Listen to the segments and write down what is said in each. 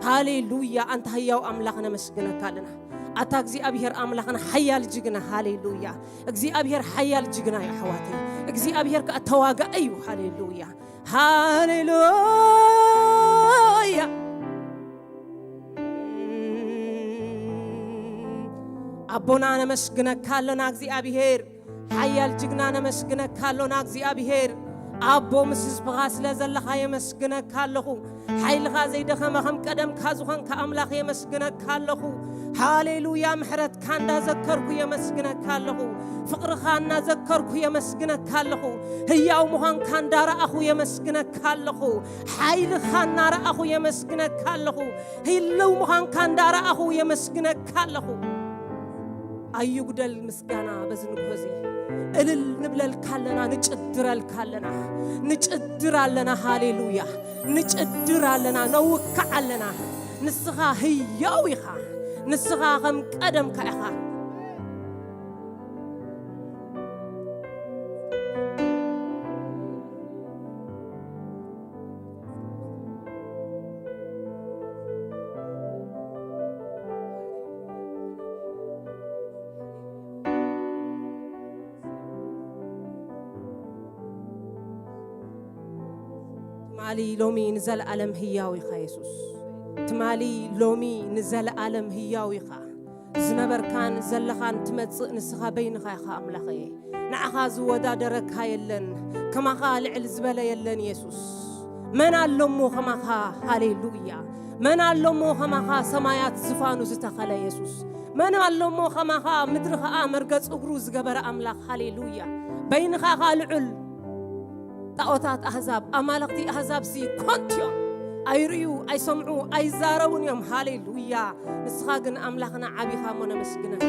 ሃሌሉያ። ኣንታ ህያው ኣምላኽ ነመስግነካ ኣለና። ኣታ እግዚኣብሔር ኣምላኽና ሓያል ጅግና። ሃሌሉያ። እግዚኣብሔር ሓያል ጅግና እዩ ኣሕዋተይ። እግዚኣብሔር ከዓ ተዋጋኢ እዩ። ሃሌሉያ። ሃሌሉያ። ኣቦና ነመስግነካ ኣለና እግዚኣብሔር። ሓያል ጅግና ነመስግነካ ኣሎና እግዚኣብሔር። ኣቦ ምስ ህዝብኻ ስለ ዘለኻ የመስግነካ ኣለኹ። ሓይልኻ ዘይደኸመ ከም ቀደምካ ዝኾንካ ኣምላኽ የመስግነካ ኣለኹ። ሃሌሉያ። ምሕረትካ እንዳዘከርኩ የመስግነካ ኣለኹ። ፍቕርኻ እናዘከርኩ የመስግነካ ኣለኹ። ህያው ምዃንካ እንዳረኣኹ የመስግነካ ኣለኹ። ሓይልኻ እናረኣኹ የመስግነካ ኣለኹ። ህልው ምዃንካ እንዳረኣኹ የመስግነካ ኣለኹ። ኣይጉደል ምስጋና በዚ ንግሆ እዚ። እልል ንብለልካ ኣለና፣ ንጭድረልካ ኣለና፣ ንጭድር ኣለና። ሃሌሉያ። ንጭድር ኣለና፣ ነውካዕ ኣለና። ንስኻ ህያው ኢኻ። ንስኻ ከም ቀደምካ ኢኻ። ትማሊ ሎሚ ንዘለኣለም ህያው ኢኻ የሱስ። ትማሊ ሎሚ ንዘለኣለም ህያው ኢኻ። ዝነበርካን ዘለኻን ትመጽእ ንስኻ በይንኻ ኢኻ ኣምላኸየ። ንዓኻ ዝወዳደረካ የለን። ከማኻ ልዕል ዝበለ የለን የሱስ። መን ኣሎ እሞ ከማኻ? ሃሌሉያ። መን ኣሎ እሞ ከማኻ ሰማያት ዝፋኑ ዝተኸለ የሱስ? መን ኣሎ እሞ ከማኻ ምድሪ ኸኣ መርገጽ እግሩ ዝገበረ ኣምላኽ? ሃሌሉያ። በይንኻ ኢኻ ልዑል። ጣዖታት ኣህዛብ፣ ኣማልኽቲ ኣህዛብሲ ኮንቱ እዮም። ኣይርእዩ፣ ኣይሰምዑ፣ ኣይዛረቡን እዮም። ሃሌሉያ። ንስኻ ግን ኣምላኽና ዓቢኻ እሞ ነመስግነካ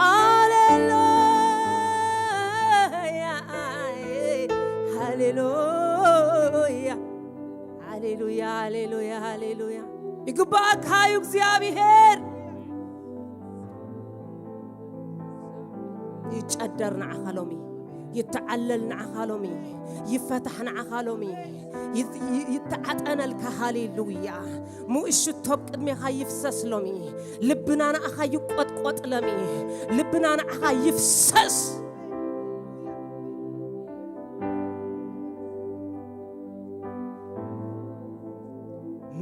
ኣለና። ሃሌሉያ፣ ሃሌሉያ፣ ሃሌሉያ፣ ሃሌሉያ፣ ሃሌሉያ። ይግባእካ እዩ እግዚኣብሔር። ይጨደር ንዓኻ ሎሚ፣ ይተዓለል ንዓኻ ሎሚ፣ ይፈታሕ ንዓኻ ሎሚ፣ ይት-፣ ይ-፣ ይተዓጠነልካ። ሃሌሉያ። ምኡዝ ሽቶ ኣብ ቅድሜኻ ይፍሰስ ሎሚ። ልብና ንዓኻ ይቆጥቆጥ ሎሚ። ልብና ንዓኻ ይፍሰስ።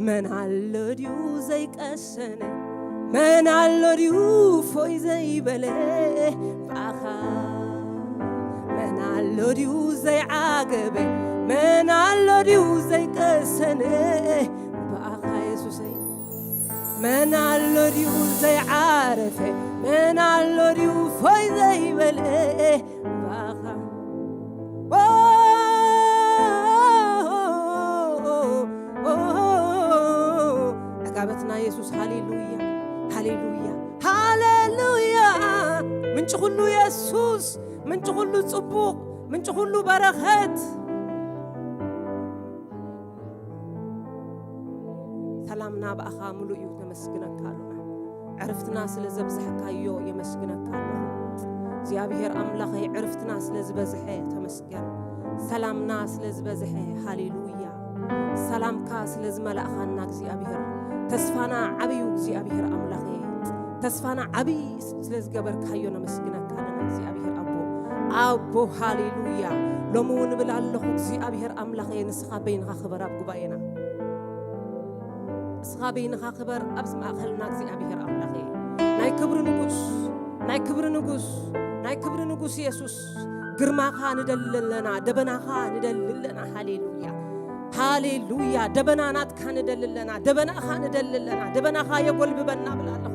መን ኣሎ ድዩ ዘይቀሰነ? መን ኣሎ ድዩ ፎይ ዘይበለ ብኣኻ? መን ኣሎ ድዩ ዘይዓገበ? መን ኣሎ ድዩ ዘይቀሰነ ብኣኻ የሱሰይ? መን ኣሎ ድዩ ዘይዓረፈ? መን ኣሎ ድዩ ፎይ ዘይበለ ብኣኻ? ኦ፣ ኦ፣ ኦ፣ ኦ፣ ዕጋበትና የሱስ። ሃሌሉያ፣ ሃሌሉያ፣ ሃሌሉያ። ምንጪ ኩሉ የሱስ፣ ምንጪ ኩሉ ጽቡቕ፣ ምንጪ ኩሉ በረኸት። ሰላምና ብኣኻ ምሉእ እዩ። ነመስግነካ ኣለና። ዕርፍትና ስለ ዘብዛሕካዮ የመስግነካ ኣለኹ። እግዚኣብሔር ኣምላኸይ፣ ዕርፍትና ስለ ዝበዝሐ ተመስገን። ሰላምና ስለ ዝበዝሐ፣ ሃሌሉያ። ሰላምካ ስለ ዝመላእኻና እግዚኣብሔር፣ ተስፋና ዓብዩ እግዚኣብሔር ኣምላኸይ፣ ተስፋና ዓብይ ስለ ዝገበርካዮ ነመስግነካ ኣለና እግዚኣብሔር ኣቦ። ኣቦ፣ ሃሌሉያ። ሎሚ እውን እብል ኣለኹ እግዚኣብሔር ኣምላኸይ፣ ንስኻ በይንኻ ክበር ኣብ ጉባኤና። ንስኻ በይንኻ ክበር ኣብዚ ማእኸልና እግዚኣብሔር ኣምላኸይ። ናይ ክብሪ ንጉስ፣ ናይ ክብሪ ንጉስ፣ ናይ ክብሪ ንጉስ የሱስ፣ ግርማኻ ንደሊ ኣለና፣ ደበናኻ ንደሊ ኣለና። ሃሌሉያ፣ ሃሌሉያ። ደበና ናትካ ንደሊ ኣለና፣ ደበናኻ ንደሊ ኣለና። ደበናኻ የጎልብበና እብል ኣለኹ፣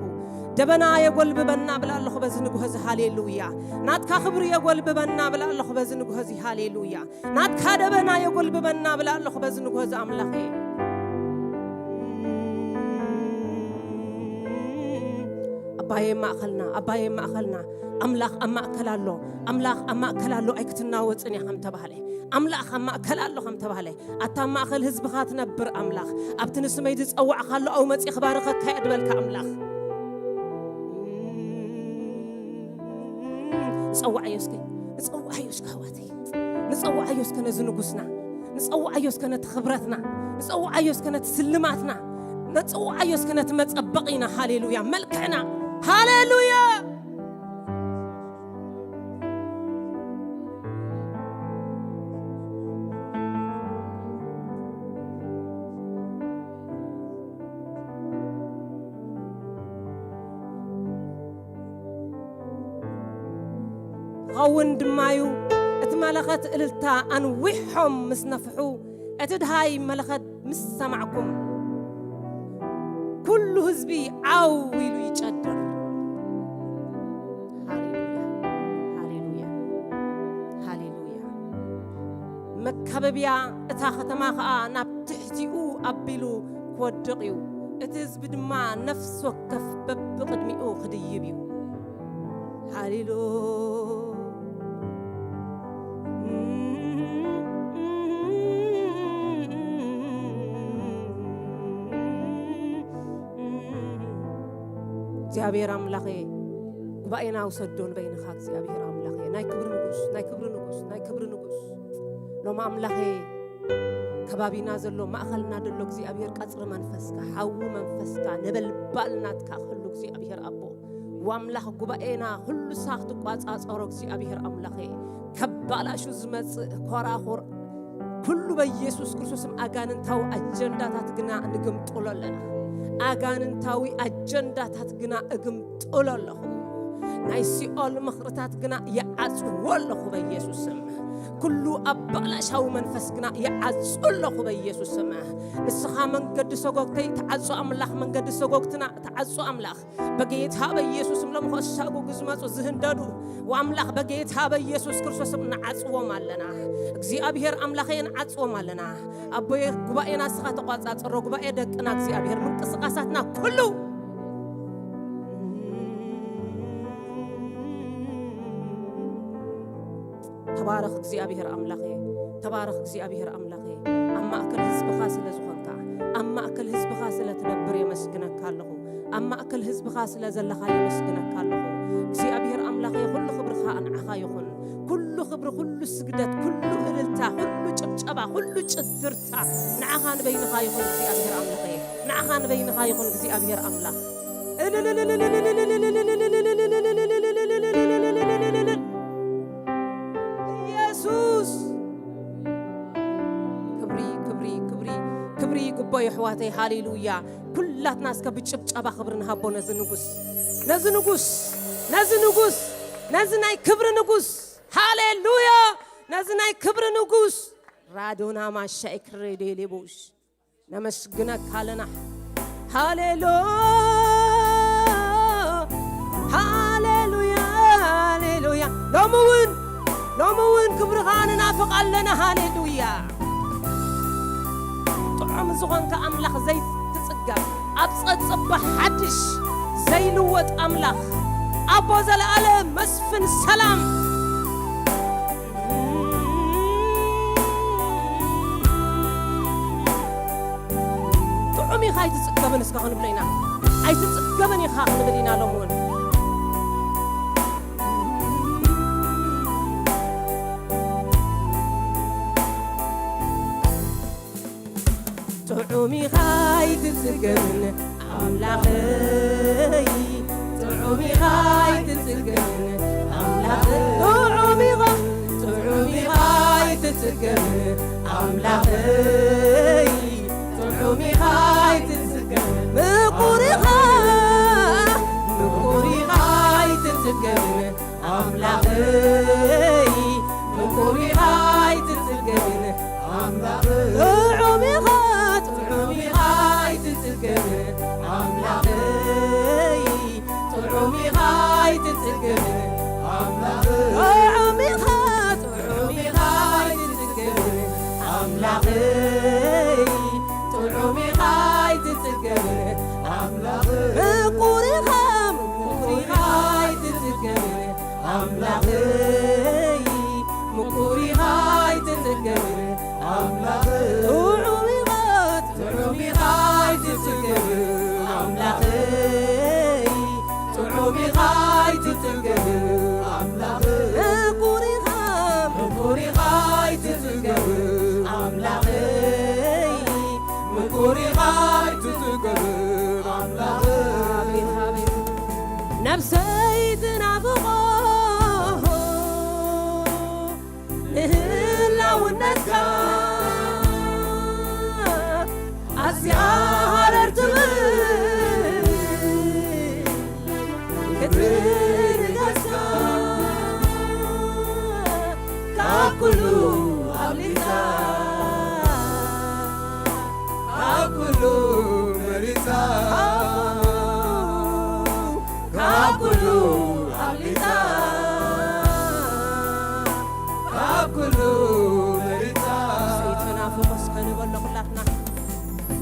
ደበና የጎልብበና እብል ኣለኹ በዚ ንጉሆ እዚ። ሃሌሉያ። ናትካ ክብሪ የጎልብበና እብል ኣለኹ በዚ ንጉሆ እዚ። ሃሌሉያ። ናትካ ደበና የጎልብበና እብል ኣለኹ በዚ ንጉሆ እዚ ኣምላኸይ። ኣባየ ማእኸልና፣ ኣባየ ማእኸልና። ኣምላኽ ኣብ ማእከል ኣሎ፣ ኣምላኽ ኣብ ማእከል ኣሎ፣ ኣይክትናወጽን እያ ከም ተባህለ፣ ኣምላኽ ኣብ ማእከል ኣሎ ከም ተባህለ፣ ኣታ ኣብ ማእከል ህዝብኻ ትነብር ኣምላኽ፣ ኣብቲ ንስመይ ዝጸዋዕካ ኣሎ ኣብኡ መጺእ ክባርኸካ እየ ዝበልካ ኣምላኽ። ንጸውዓዮ እስከ፣ ንጸውዓዮ እስከ ኣሕዋተይ፣ ንጸውዓዮ እስከ ነዚ ንጉስና፣ ንጸውዓዮ እስከ ነቲ ክብረትና፣ ንጸውዓዮ እስከ ነቲ ስልማትና፣ ንጸውዓዮ እስከ ነቲ መጸበቒና። ሃሌሉያ! መልክዕና። ሃሌሉያ! ክኸውን ድማ እዩ። እቲ መለኸት እልልታ ኣንዊሖም ምስ ነፍሑ፣ እቲ ድሃይ መለኸት ምስ ሰማዕኩም፣ ኩሉ ህዝቢ ዓው ኢሉ ይጨድር። ሃሌሉያ፣ ሃሌሉያ፣ ሃሌሉያ። መካበብያ እታ ከተማ ኸኣ ናብ ትሕቲኡ ኣቢሉ ክወድቕ እዩ። እቲ ህዝቢ ድማ ነፍሲ ወከፍ በብቕድሚኡ ክድይብ እዩ። ሃሌሉ እግዚኣብሔር ኣምላኸ፣ ጉባኤና ውሰዶ ንበይንኻ እግዚኣብሔር ኣምላኸ። ናይ ክብሪ ንጉስ፣ ናይ ክብሪ ንጉስ፣ ናይ ክብሪ ንጉስ። ሎም ኣምላኸ፣ ከባቢና ዘሎ፣ ማእኸልና ዘሎ እግዚኣብሔር ቀጽሪ መንፈስካ፣ ሓዊ መንፈስካ፣ ነበልባል ናትካ ክህሉ እግዚኣብሔር ኣቦ። ወኣምላኽ ጉባኤና ኩሉ ሳኽ ትቋጻጸሮ እግዚኣብሔር ኣምላኸ። ከባላሹ ዝመጽእ ኮራኹር ኩሉ በኢየሱስ ክርስቶስም ኣጋንንታዊ ኣጀንዳታት ግና ንግምጥሎ ኣለና። ኣጋንንታዊ ኣጀንዳታት ግና እግምጥሎ ኣለኹ። ናይ ሲኦል ምኽርታት ግና ይዓጽዎ ኣለኹ በኢየሱስም። ኩሉ ኣባላሻዊ መንፈስ ግና ይዓጹ ኣለኹ በኢየሱስም። ንስኻ መንገዲ ሰጎግተይ ትዓጹ ኣምላኽ፣ መንገዲ ሰጎግትና ትዓጹ ኣምላኽ። በጌታ በኢየሱስም ሎም ከሳጉጉ ዝመጹ ዝህንደዱ፣ ወኣምላኽ በጌታ በኢየሱስ ክርስቶስም ንዓጽዎም ኣለና። እግዚኣብሔር ኣምላኸ ንዓጽዎም ኣለና። ኣቦየ ጉባኤና ንስኻ ተቋጻጽሮ፣ ጉባኤ ደቅና እግዚኣብሔር ምንቅስቃሳትና ኩሉ። ተባረኽ እግዚኣብሔር ኣምላኸ፣ ተባረኽ እግዚኣብሔር ኣምላኸ። ኣብ ማእከል ህዝብኻ ስለ ዝኾንካ፣ ኣብ ማእከል ህዝብኻ ስለ ትነብር የመስግነካ ኣለኹ። ኣብ ማእከል ህዝብኻ ስለ ዘለኻ የመስግነካ ኣለኹ። እግዚኣብሔር ኣምላኸ፣ ኩሉ ክብርኻ ንዓኻ ይኹን። ኩሉ ክብሪ፣ ኩሉ ስግደት፣ ኩሉ እልልታ፣ ኩሉ ጭብጨባ፣ ኩሉ ጭድርታ ንዓኻ ንበይንኻ ይኹን እግዚኣብሔር ኣምላኸ። ንዓኻ ንበይንኻ ይኹን እግዚኣብሔር ኣምላኽ። ኢየሱስ! ክብሪ፣ ክብሪ፣ ክብሪ፣ ክብሪ ይግቦ የሕዋተይ። ሃሌሉያ! ኩላትና እስከ ብጭብጨባ ክብሪ ንሃቦ ነዚ ንጉስ፣ ነዚ ንጉስ፣ ነዚ ንጉስ፣ ነዚ ናይ ክብሪ ንጉስ። ሃሌሉያ! ነዚ ናይ ክብሪ ንጉስ። ራዶና ማሻይ ክሬዴ ሌቦሽ። ነመስግነካ ኣለና። ሃሌሉ-፣ ሃሌሉያ፣ ሃሌሉያ። ሎሚ እውን፣ ሎሚ እውን ክብርኻ ንናፍቕ ኣለና። ሃሌሉያ። ጥዑም ዝኾንካ ኣምላኽ ዘይትጽገብ፣ ኣብ ጸጽባ ሓድሽ ዘይልወጥ ኣምላኽ፣ ኣቦ ዘለኣለም መስፍን ሰላም። ጥዑም ኢኻ ኣይትጽገብን እስከ ክንብሎ ኢና። ኣይትጽገብን ኢኻ ክንብል ኢና ሎም እውን። ጥዑም ኢኻ ኣይትጽገብን ኣምላኸይ፣ ጥዑም ኢኻ ኣይትጽገብን ኣምላኸይ፣ ጥዑም ኢኻ፣ ጥዑም ኢኻ ኣይትጽገብን ኣምላኸይ፣ ጥዑም ኢኻ ኣይትጽገብን፣ ምቁር ኢኻ፣ ምቁር ኢኻ ኣይትጽገብን ኣምላኸይ፣ ምቁር ኢኻ ኣይትጽገብን ኣምላኸይ፣ ጥዑም ኢኻ፣ ጥዑም ኢኻ ኣይትጽገብን ኣምላኸይ፣ ጥዑም ኢኻ ኣይትጽገብን ኣምላኸይ፣ ጥዑም ኢኻ፣ ጥዑም ኢኻ ኣይትጽገብን ኣምላኸይ፣ ጥዑም ኢኻ ኣይትጽገብን ኣምላኸይ፣ ምቁር ኢኻ፣ ምቁር ኢኻ ኣይትጽገብን ኣምላኸይ፣ ምቁር ኢኻ ኣይትጽገብን ኣምላኸይ፣ ጥዑም ኢኻ፣ ጥዑም ኢኻ ኣይትጽገብን ኣምላኸይ፣ ጥዑም ኢኻ ኣይትጽገብን ኣምላኸይ፣ ዘይትናፍቆ ንህላውነትካ ኣዝያ ሃረር ትብል ክትርገጽካ ካብ ኩሉ ኣብሊጻ ካብ ኩሉ መሪጻ ካብ ኩሉ ኣብሊጻ ካብ ኩሉ መሪጻ ዘይትናፍቆ እስከ ንበሎ ኩላትና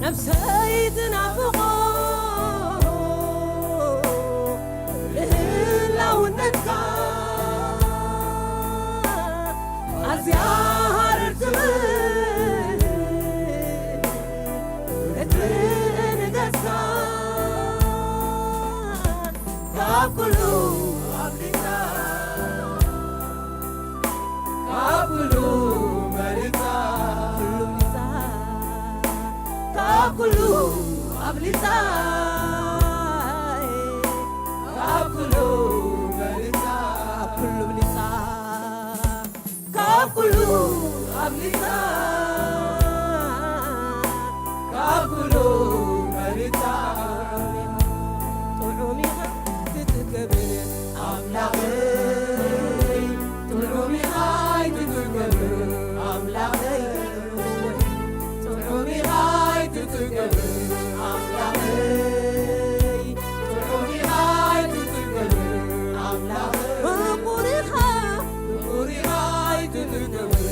ነብሰይ ትናፍቆ ንህላውነትካ ኣዝያ ሃረር ትብል ክትርኢ ንገጽካ ካብ ኩሉ ኣብሊጻ ካብ ኩሉ መሪጻ ኩሉ መሪጻ ካብ ኩሉ ኣብሊጻ ካብ ኩሉ መሪጻ ካብ ኩሉ ኣብሊጻ ካብ ኩሉ ኣብሊጻ ካብ ኩሉ መሪጻ ጥዑም ኢኻ ትትገብር ኣምላኸይ ጥዑም ኢኻ ኣይትትገብር ኣምላኸይ ጥዑም ኢኻ ኣይትትገብር ኣምላኸይ ጥዑም ኢኻ ኣይትትገብር ኣምላኸይ ምቁር ኢኻ ምቁር ኢኻ ኣይትትገብር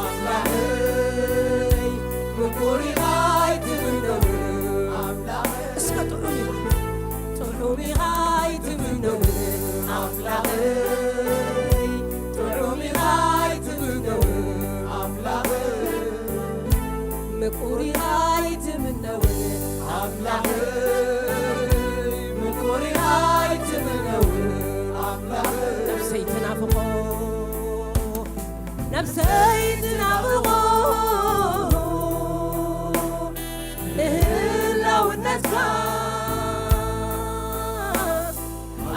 ኣምላኸይ ምቁር ኢኻ ኣይትትገብር ኣምላኸይ እስከ ጥዑም ኢኻ ጥዑም ኢኻ ኣይትትገብር ኣምላኸይ ጥዑም ኢኻ ኣይትትገብር ኣምላኸይ ምቁር ኢኻ ኣይትምነውን ኣምላኸይ ምቁር ኢኻ ኣይትምነውን ኣምላኸይ ነብሰይ ትናፍቆ ነብሰይ ትናፍቆ ንህላውነትካ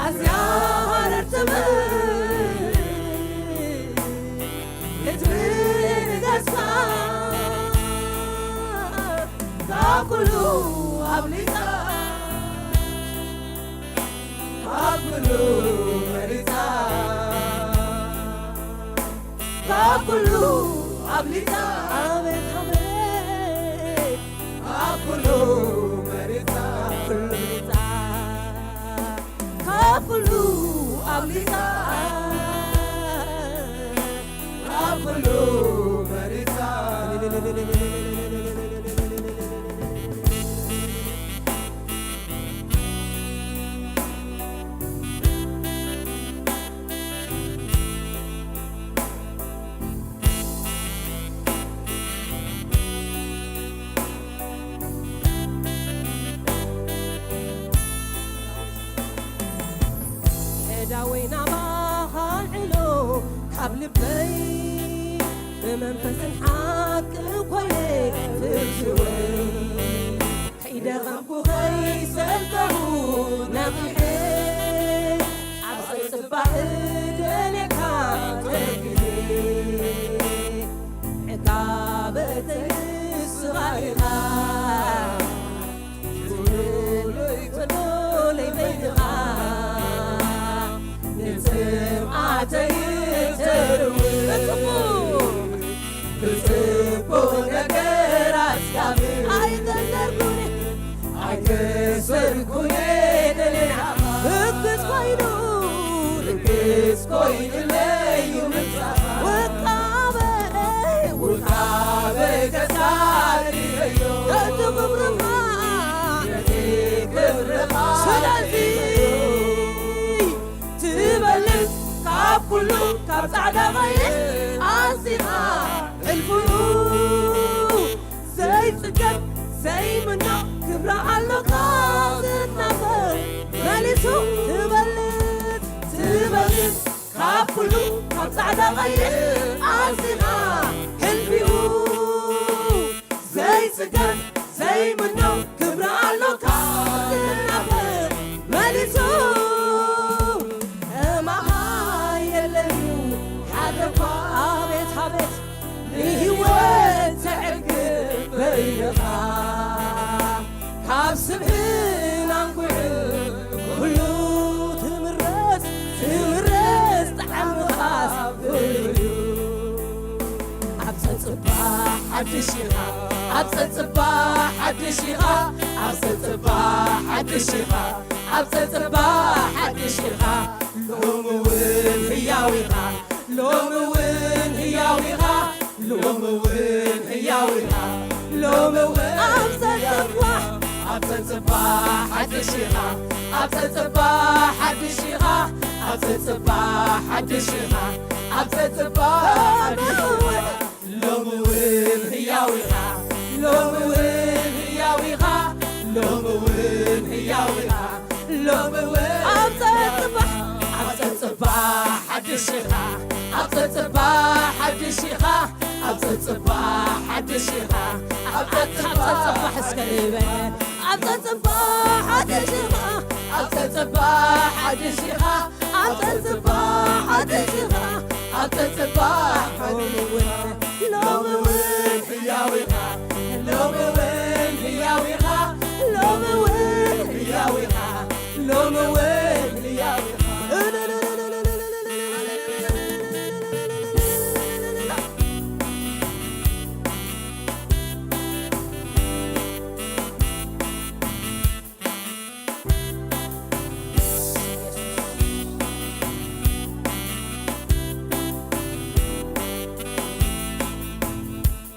ኣዝያ ሃረር ትብል ክትርኢ ንገጽካ ካብ ኩሉ ኣብሊጻ ካብ ኩሉ መሪጻ ካብ ኩሉ ኣብሊጻ ኣቤት ኣቤት ካብ ኩሉ መሪጻ ኩሉ መሪጻ ካብ ኩሉ ኣብሊጻ ካብ ኩሉ መሪጻ ኣእዳወይ ናባኻ ኣልዕሎ ካብ ልበይ ብመንፈስን ሓቅን ኮይነ ፍትወይ ከይደኸምኩ ከይሰልከኹ ነቒሐ ኣብ ዘይጽባእ ደልየካ ተኪለ ዕቃበተይ ንስኻ ኢኻ። ጎዶለይ በይንኻ ንጽምኣተይ ተርውጽ ብጽቡቕ ነገር ኣስካብ ኣይተሰርኩኒ ኣይተሰርኩኒ ደለና ርግጽ ኮይኑ ርግጽ ኮይኑለዩ ምምጻኻ ውቃበ ውቃበ ከሳድዮ ነቲ ክብርኻ ነቲ ክብርኻ ስለዚ ትበልጽ ካብ ኩሉ ካብ ጻዕዳ ቀይሕ ኣዚኻ ሕልፍኡ ዘይጽገብ ዘይምኖ ክብሪ ኣሎካ ዝናፈር መሊሱ ትበልጽ ትበልጽ ካብ ኩሉ ካብ ጻዕዳ ቀይሕ ኣዚኻ ሕልፊኡ ዘይጽገብ ዘይምኖ ክብሪ ኣሎካ ዝናፈር መሊሱ ኣብ ጸጽባ ሓድሽ ኢኻ፣ ኣብ ጸጽባ ሓድሽ ኢኻ፣ ኣብ ጸጽባ ሓድሽ ኢኻ፣ ኣብ ጸጽባ ሓድሽ ኢኻ። ሎሚ እውን ህያው ኢኻ፣ ሎሚ እውን ህያው ኢኻ፣ ሎሚ እውን ህያው ኢኻ፣ ሎሚ እውን ኣብ ጸጽባ ኣብ ጸጽባ ሓድሽ ኢኻ፣ ኣብ ጸጽባ ሓድሽ ኢኻ፣ ኣብ ጸጽባ ሓድሽ ኢኻ፣ ኣብ ጸጽባ ሓድሽ ኢኻ። ሎሚ እውን ህያው ኢኻ፣ ሎሚ እውን ህያው ኢኻ፣ ሎሚ እውን ህያው ኢኻ፣ ሎሚ እውን ኣብ ጸጽባሕ፣ ኣብ ጸጽባሕ ሓድሽ ኢኻ፣ ኣብ ጸጽባሕ ሓድሽ ኢኻ፣ ኣብ ጸጽባሕ ሓድሽ ኢኻ፣ ኣብ ጸጽባሕ እስከ ንበል፣ ኣብ ጸጽባሕ ሓድሽ ኢኻ፣ ኣብ ጸጽባሕ ሓድሽ ኢኻ፣ ኣብ ጸጽባሕ ሓድሽ ኢኻ፣ ኣብ ጸጽባሕ ሓድሽ ኢኻ። ሎሚ እውን ህያው ኢኻ፣ ሎሚ እውን ህያው ኢኻ፣ ሎሚ እውን ህያው ኢኻ፣ ሎሚ እውን ህያው ኢኻ።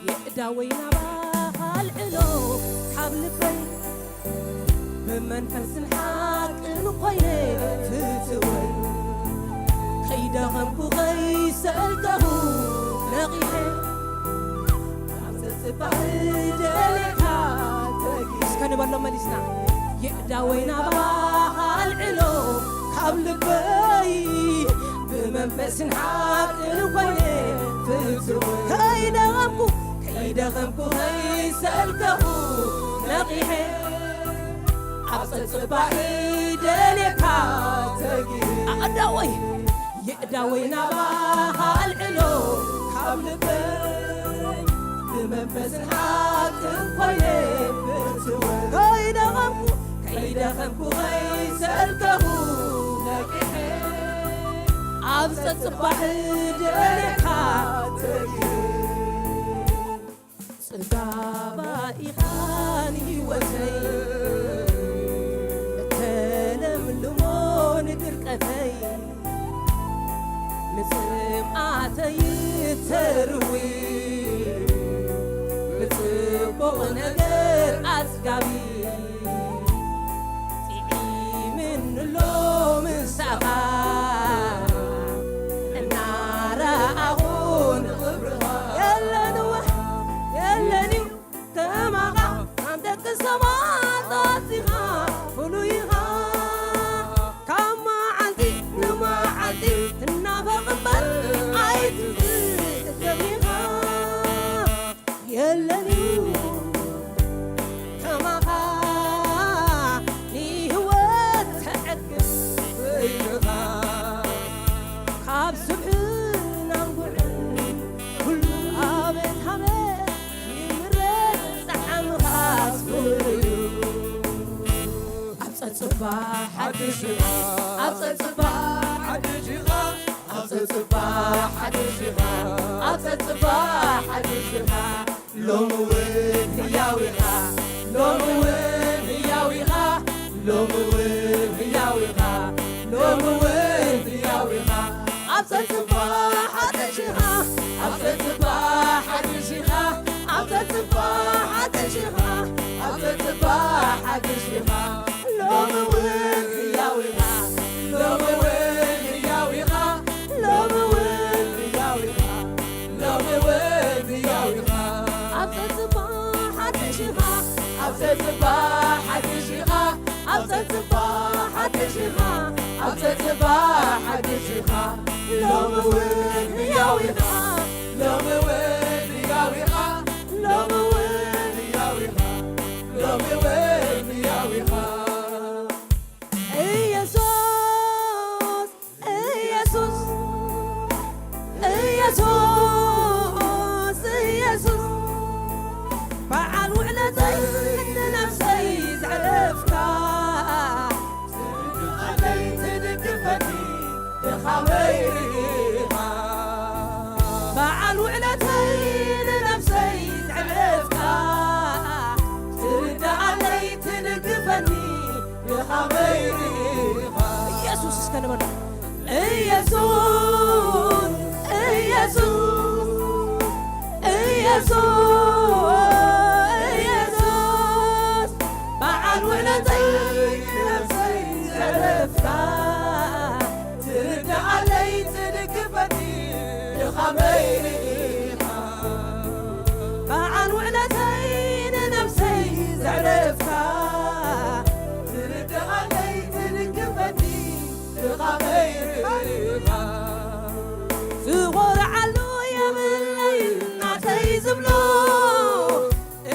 የእዳወይ ናባኻ ኣልዕሎ ካብ ልበይ፣ ብመንፈስን ሓቅን ኮይነ ፍትወይ። ከይደኸምኩ ከይሰልከኹ ነቒሐ፣ ኣብ ጸጽባሕ ደሌካ ተጊ-፣ እስከ ንበሎ መሊስና። የእዳወይ ናባኻ ኣልዕሎ ካብ ልበይ፣ ብመንፈስን ሓቅን ኮይነ ፍትወይ። ከይደኸምኩ ከይደኸምኩ ከይሰልከኹ ነቒሐ፣ ኣብ ጸጽባሕ ደሌካ ተጊ-፣ ኣእዳወይ የእዳወይ ናባኻ ኣልዕሎ ካብ ልበይ፣ ብመንፈስን ሓቅን ኮይነ ፍትወይ። ከይደኸምኩ ከይደኸምኩ ከይሰልከኹ ነቒሐ፣ ኣብ ጸጽባሕ ደሌካ ተጊ-፣ ጽጋባ ኢኻ ንህይወተይ፣ እተለምልሞ ንድርቀተይ፣ ንጽምኣተይ እተርዊ፣ ብጽቡቕ ነገር ኣጽጋቢ፣ ጥዒምኒ ኣሎ ምሳኻ፣ እናረኣኹ ንኽብርኻ። የለን እወ፣ የለን እዩ ከማኻ፣ ካብ ደቂ ሰባት ኣዚኻ ፍሉይ ኢኻ። ካብ መዓልቲ ንመዓልቲ ትናፈቕ እምበር ኣይትዝእ ኢኻ። የለን እዩ ከማኻ ንህይወት ተዕግብ ፍቕርኻ። ካብ ስብሕን ኣንጉዕን ኩሉ ኣቤት ኣቤት ይምረጽ ጣዕምኻስ ፍሉይ እዩ። ኣብ ጸጽባ ሓድሽ ኢኻ፣ ኣብ ጸጽባ ሓድሽ ኢኻ፣ ኣብ ጸጽባ ሓድሽ ኢኻ፣ ኣብ ጸጽባ ሓድሽ ኢኻ። ሎሚ እውን ህያው ኢኻ፣ ሎሚ እውን ህያው ኢኻ፣ ሎሚ እውን ህያው ኢኻ፣ ሎሚ እውን ህያው ኢኻ። ኣብ ጸጽባ ሓድሽ ኢኻ፣ ኣብ ጸጽባ ሓድሽ ኢኻ፣ ኣብ ጸጽባ ሓድሽ ኢኻ፣ ኣብ ጸጽባ ሓድሽ ኢኻ። ሎሚ እውን ህያው ኢኻ፣ ሎሚ እውን ህያው ኢኻ፣ ሎሚ እውን ህያው ኢኻ፣ ሎሚ እውን ህያው ኢኻ። ኣብ ጸጽባ ሓድሽ ኢኻ፣ ኣብ ጸጽባ ሓድሽ ኢኻ፣ ኣብ ጸጽባ ሓድሽ ኢኻ፣ ኣብ ጸጽባ ሓድሽ ኢኻ። ሎሚ እውን ህያው ኢኻ፣ ሎሚ እውን ህያው ኢኻ፣ ሎሚ እውን ህያው ኢኻ፣ ሎሚ እውን ህያው ኢኻ። ኢየሱስ፣ ኢየሱስ፣ ኢየሱስ፣ ኢየሱስ፣ በዓል ውዕለተይ ንነብሰይ ዘዕረፍካ፣ ትድግፈኒ ድኻመይ ርኢኻ። በዓል ውዕለተይ ዝብሎ፣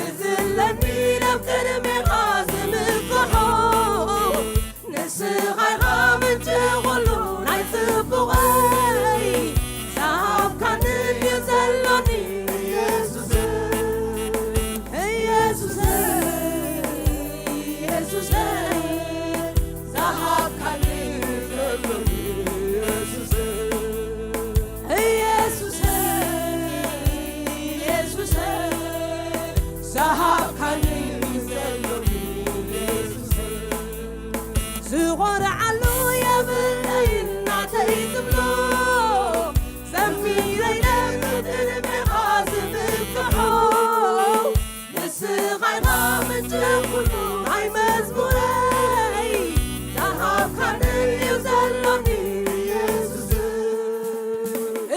እዚ ለኒ ናብ ቅድሜኻ ዝምክሖ፣ ንስኻ ኢኻ ምንጪ ኩሉ ናይ ጽቡቐይ፣ ዝሃብካኒ እዩ ዘሎኒ ኢየሱስ፣ ኢየሱስ፣ ኢየሱስ። ዝሃብካኒ ዘሎኒ ኢየሱስ፣ ኢየሱስ፣ ኢየሱስ፣ ዝሃብካኒ ዘሎኒ ኢየሱስ፣ ዝኾርዓሉ የብለይን ናተይ ዝብሎ፣ ዘሚረይ ነቲ ቅድሜኻ ዝምክሖ። ንስኻ ኢኻ ምንጪ ኩሉ ናይ መዝሙረይ፣ ዝሃብካኒ እዩ ዘሎኒ ኢየሱስ፣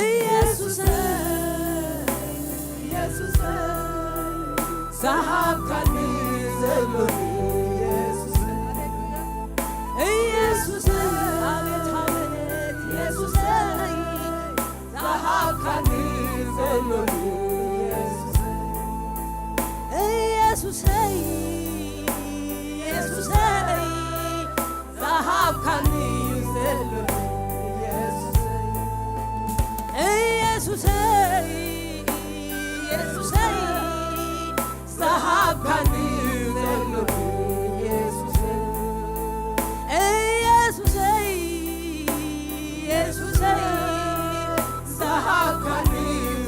ኢየሱስ፣ ኢየሱስ፣ ዝሃብካኒ ዘሎኒ ኢየሱስ፣ ኢየሱስ፣ ኣቤት ኣቤት ኢየሱሰይ፣ ዝሃብካኒ ዘሎኒ ኢየሱስ፣ ኢየሱሰይ፣ ኢየሱሰይ፣ ዝሃብካኒ ዘሎኒ ኢየሱስ፣ ኢየሱሰይ፣ ኢየሱሰይ፣ ዝሃብካኒ ዘሎኒ ኢየሱስ፣ ኢየሱሰይ፣ ኢየሱሰይ፣ ዝሃብካኒ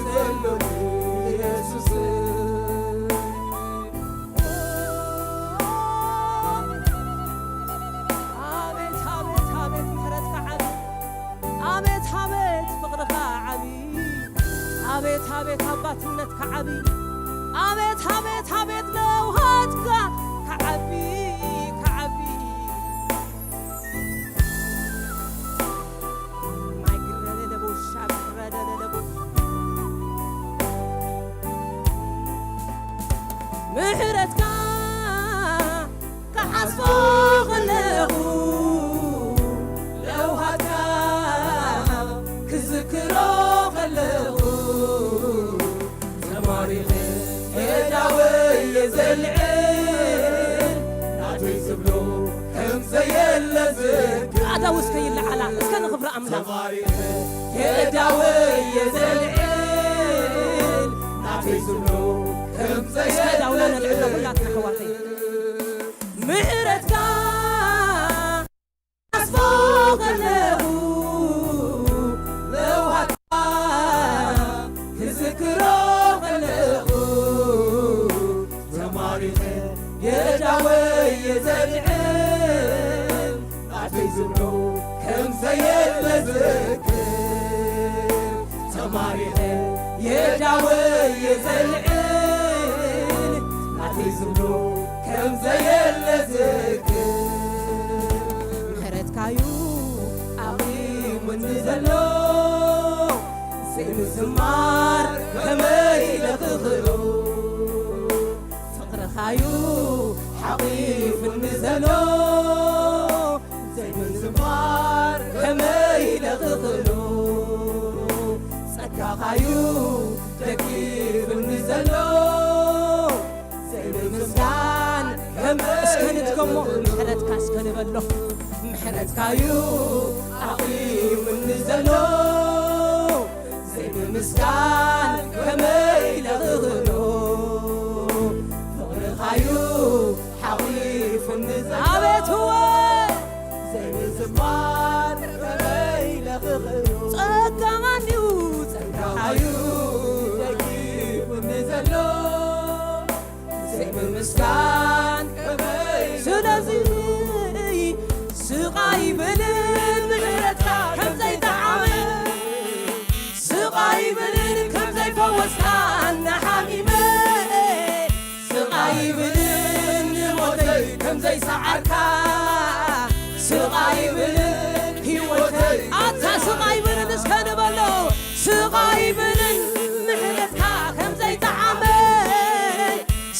ዘሎኒ ኢየሱስ። ኣቤት፣ ኣቤት፣ ኣቤት ምሕረትካ ዓቢ፣ ኣቤት፣ ኣቤት ፍቕርኻ ዓቢ፣ ኣቤት፣ ኣቤት ኣባትነትካ ዓቢ፣ ኣቤት፣ ኣቤት፣ ኣቤት ለውሃትካ ክዓቢ፣ ክዓቢ። ማይ ግረደለቦ፣ ሻብ ግረደለቦ። ምሕረትካ ክሓስቦ ከለኹ፣ ለውሃትካ ክዝክሮ ከለኹ፣ ተማሪኸ የእዳወይ እየ ዘልዕል፣ ናተይ ዝብሎ ከም ዘየለ ዝክር። ኣእዳው እስከ ይለዓላ፣ እስከ ንኽብሪ ኣምላኽ። ተማሪኸ የእዳወይ እየ ዘልዕል፣ ናተይ ዝብሎ ከም እስከ እዳውና ዘየለ ነልዕሎ ዝክር። ኩላትና ኣሕዋተይ። ምሕረትካ ኣስቦ ከለኹ፣ ለውሃትካ ክዝክሮ ከለኹ፣ ተማሪኸ የእዳወይ እየ ዘልዕል፣ ናተይ ዝብሎ ከም ዘየለ ዝክር። ተማሪኸ የእዳወይ እየ ዘልዕል፣ ናተይ ዝብሎ ከም ዘየለ ዝክር። ምሕረትካዩ ኣቑሙኒ ዘሎ፣ ዘይምዝማር ከመይ ኢለ ክኽእሎ? ፍቕርኻዩ ሓቒፉኒ ዘሎ፣ ዘይምዝማር ከመይ ኢለ ክኽእሎ? ጸጋኻዩ ደጊፉኒ ዘሎ፣ ዘይምምስጋን ከመይ እስከ ንድገሞ፣ ኢለ ክኽእሎ? ምሕረትካ እስከ ንበሎ። ምሕረትካዩ ኣቑሙኒ ዘሎ፣ ዘይምምስጋን ከመይ ኢለ ክኽእሎ? ፍቕርኻዩ ሓቒፉኒ ዘሎ፣ ኣቤት እወ፣ ዘይምዝማር ከመይ ኢለ ክኽእሎ? ጸጋኻዩ፣ ጸጋኻዩ ደጊፉኒ ዘሎ፣ ዘይምምስጋን ከመይ ኢለ ስለዚ ክኽእሎ? ስቕ ኣይብልን ምሕረትካ ከም ዘይጠዓመ፣ ስቕ ኣይብልን ከም ዘይፈወስካ እናሓሚመ፣ ስቕ ኣይብልን ንሞተይ ከም ዘይሰዓርካ፣ ስቕ ኣይብልን ህይወተይ ኣታ ስቕ ኣይብልን እስከ ንበሎ። ስቕ ኣይብልን ምሕረትካ ከም ዘይጠዓመ፣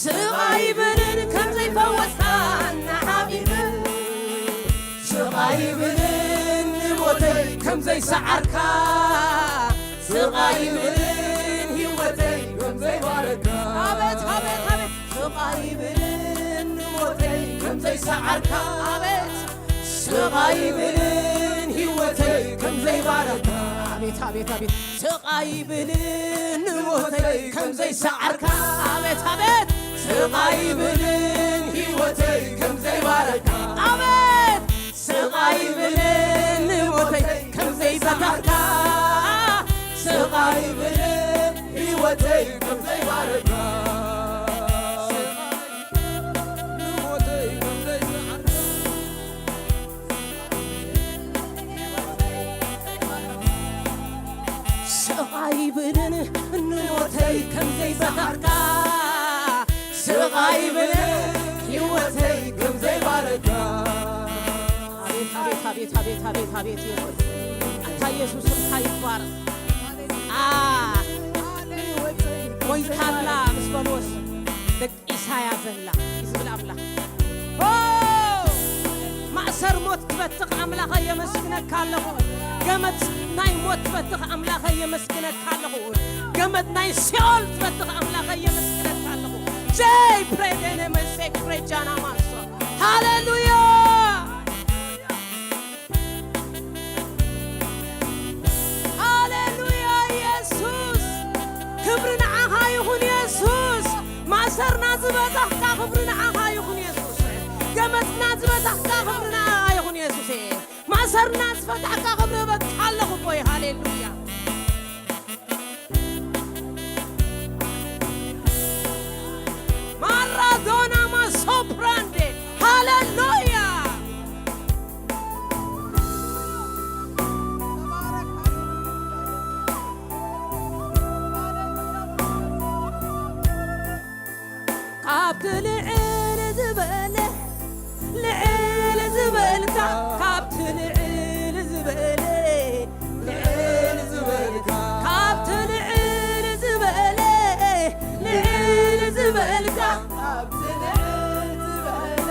ስቕ ኣይብልን ከም ዘይፈወስካ እናሓሚመ፣ ስቕ ኣይብልን ንሞተይ ከም ዘይሰዓርካ፣ ስቕ ኣይብልን ህይወተይ ከም ዘይባ ኣይብልን ንሞተይ ከም ዘይሰዓርካ። ኣቤት። ስቕ ኣይብልን ህይወተይ ከም ዘይባረካ። ኣቤት፣ ኣቤት፣ ኣቤት። ስቕ ኣይብልን ንሞተይ ከም ዘይሰዓርካ። ኣቤት፣ ኣቤት። ስቕ ኣይብልን ህይወተይ ከም ዘይባረካ። ኣቤት። ስቕ ኣይብልን ንሞተይ ከም ዘይበታካ። ስቕ ኣይብልን ህይወተይ ከም ዘይባረካ። ንሞተይ ከም ዘይሰዓርካ። ስቕ ኣይብልን ንሞተይ ከም ዘይበታካ። ስቕ ኣይብልን ህይወተይ ከም ዘይባረካ። ኣቤት፣ ኣቤት፣ ኣቤት፣ ኣቤት፣ ኣቤት፣ ኣቤት፣ ኣቤት፣ ኣታ ኢየሱስ ስምካ ይባረክ። አ፣ ሞይታላ ምስ በልዎስ ደቂሳ እያ ዘላ እዩ ዝብል ኣምላኽ። ኦ፣ ማእሰር ሞት ትበትኽ ኣምላኸ የመስግነካ ኣለኹ። ገመድ ናይ ሞት ትበትኽ ኣምላኸ የመስግነካ ኣለኹ። ገመድ ናይ ሲኦል ትበትኽ ኣምላኸ የመስግነካ ኣለኹ። ጀይ ፕሬደነ መሴ ክሬጃና ማሶ። ሃሌሉያ። ሃሌሉያ ኢየሱስ፣ ክብሪ ንዓኻ ይኹን ኢየሱስ። ማእሰርና ዝበታሕካ ክብሪ ንዓኻ ይኹን ኢየሱስ። ገመድና ዝበታሕካ ክብሪ ንዓኻ ይኹን ኢየሱስ። ማእሰርና ዝፈታሕካ ክብሪ እበካ ኣለኹ እኮ። ሃሌሉያ። ማራዶና ማሶፕራንዴ። ሃሌሉያ። ካብቲ ልዕል ዝበለ፣ ልዕል ዝበልካ፣ ካብቲ ልዕል ዝበለ፣ ልዕል ዝበልካ፣ ካብቲ ልዕል ዝበለ፣ ልዕል ዝበልካ፣ ካብቲ ልዕል ዝበለ፣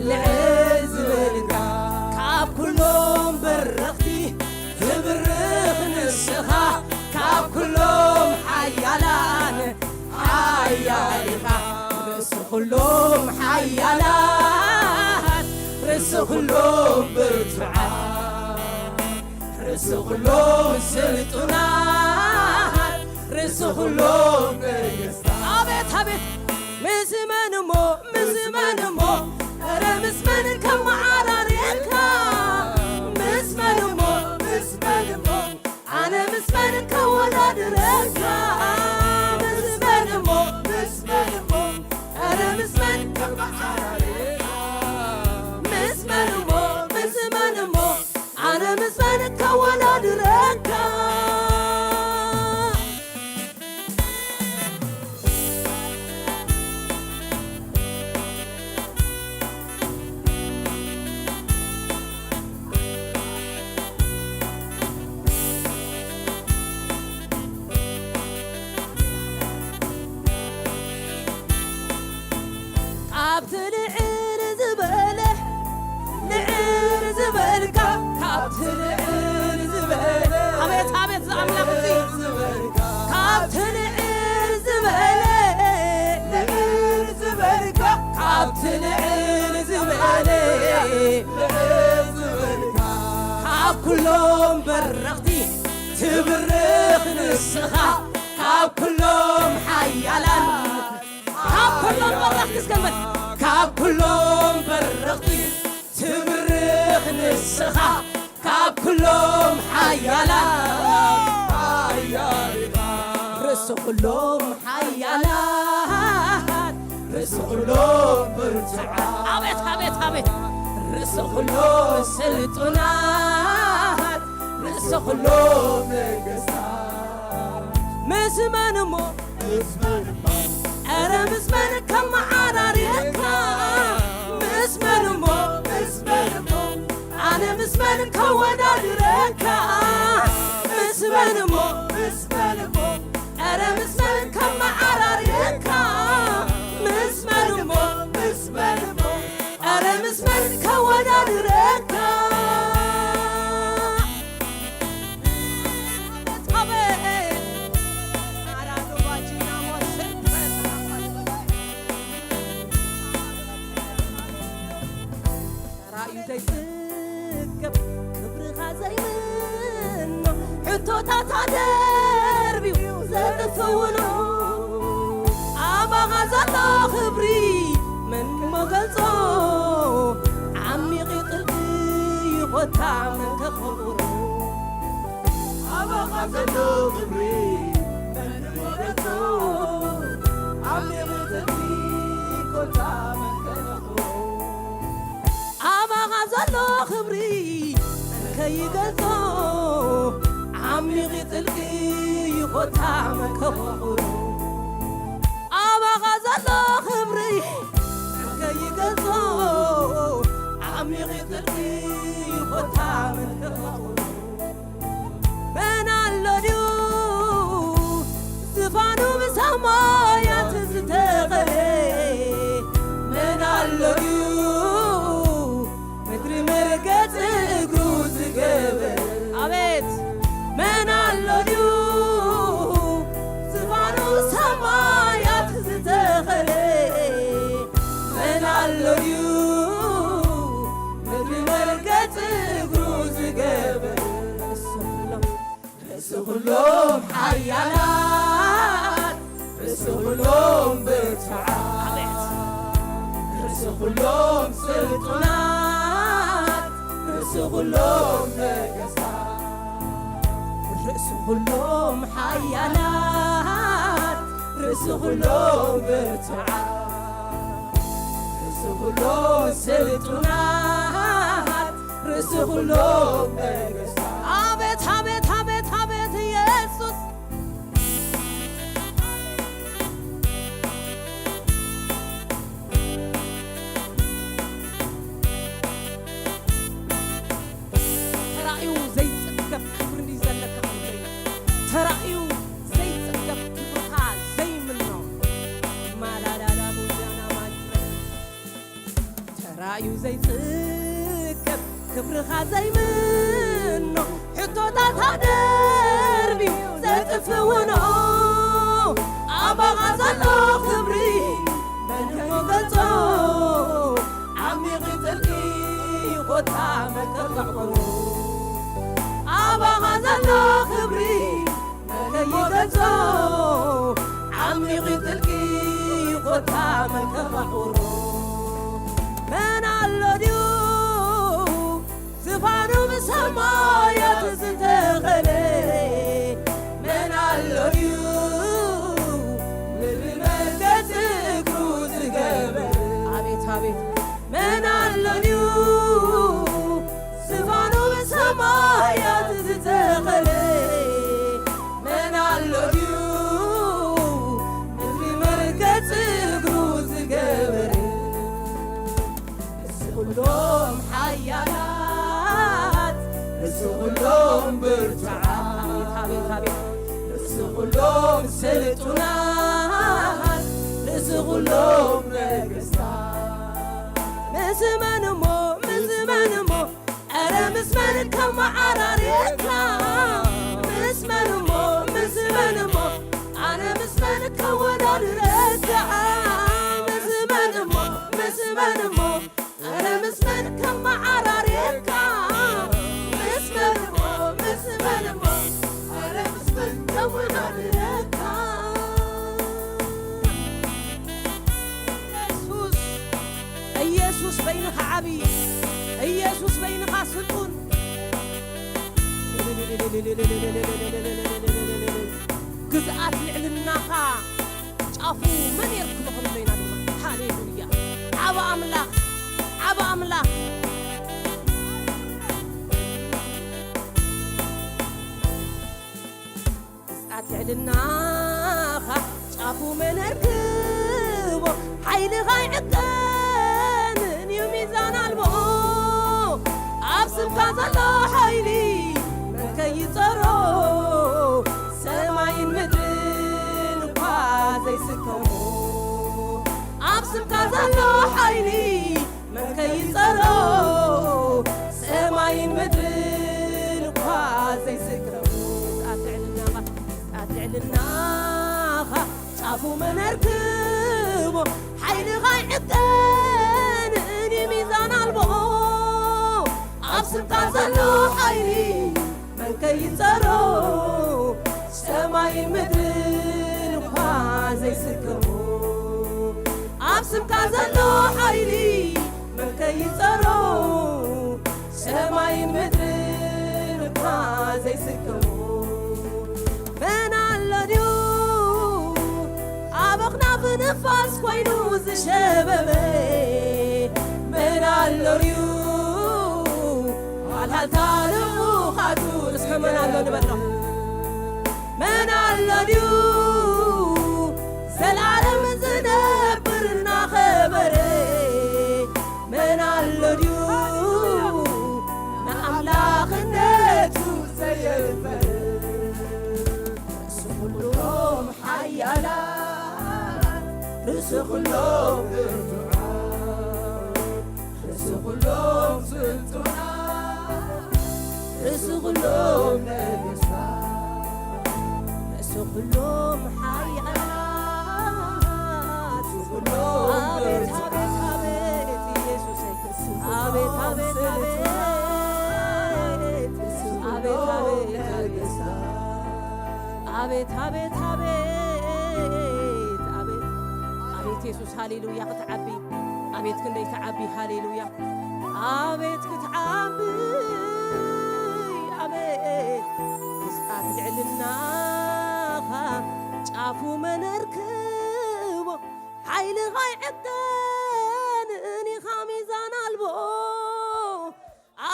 ልዕል ዝበልካ፣ ካብ ኩሎም በረኽቲ ትብርኽ ንስኻ፣ ካብ ኩሎም ሓያላን ሓያል ኢኻ፣ ርእሲ ኩሎም ሓያላት፣ ርእሲ ኩሎም ብርቱዓት፣ ርእሲ ኩሎም ስልጡናት፣ ርእሲ ኩሎም ነገስታት። ኣቤት፣ ኣቤት። ምስ መን እሞ፣ ምስ መን እሞ፣ ኧረ ምስ መን ከመዓራርየካ? ምስ መን እሞ፣ ምስ መን እሞ፣ ኣነ ምስ መን ከወዳድረካ? ምስ መን እሞ፣ ምስ መን እሞ፣ ኣነ ምስ መን ከመዓራርየካ? ምስ መን እሞ፣ ምስ መን እሞ፣ ኣነ ምስ መን ከወዳድረካ? ካብቲ ልዕል ዝበለ፣ ልዕል ዝበልካ፣ ካብቲ ልዕል ዝበለ፣ ኣቤት፣ ኣቤት፣ ዝኣምላኽ እዚ። ካብቲ ልዕል ዝበለ፣ ልዕል ዝበልካ፣ ካብቲ ልዕል ዝበለ፣ ልዕል ዝበልካ፣ ካብ ኩሎም በረኽቲ ትብርኽ ንስኻ፣ ካብ ኩሎም ሓያላን፣ ካብ ኩሎም በረኽቲ እስከ ንበል። ካብ ኩሎም በረኽቲ ትብርኽ ንስኻ፣ ካብ ኩሎም ሓያላት፣ ሓያል ኢኻ። ርእሲ ኩሎም ሓያላት፣ ርእሲ ኩሎም ብርቱዓት። ኣቤት፣ ኣቤት፣ ኣቤት። ርእሲ ኩሎም ስልጡናት፣ ርእሲ ኩሎም ነገስታት። ምስ መን እሞ፣ ምስ መን እሞ፣ ኧረ ምስ መን ከመዓራርየካ? ምስ መን እሞ፣ ምስ መን እሞ፣ ኣነ ምስ መን ከወዳድረካ? ምስ መን እሞ፣ ምስ መን እሞ፣ ኧረ ምስ መን ከመዓራርየካ? ምስ መን እሞ፣ ምስ መን እሞ፣ ኧረ ምስ መን ከወዳድረካ? ኣቤት፣ ኣቤት። ኣራዶ ባጂና ሞስን ቶታታ ደርብዩ ዘጥፍውኑ ኣባኻ ዘሎ ክብሪ መን ክመገልጾ? ዓሚቕ ጥልቂ ይኾታ መን ከኽብሮ? ኣባኻ ዘሎ ክብሪ መን ክመገልጾ? ዓሚቕ ጥልቂ ይኾታ መን ከኽብሮ? ኣባኻ ዘሎ ክብሪ ከይገልጾ ዓሚቕ ጥልቂ ይኾታ መከፍሩ ኣባኻ ዘሎ ክብሪ ከይገልጾ ዓሚቕ ጥልቂ ይኾታ መከፍሩ መን ኣሎ ድዩ ዝፋኑ ብሰማያት ዝተኸለ መን ኣሎ ድዩ ምድሪ መርገጽ እግሩ ዝገበረ ኣቤት መን ኣሎ ድዩ ዝፋኑ ሰማያት ዝተኸለ መን ኣሎ ድዩ ምድሪ መርገጽ እግሩ ዝገበረ ርእሲ ኩሎም ሓያላት ርእሲ ኩሎም ብርቱዓት ርእሲ ኩሎም ስልጡናት ርእሲ ኩሎም ነገስታት ርእሲ ኩሎም ሓያላት ርእሲ ኩሎም ብርቱዓት ርእሲ ኩሎም ስልጡናት ርእሲ ኩሎም ነገስታት ኣቤት ኣቤት ኣቤት ኣቤት ኢየሱስ ተራእዩ ዘይጽገብ ክብሪ እንድዩ ዘለካ ክብሪ ተራእዩ ዘይጽገብ ክብርኻ ዘይምኖ ማላላላ ቦጃና ማጅረ ተራእዩ ዘይጽገብ ክብርኻ ዘይምኖ ሕቶታት ሃደርቢ ዘጥፍውኖ ኣባኻ ዘሎ ክብሪ መን ክመገልጾ ዓሚቕ ጥልቂ ኮታ መከባዕበሮ ኣባኻ ዘሎ ክብሪ ከይገልጾ ዓሚቕ ጥልቂ ኮታ መከባዕበሮ መን ኣሎ ድዩ ዝፋኑ ብሰማያት ዝተኸለ መን ኣሎ ድዩ ምድሪ መርገጽ እግሩ ዝገበረ ኣቤት ኣቤት መን ኣሎ ድዩ ዝፋኑ ብሰማያት ዝተኸለ መን ኣሎ ድዩ ምድሪ መርገጽ እግሩ ዝገበረ ርእሲ ኩሎም ሓያላት ርእሲ ኩሎም ብርቱዓት ርእሲ ኩሎም ስልጡናት ርእሲ ኩሎም ነገስታት ምስ መን እሞ ምስ መን እሞ ኧረ ምስ መን ከመዓራርየካ ምስ መን እሞ ምስ መን እሞ ኣነ ምስ መን ከወዳድረካ ምስ መን እሞ ምስ መን እሞ ኣረ ምስ መን ከመዓራርየካ ምስ መን እሞ ምስ መን እሞ ኣረ ምስ መን ከወዳድረካ ኢየሱስ ኢየሱስ በይንኻ ዓቢ ኢየሱስ በይንኻ ስልጡን ግዝኣት ልዕልናኻ ጫፉ መን የርክቦ ክንብሎ ኢና ድማ ሃሌሉያ ዓብ ኣምላኽ ዓብ ኣምላኽ ግዝኣት ልዕልናኻ ጫፉ መን የርክቦ ሓይልኻ ይዕቀንን እዩ ሚዛን ኣልቦ ኣብ ስምካ ዘሎ ሓይሊ መን ከይጸሮ ሰማይን ምድርን እኳ ዘይስከሞ ኣብ ስምካ ዘሎ ሓይሊ መን ከይጸሮ ሰማይን ምድርን እኳ ዘይስከሞ ግዝኣት ልዕልናኻ ግዝኣት ልዕልናኻ ጫፉ መን የርክቦ ሓይልኻ ይዕቀንን እዩ ሚዛን ኣልቦ ኣብ ስምካ ዘሎ ሓይሊ መን ከይጸሮ ሰማይን ምድርን እኳ ዘይስከሞ ኣብ ስምካ ዘሎ ሓይሊ መን ከይጸሮ ሰማይን ምድርን እኳ ዘይስከሞ መን ኣሎ ድዩ ኣብ ኣኽናፍ ንፋስ ኮይኑ ዝሸበበ መን ኣሎ ድዩ ሃልሃልታ ልኡኻቱ እስከ መን ኣሎ ንበሎ መን ኣሎ ድዩ ዘላለም ዝነብር እናኸበረ መን ኣሎ ድዩ ንኣምላኽነቱ ዘየልፈር ርእሲ ኩሎም ሓያላት ርእሲ ኩሎም ብርቱዓት ርእሲ ኩሎም ስልጡናት ርእሲ ኩሎም ነገስታት ርእሲ ኩሎም ሓያላት ርእሲ ኩሎም ኣቤት ኣቤት ኣቤት ኢየሱሰይ ኣቤት ኣቤት ኣቤት ኣቤት ኣቤት ኣቤት ኣቤት ኣቤት ኣቤት ኣቤት ኣቤት ኢየሱስ ሃሌሉያ ክትዓቢ ኣቤት ክንደይ ትዓቢ ሃሌሉያ ኣቤት ክትዓቢ ኣቤት ምስኣት ልዕልናኻ ጫፉ መነርክቦ ሓይልኻ ይዕጠን እኒኻ ሚዛን ኣልቦ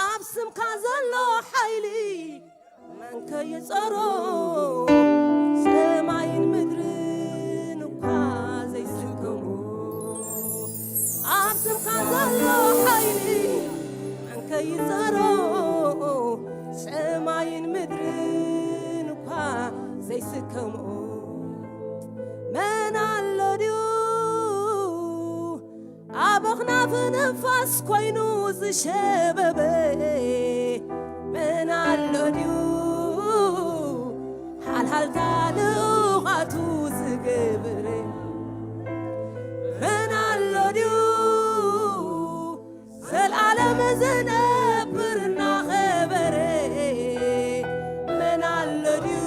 ኣብ ስምካ ዘሎ ሓይሊ መን ከይጸሮ ሰማይን ምድርን እኳ ዘይስከሞ ኣብ ስምካ ዘሎ ሓይሊ መን ከይጸሮ ሰማይን ምድርን እኳ ዘይስከሞ መን ኣሎ ድዩ ኣብ ኣኽናፍ ንፋስ ኮይኑ ዝሸበበ መን ኣሎ ድዩ ሓልሃልታ ልኡኻቱ ዝገብር መን ኣሎ ድዩ ዘልኣለም ዝነብር እናኸበረ መን ኣሎ ድዩ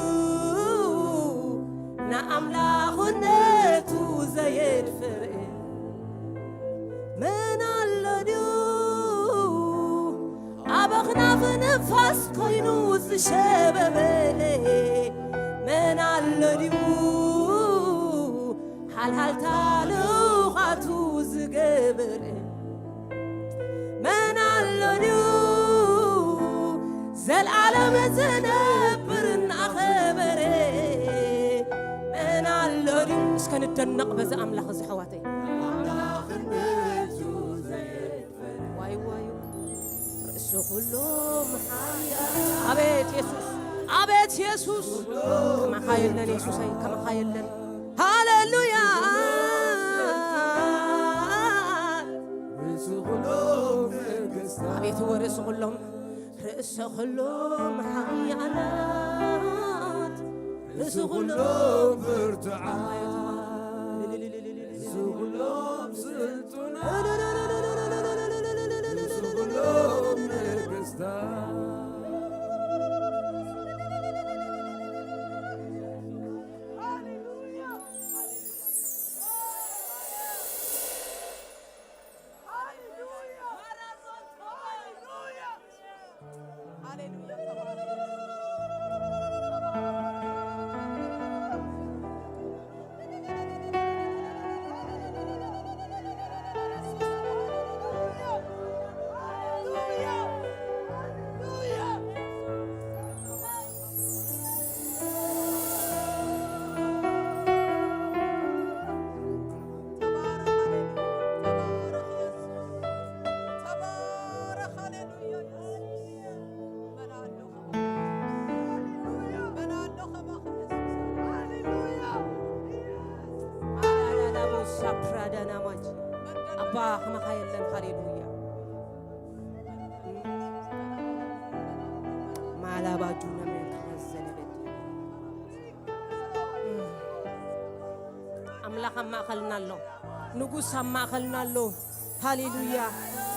ንኣምላኽነቱ ዘየድፍር መን ኣሎ ድዩ ኣብ ኣኽናፍ ንፋስ ኮይኑ ዝሸበበ መን ኣሎ ድዩ ሓልሃልታ ልኻቱ ዝገብር መን ኣሎ ድዩ ዘልኣለም ዝነብር እናኸበረ መን ኣሎ ድዩ እስከ ንደነቕ በዚ ኣምላኽ እዚ ኣሕዋተይ ዋይ ዋይ ርእሲ ኩሎም ሓያል ኣቤት የሱስ ኣቤት የሱስ ከማኻ የለን የሱሰይ ከማኻ የለን ሃሌሉያ ርእሲ ኩሎም ነገስታት ኣቤት እወ ርእሲ ኩሎም ርእሲ ኩሎም ሓያላት ርእሲ ኩሎም ብርቱዓት ርእሲ ኩሎም ስልጡናት ርእሲ ኩሎም ነገስታት ኣባ ከማኻ የለን ሃሌሉያ ማላባጁ ነመንከዘለበ ኣምላኽ ኣብ ማእኸልና ኣሎ ንጉስ ኣብ ማእኸልና ኣሎ ሃሌሉያ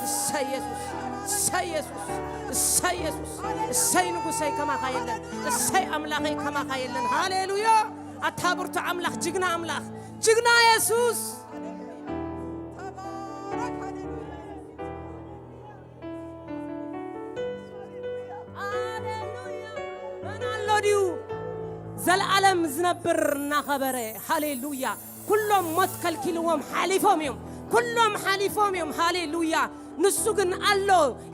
እሰይ የሱስ፣ እሰይ የሱስ፣ እሰይ የሱስ፣ እሰይ ንጉሰይ ከማኻ የለን፣ እሰይ ኣምላኸይ ከማኻ የለን። ሃሌሉያ! ኣታ ብርቱ ኣምላኽ፣ ጅግና ኣምላኽ፣ ጅግና የሱስ። ሃሌሉያ! መን ኣሎ ድዩ ዘልኣለም ዝነብር እናኸበረ? ሃሌሉያ! ኩሎም ሞት ከልኪልዎም ሓሊፎም እዮም። ኩሎም ሓሊፎም እዮም። ሃሌሉያ! ንሱ ግን ኣሎ፣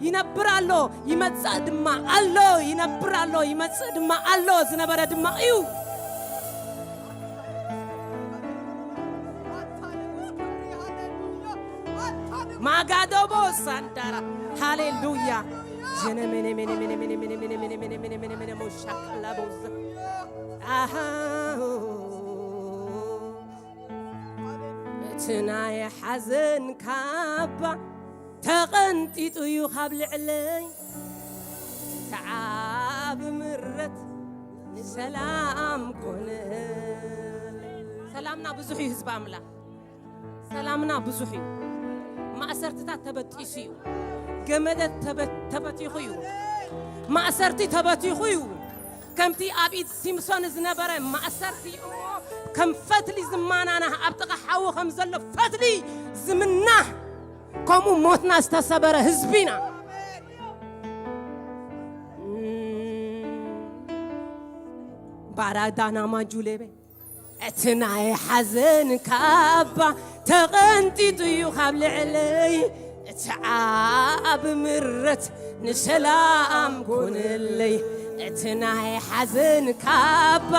ይነብር ኣሎ፣ ይመጽእ ድማ ኣሎ፣ ይነብር ኣሎ፣ ይመጽእ ድማ ኣሎ፣ ዝነበረ ድማ እዩ። ማጋዶቦ ሳንዳራ። ሃሌሉያ። ጀነ መነ መነ መነ መነ መነ መነ መነ መነ መነ መነ መነ ሞሻ ካላቦዝ። ኣሃ። እቲ ናይ ሓዘን ካባ ተቐንጢጡ እዩ ካብ ልዕለይ። ተዓብ ምረት ንሰላም ኮነ። ሰላምና ብዙሕ እዩ ህዝቢ ኣምላኽ። ሰላምና ብዙሕ እዩ። ማእሰርትታት ተበጢሱ እዩ። ገመደት ተበ-፣ ተበቲኹ እዩ። ማእሰርቲ ተበቲኹ እዩ። ከምቲ ኣብ ኢድ ሲምሶን ዝነበረ ማእሰርቲ እሞ ከም ፈትሊ ዝማናናህ ኣብ ጥቓ ሓዊ ከም ዘሎ ፈትሊ ዝምናህ ከምኡ ሞትና ዝተሰበረ ህዝቢ ኢና። ባራዳና ማጁሌቤ እቲ ናይ ሓዘን ካባ ተቐንጢጡ እዩ ካብ ልዕለይ። እቲ ዓብ ምረት ንሰላም ኮነለይ። እቲ ናይ ሓዘን ካባ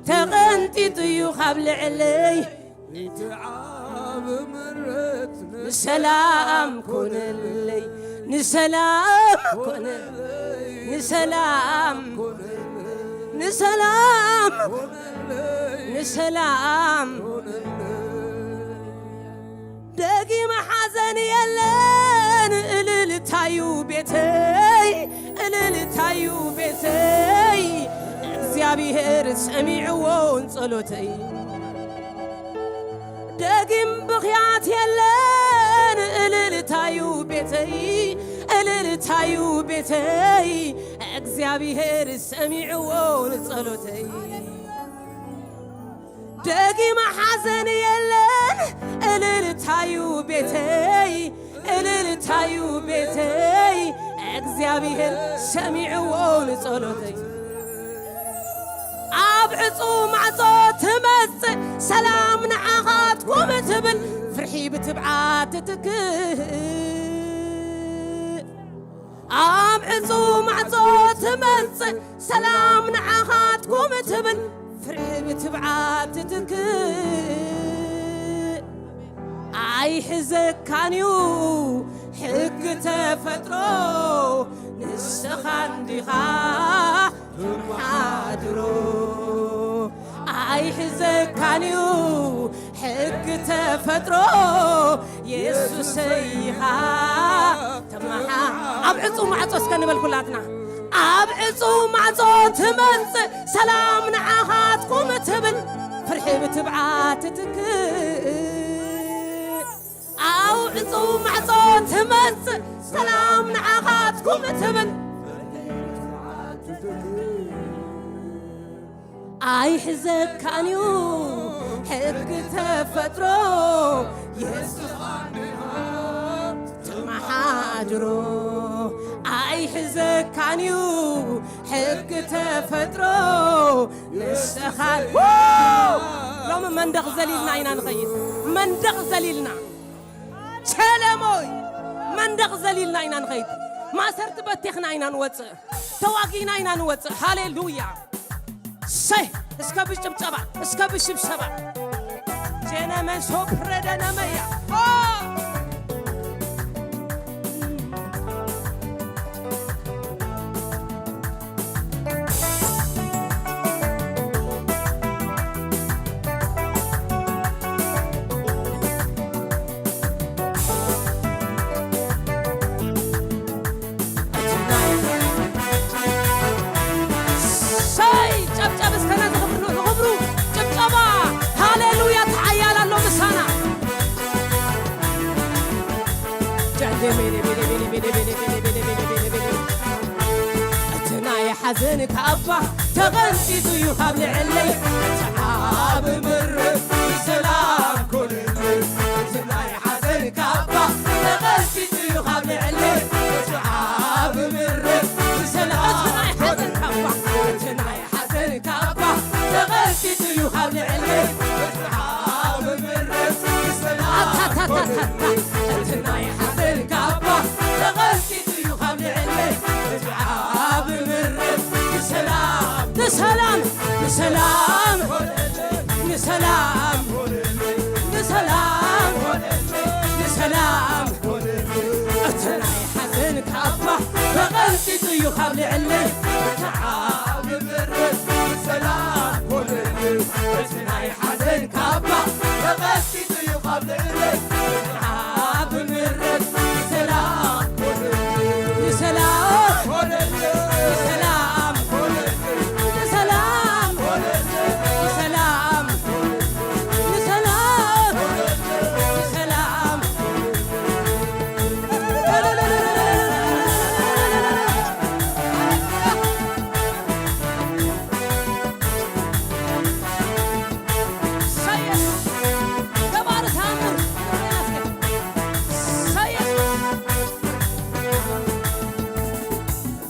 ተቐንጢጡ እዩ ካብ ልዕለይ። እቲ ዓብ ምረት ንሰላም ኮነለይ። ንሰላም ኮነ፣ ንሰላም፣ ንሰላም፣ ንሰላም። ደጊመ ሓዘን የለን፣ እልልታዩ ቤተይ፣ እልልታዩ ቤተይ። እግዚኣብሔር ሰሚዕዎን ጸሎተይ። ደጊም ብኽያት የለን፣ እልልታዩ ቤተይ፣ እልልታዩ ቤተይ። እግዚኣብሔር ሰሚዕዎ ንጸሎተይ። ደጊመ ሓዘን የለን፣ እልልታዩ ቤተይ፣ እልልታዩ ቤተይ። እግዚኣብሔር ሰሚዕዎ ንጸሎተይ። ኣብ ዕጹው ማዕጾ ትመጽእ ሰላም ንዓኻትኩም ትብል፣ ፍርሒ ብትብዓት ትትክእ። ኣብ ዕጹው ማዕጾ ትመጽእ ሰላም ንዓኻትኩም ትብል፣ ፍርሒ ብትብዓት ትትክእ። ኣይሕዘካንዩ ሕጊ ተፈጥሮ፣ ንስኻ እንዲኻ ተመሓድሮ። ኣይሕዘካንዩ ሕጊ ተፈጥሮ፣ የሱሰይ ኢኻ ተመሓ-፣ ኣብ ዕጹው ማዕጾ እስከ ንበል ኩላትና። ኣብ ዕጹው ማዕጾ ትመጽእ ሰላም ንዓኻትኩም ትብል፣ ፍርሒ ብትብዓት ትትክእ። ኣብ ዕጹው ማዕጾ ትመጽእ ሰላም ንዓኻትኩም ትብል። ኣይሕዘካንዩ ሕጊ ተፈጥሮ፣ የሱስ ተመሓድሮ። ኣይሕዘካንዩ ሕጊ ተፈጥሮ፣ ንስኻ። ሎሚ መንደቕ ዘሊልና ኢና ንኸይድ። መንደቕ ዘሊልና። ቸለሞይ መንደቕ ዘሊልና ኢና ንኸይድ። ማእሰርቲ በቲኽና ኢና ንወፅእ። ተዋጊና ኢና ንወፅእ። ሃሌሉያ። ሰይ፣ እስከ ብጭብጨባ፣ እስከ ብሽብሸባ። ጀነመ ሶፕረደነመያ። ኦ! ሰይ! ጨብጨብ እስከ ነዚ ክብሩ፣ ንኽብሩ ጭብጨባ። ሃሌሉያ፣ ተሓያል ኣሎ ምሳና። ሓዘን ካባ ተቐንጢጡ እዩ ካብ ልዕለይ፣ እቲ ዓቢ ምርት ብሰላም ኮነለይ። እቲ ናይ ሓዘን ካባ ተቐንጢጡ እዩ ካብ ልዕለይ፣ እቲ ዓቢ ምርት ብሰላም እቲ ናይ ሓዘን ካባ፣ እቲ ናይ ሓዘን ካባ ተቐንጢጡ እዩ ካብ ልዕለይ፣ እቲ ዓቢ ምርት ብሰላም ኮነለይ። እቲ ናይ ሓዘን ካባ ተቐንጢጡ እዩ ካብ ልዕለይ፣ እቲ ዓቢ ምርት ብሰላም፣ ብሰላም፣ ብሰላም፣ ብሰላም፣ ብሰላም፣ ብሰላም። እቲ ናይ ሓዘን ካባ ተቐንጢጡ እዩ ካብ ልዕለይ፣ እቲ ዓቢ ምርት ብሰላም ኮነለይ። እቲ ናይ ሓዘን ካባ ተቐንጢጡ እዩ ካብ ልዕለይ፣ እቲ ዓቢ ምርት ብሰላም ኮነለይ። ብሰላም፣ ብሰላም፣ ብሰላም፣ ብሰላም፣ ብሰላም፣ ብሰላም።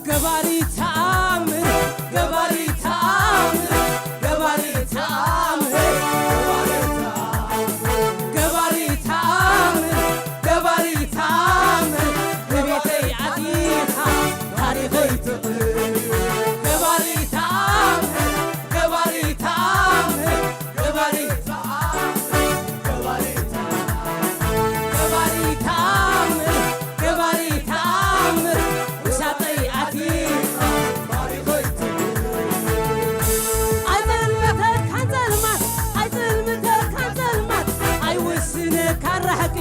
ገባሪ ተኣምር፣ ገባሪ ተኣምር፣ ገባሪ ተኣምር፣ ገባሪ ተኣምር፣ ገባሪ ተኣምር፣ ገባሪ ተኣምር፣ ንቤተይ ኣቲኻ ታሪኸይ ትቕይር። ገባሪ ተኣምር፣ ገባሪ ተኣምር፣ ገባሪ ተኣምር፣ ገባሪ ተኣምር፣ ገባሪ ተኣምር፣ ውሳጠይ ኣቲኻ ኣይጽልምተካን ጸልማት፣ ኣይጽልምተካን ጸልማት፣ ኣይውስነካን ራሕቂ፣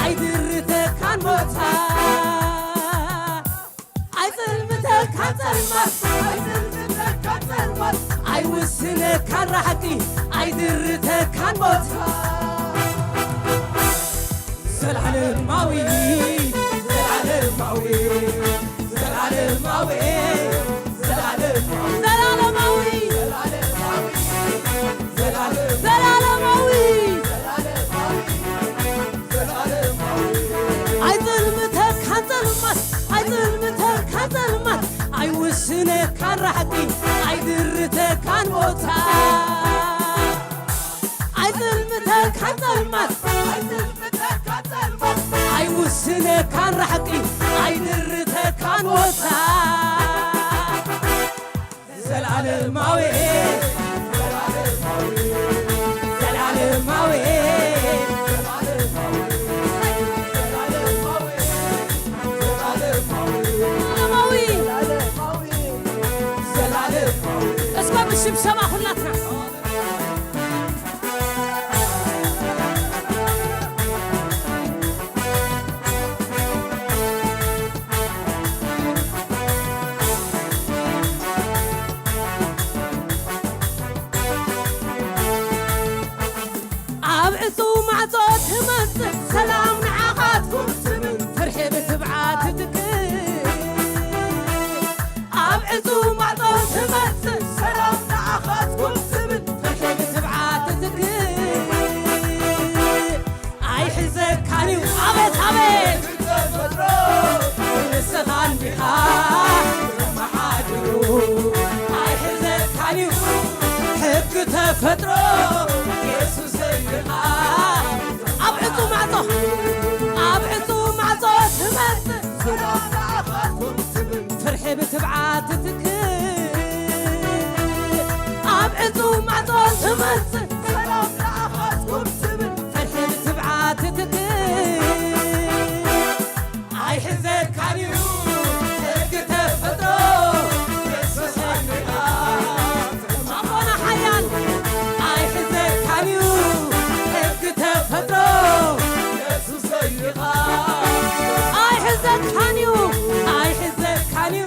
ኣይድርተካን ሞታ። ኣይጽልምተካን ጸልማት፣ ኣይጽልምተካን ጸልማት፣ ኣይውስነካን ራሕቂ፣ ኣይድርተካን ሞታ። ዘላለማዊ፣ ዘላለማዊ፣ ዘላለማዊ፣ ዘላለማዊ፣ ዘላለማዊ፣ ዘላለማዊ፣ ኣይጽልምተካን ጸልማት፣ ኣይጽልምተካን ጸልማት፣ ኣይውስነካን ራሕቂ፣ ኣይድርተካን ሞታ። ኣይጽልምተካን ጸልማት፣ ኣይጽልምተካን ጸልማት፣ ኣይውስነካን ራሕቂ፣ ኣይድርተካን ሞታ። ዘላለማዊ፣ ዘላለማዊ፣ ዘላለማዊ፣ ዘላለማዊ፣ እስከ ብሽብሸባ ሁላትና። ኣብ ዕጹው ማዕጾ ትመጽእ ሰላም ንዓኻትኩም ትብል፣ ፍርሒ ብትብዓት ትትክእ። ኣብ ዕጹው ማዕጾ ትመጽእ ሰላም ንዓኻትኩም ትብል፣ ፍርሒ ብትብዓት ትትክእ። ኣይሕዘካን እዩ። ኣቤት፣ ኣቤት። ንስኻ እንዲኻ ተመሓድሩ። ኣይሕዘካን እዩ ሕጊ ተፈጥሮ። የሱስ እንዲኻ ኣብ ዕጹው ማዕጾ፣ ኣብ ዕጹው ማዕጾ ትመጽእ። ፍርሒ ብትብዓት ትትክእ። ኣብ ዕጹው ማዕጾ ትመጽእ። ሰላም ንዓኻትኩም ትብል፣ ፍርሒ ብትብዓት ትትክእ። ኣይሕዘካን እዩ ሕጊ ተፈጥሮ፣ የሱስ ኣይንኻ ኣቦና ሓያል። ኣይሕዘካን እዩ ሕጊ ተፈጥሮ፣ የሱስ ኣይንኻ። ኣይሕዘካን እዩ፣ ኣይሕዘካን እዩ።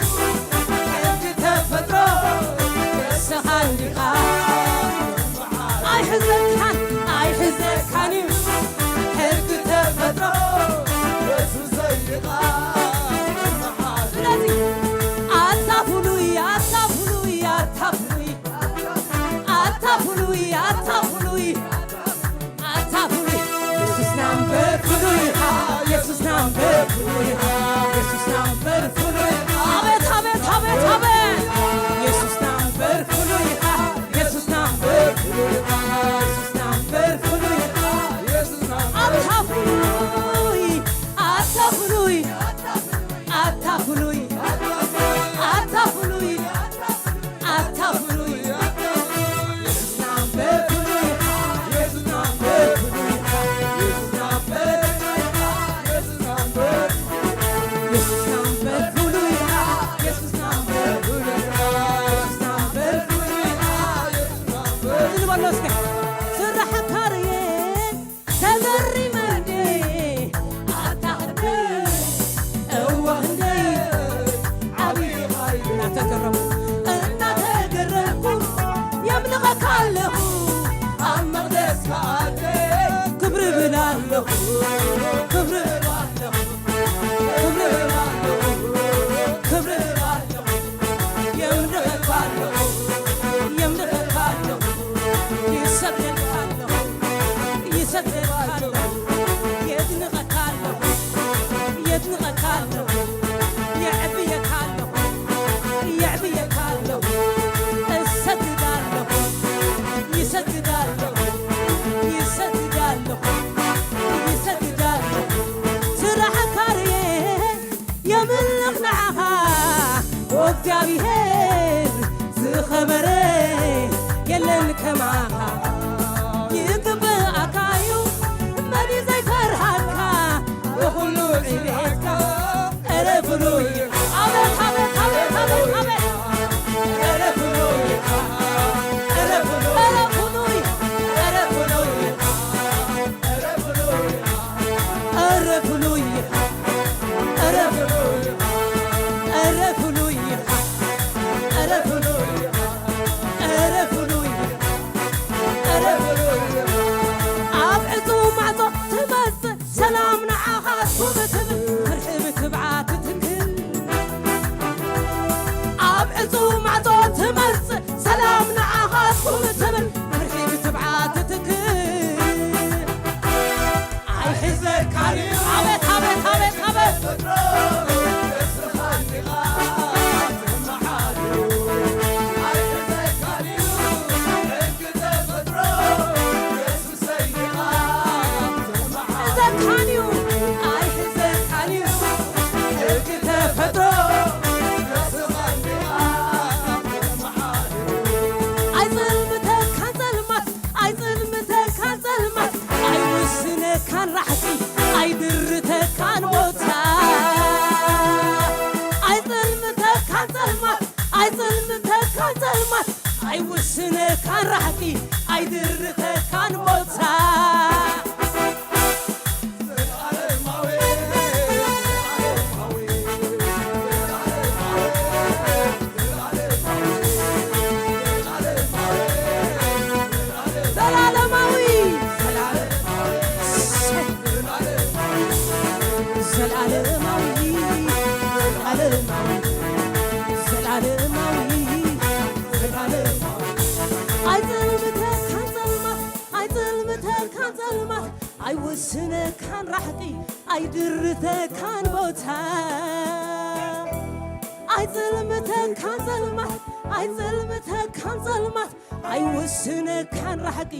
ኣለኹ፣ ክብሪ ኣለኹ፣ ክብሪ ኣለኹ፣ ክብሪ ኣለኹ። የምልኸካ ኣለኹ፣ የምልኸካ ኣለኹ፣ ይሰግደልካ ኣለኹ፣ ይሰግደልካ ኣለኹ፣ የድንቐካ ኣለኹ፣ የድንቐካ ኣለኹ፣ የዕብየካ ኣለኹ፣ የዕብየካ ኣለኹ፣ እሰግድ ኣለኹ፣ ይሰግድ ኣለኹ፣ ይሰግድ ኣለኹ፣ ይሰግድ ኣለኹ። ስራሕካ ርኤ የምልኽ ንዓኻ፣ ኦ እግዚኣብሔር ዝኸበረ የለን ከማኻ። ይግብኣካ እዩ መን እዩ ዘይፈርሃካ፣ ብኹሉ ዕቤትካ። ኧረ ፍሉይ። ኣቤት፣ ኣቤት፣ ኣቤት፣ ኣቤት፣ ኣቤት። ኧረ ፍሉይ። ኧረ ፍሉይ። ኧረ ፍሉይ። ኧረ ፍሉይ። ኧረ ፍሉይ። ኧረ ፍሉይ። ኧረ ፍሉይ። ኧረ ፍሉይ። ኧረ ፍሉይ። ኧረ ፍሉይ። ኣብ ዕጹው ማዕጾ ትመጽእ ሰላም ንዓኻትኩም ትብል፣ ፍርሒ ብትብዓት ትትክል። ኣብ ዕጹው ማዕጾ ትመጽእ ሰላም ንዓኻትኩም ትብል፣ ፍርሒ ብትብዓት ትትክል። ኣይሕዘካን እዩ። ኣቤት፣ ኣቤት፣ ኣቤት፣ ኣቤት። ኣይሕዘካን እዩ፣ ኣይሕዘካን እዩ፣ ሕጊ ተፈጥሮ። ኣይጽልምተካን ጸልማት፣ ኣይጽልምተካን ጸልማት፣ ኣይውስነካን ራሕቂ፣ ኣይድርተካን ቦታ። ኣይጽልምተካን ጸልማት፣ ኣይጽልምተካን ጸልማት፣ ኣይውስነካን ራሕቂ፣ ኣይድርተካን ቦታ። ዘላለማዊ፣ ዘላለማዊ፣ ዘላለማዊ፣ ዘላለማዊ፣ ዘላለማዊ። ኣይጽልምተካን ጸልማት፣ ኣይጽልምተካን ጸልማት፣ ኣይውስነካን ራሕቂ፣ ኣይድርተካን ቦታ። ኣይጽልምተካን ጸልማት፣ ኣይጽልምተካን ጸልማት፣ ኣይውስነካን ራሕቂ፣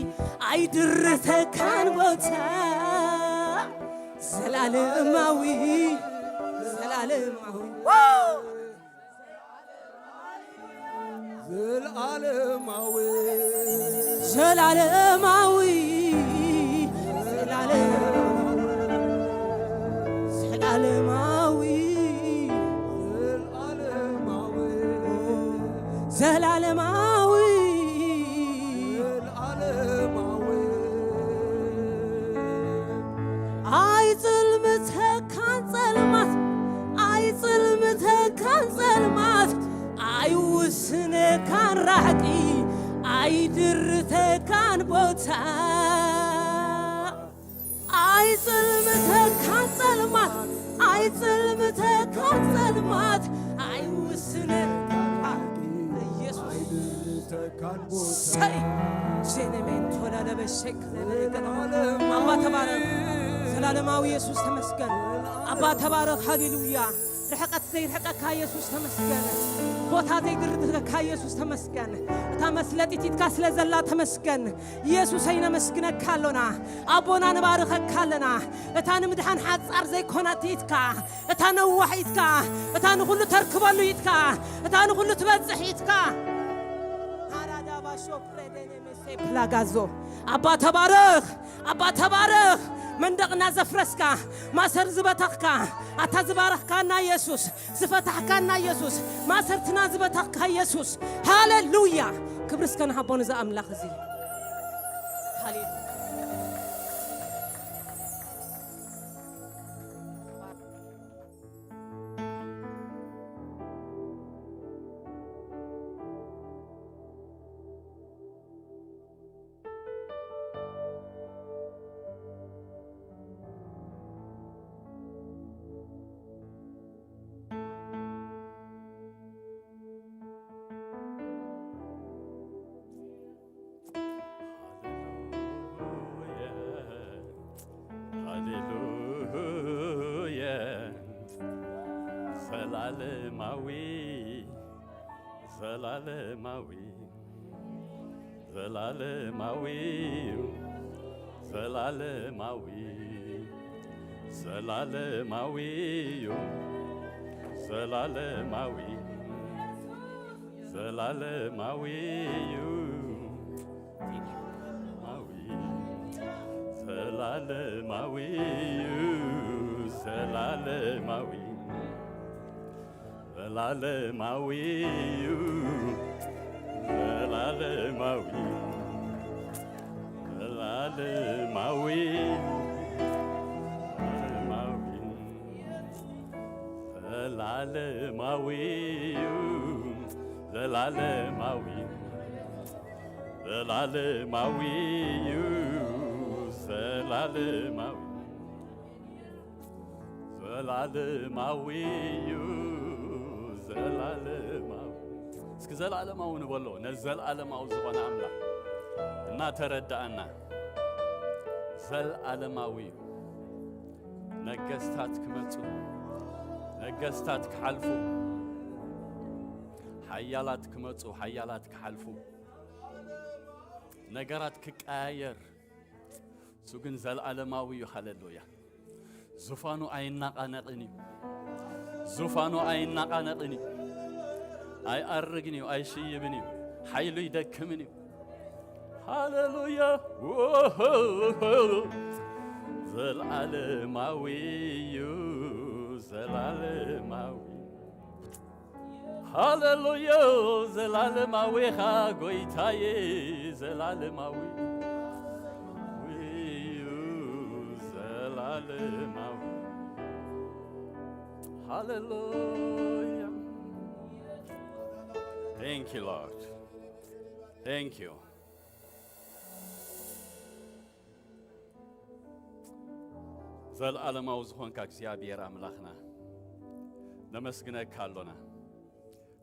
ኣይድርተካን ቦታ። ዘላለማዊ፣ ዘላለማዊ። ዘላለማዊ፣ ዘላለማዊ፣ ዘላለማዊ፣ ዘላለማዊ፣ ኣይጽልምተካን ጸልማት፣ ኣይጽልምተካን ጸልማት፣ ኣይውስነካን ራሕቂ፣ ኣይድርተካን ቦታ። ኣይጽልምተካን ጸልማት፣ ኣይጽልምተካን ጸልማት፣ ኣይውስነካን ራሕቂ። ኢየሱስ። ሰይ ሴኔሜን ቶዳ ለበሸክ ለበገና። አባ ተባረክ፣ ዘላለማዊ ኢየሱስ ተመስገን። ኣባ ተባረክ፣ ሃሌሉያ። ርሕቀት ዘይርሕቀካ ኢየሱስ ተመስገን። ቦታ ዘይድርድረካ ኢየሱስ ተመስገን። እታ መስለጢት ኢድካ ስለ ዘላ ተመስገን። ኢየሱሰይ ነመስግነካ ኣሎና። ኣቦና ንባርኸካ ኣለና። እታ ንምድሓን ሓጻር ዘይኮነት ኢድካ፣ እታ ነዋሕ ኢድካ፣ እታ ንኹሉ ተርክበሉ ኢድካ፣ እታ ንኹሉ ትበጽሕ ኢድካ። ሃራዳባ ሾፕሬዴኔ ሜሴ ፕላጋዞ። ኣባ ተባረኽ፣ ኣባ ተባረኽ። መንደቕና ዘፍረስካ፣ ማሰር ዝበተኽካ፣ ኣታ ዝባረኽካና ኢየሱስ፣ ዝፈታሕካና ኢየሱስ፣ ማሰርትና ዝበተኽካ ኢየሱስ። ሃሌሉያ። ክብሪ እስከ ንሃቦ ነዚ ኣምላኽ እዚ። ሃሌሉያ። ሃሌሉያ። ዘላለማዊ፣ ዘላለማዊ፣ ዘላለማዊ እዩ። ዘላለማዊ፣ ዘላለማዊ እዩ። ዘላለማዊ፣ ዘላለማዊ እዩ። ዘላለማዊ፣ ዘላለማዊ እዩ። ዘላለማዊ፣ ዘላለማዊ እዩ። ዘላለማዊ፣ ዘላለማዊ፣ ዘላለማዊ፣ ዘላለማዊ እዩ። ዘላለማዊ፣ ዘላለማዊ እዩ። ዘላለማዊ፣ ዘላለማዊ እዩ። ዘላለማዊ እዩ። ዘላለማዊ። እስኪ ዘላለማዊ ንበሎ። ነዚ ዘላለማዊ ዝኾነ ኣምላኽ እናተረዳእና፣ ዘላለማዊ እዩ። ነገስታት ክመጹ፣ ነገስታት ክሓልፉ፣ ሓያላት ክመጹ፣ ሓያላት ክሓልፉ፣ ነገራት ክቀያየር፣ እሱ ግን ዘላለማዊ እዩ። ሃሌሉያ። ዙፋኑ ኣይናቃነቅን እዩ። ዙፋኑ ኣይናቃነቅን እዩ። ኣይኣርግን እዩ፣ ኣይሽይብን እዩ። ሓይሉ ይደክምን እዩ። ሃሌሉያ። ዘላለማዊ እዩ። ዘላለማዊ፣ ሃሌሉያ። ዘላለማዊ ኢኻ ጎይታዬ። ዘላለማዊ እዩ። ዘላለማዊ። ሃሌሉያ። Thank you, Lord. Thank you. ዘላለማዊ ዝኾንካ እግዚኣብሔር ኣምላኽና፣ ነመስግነካ ኣሎና፣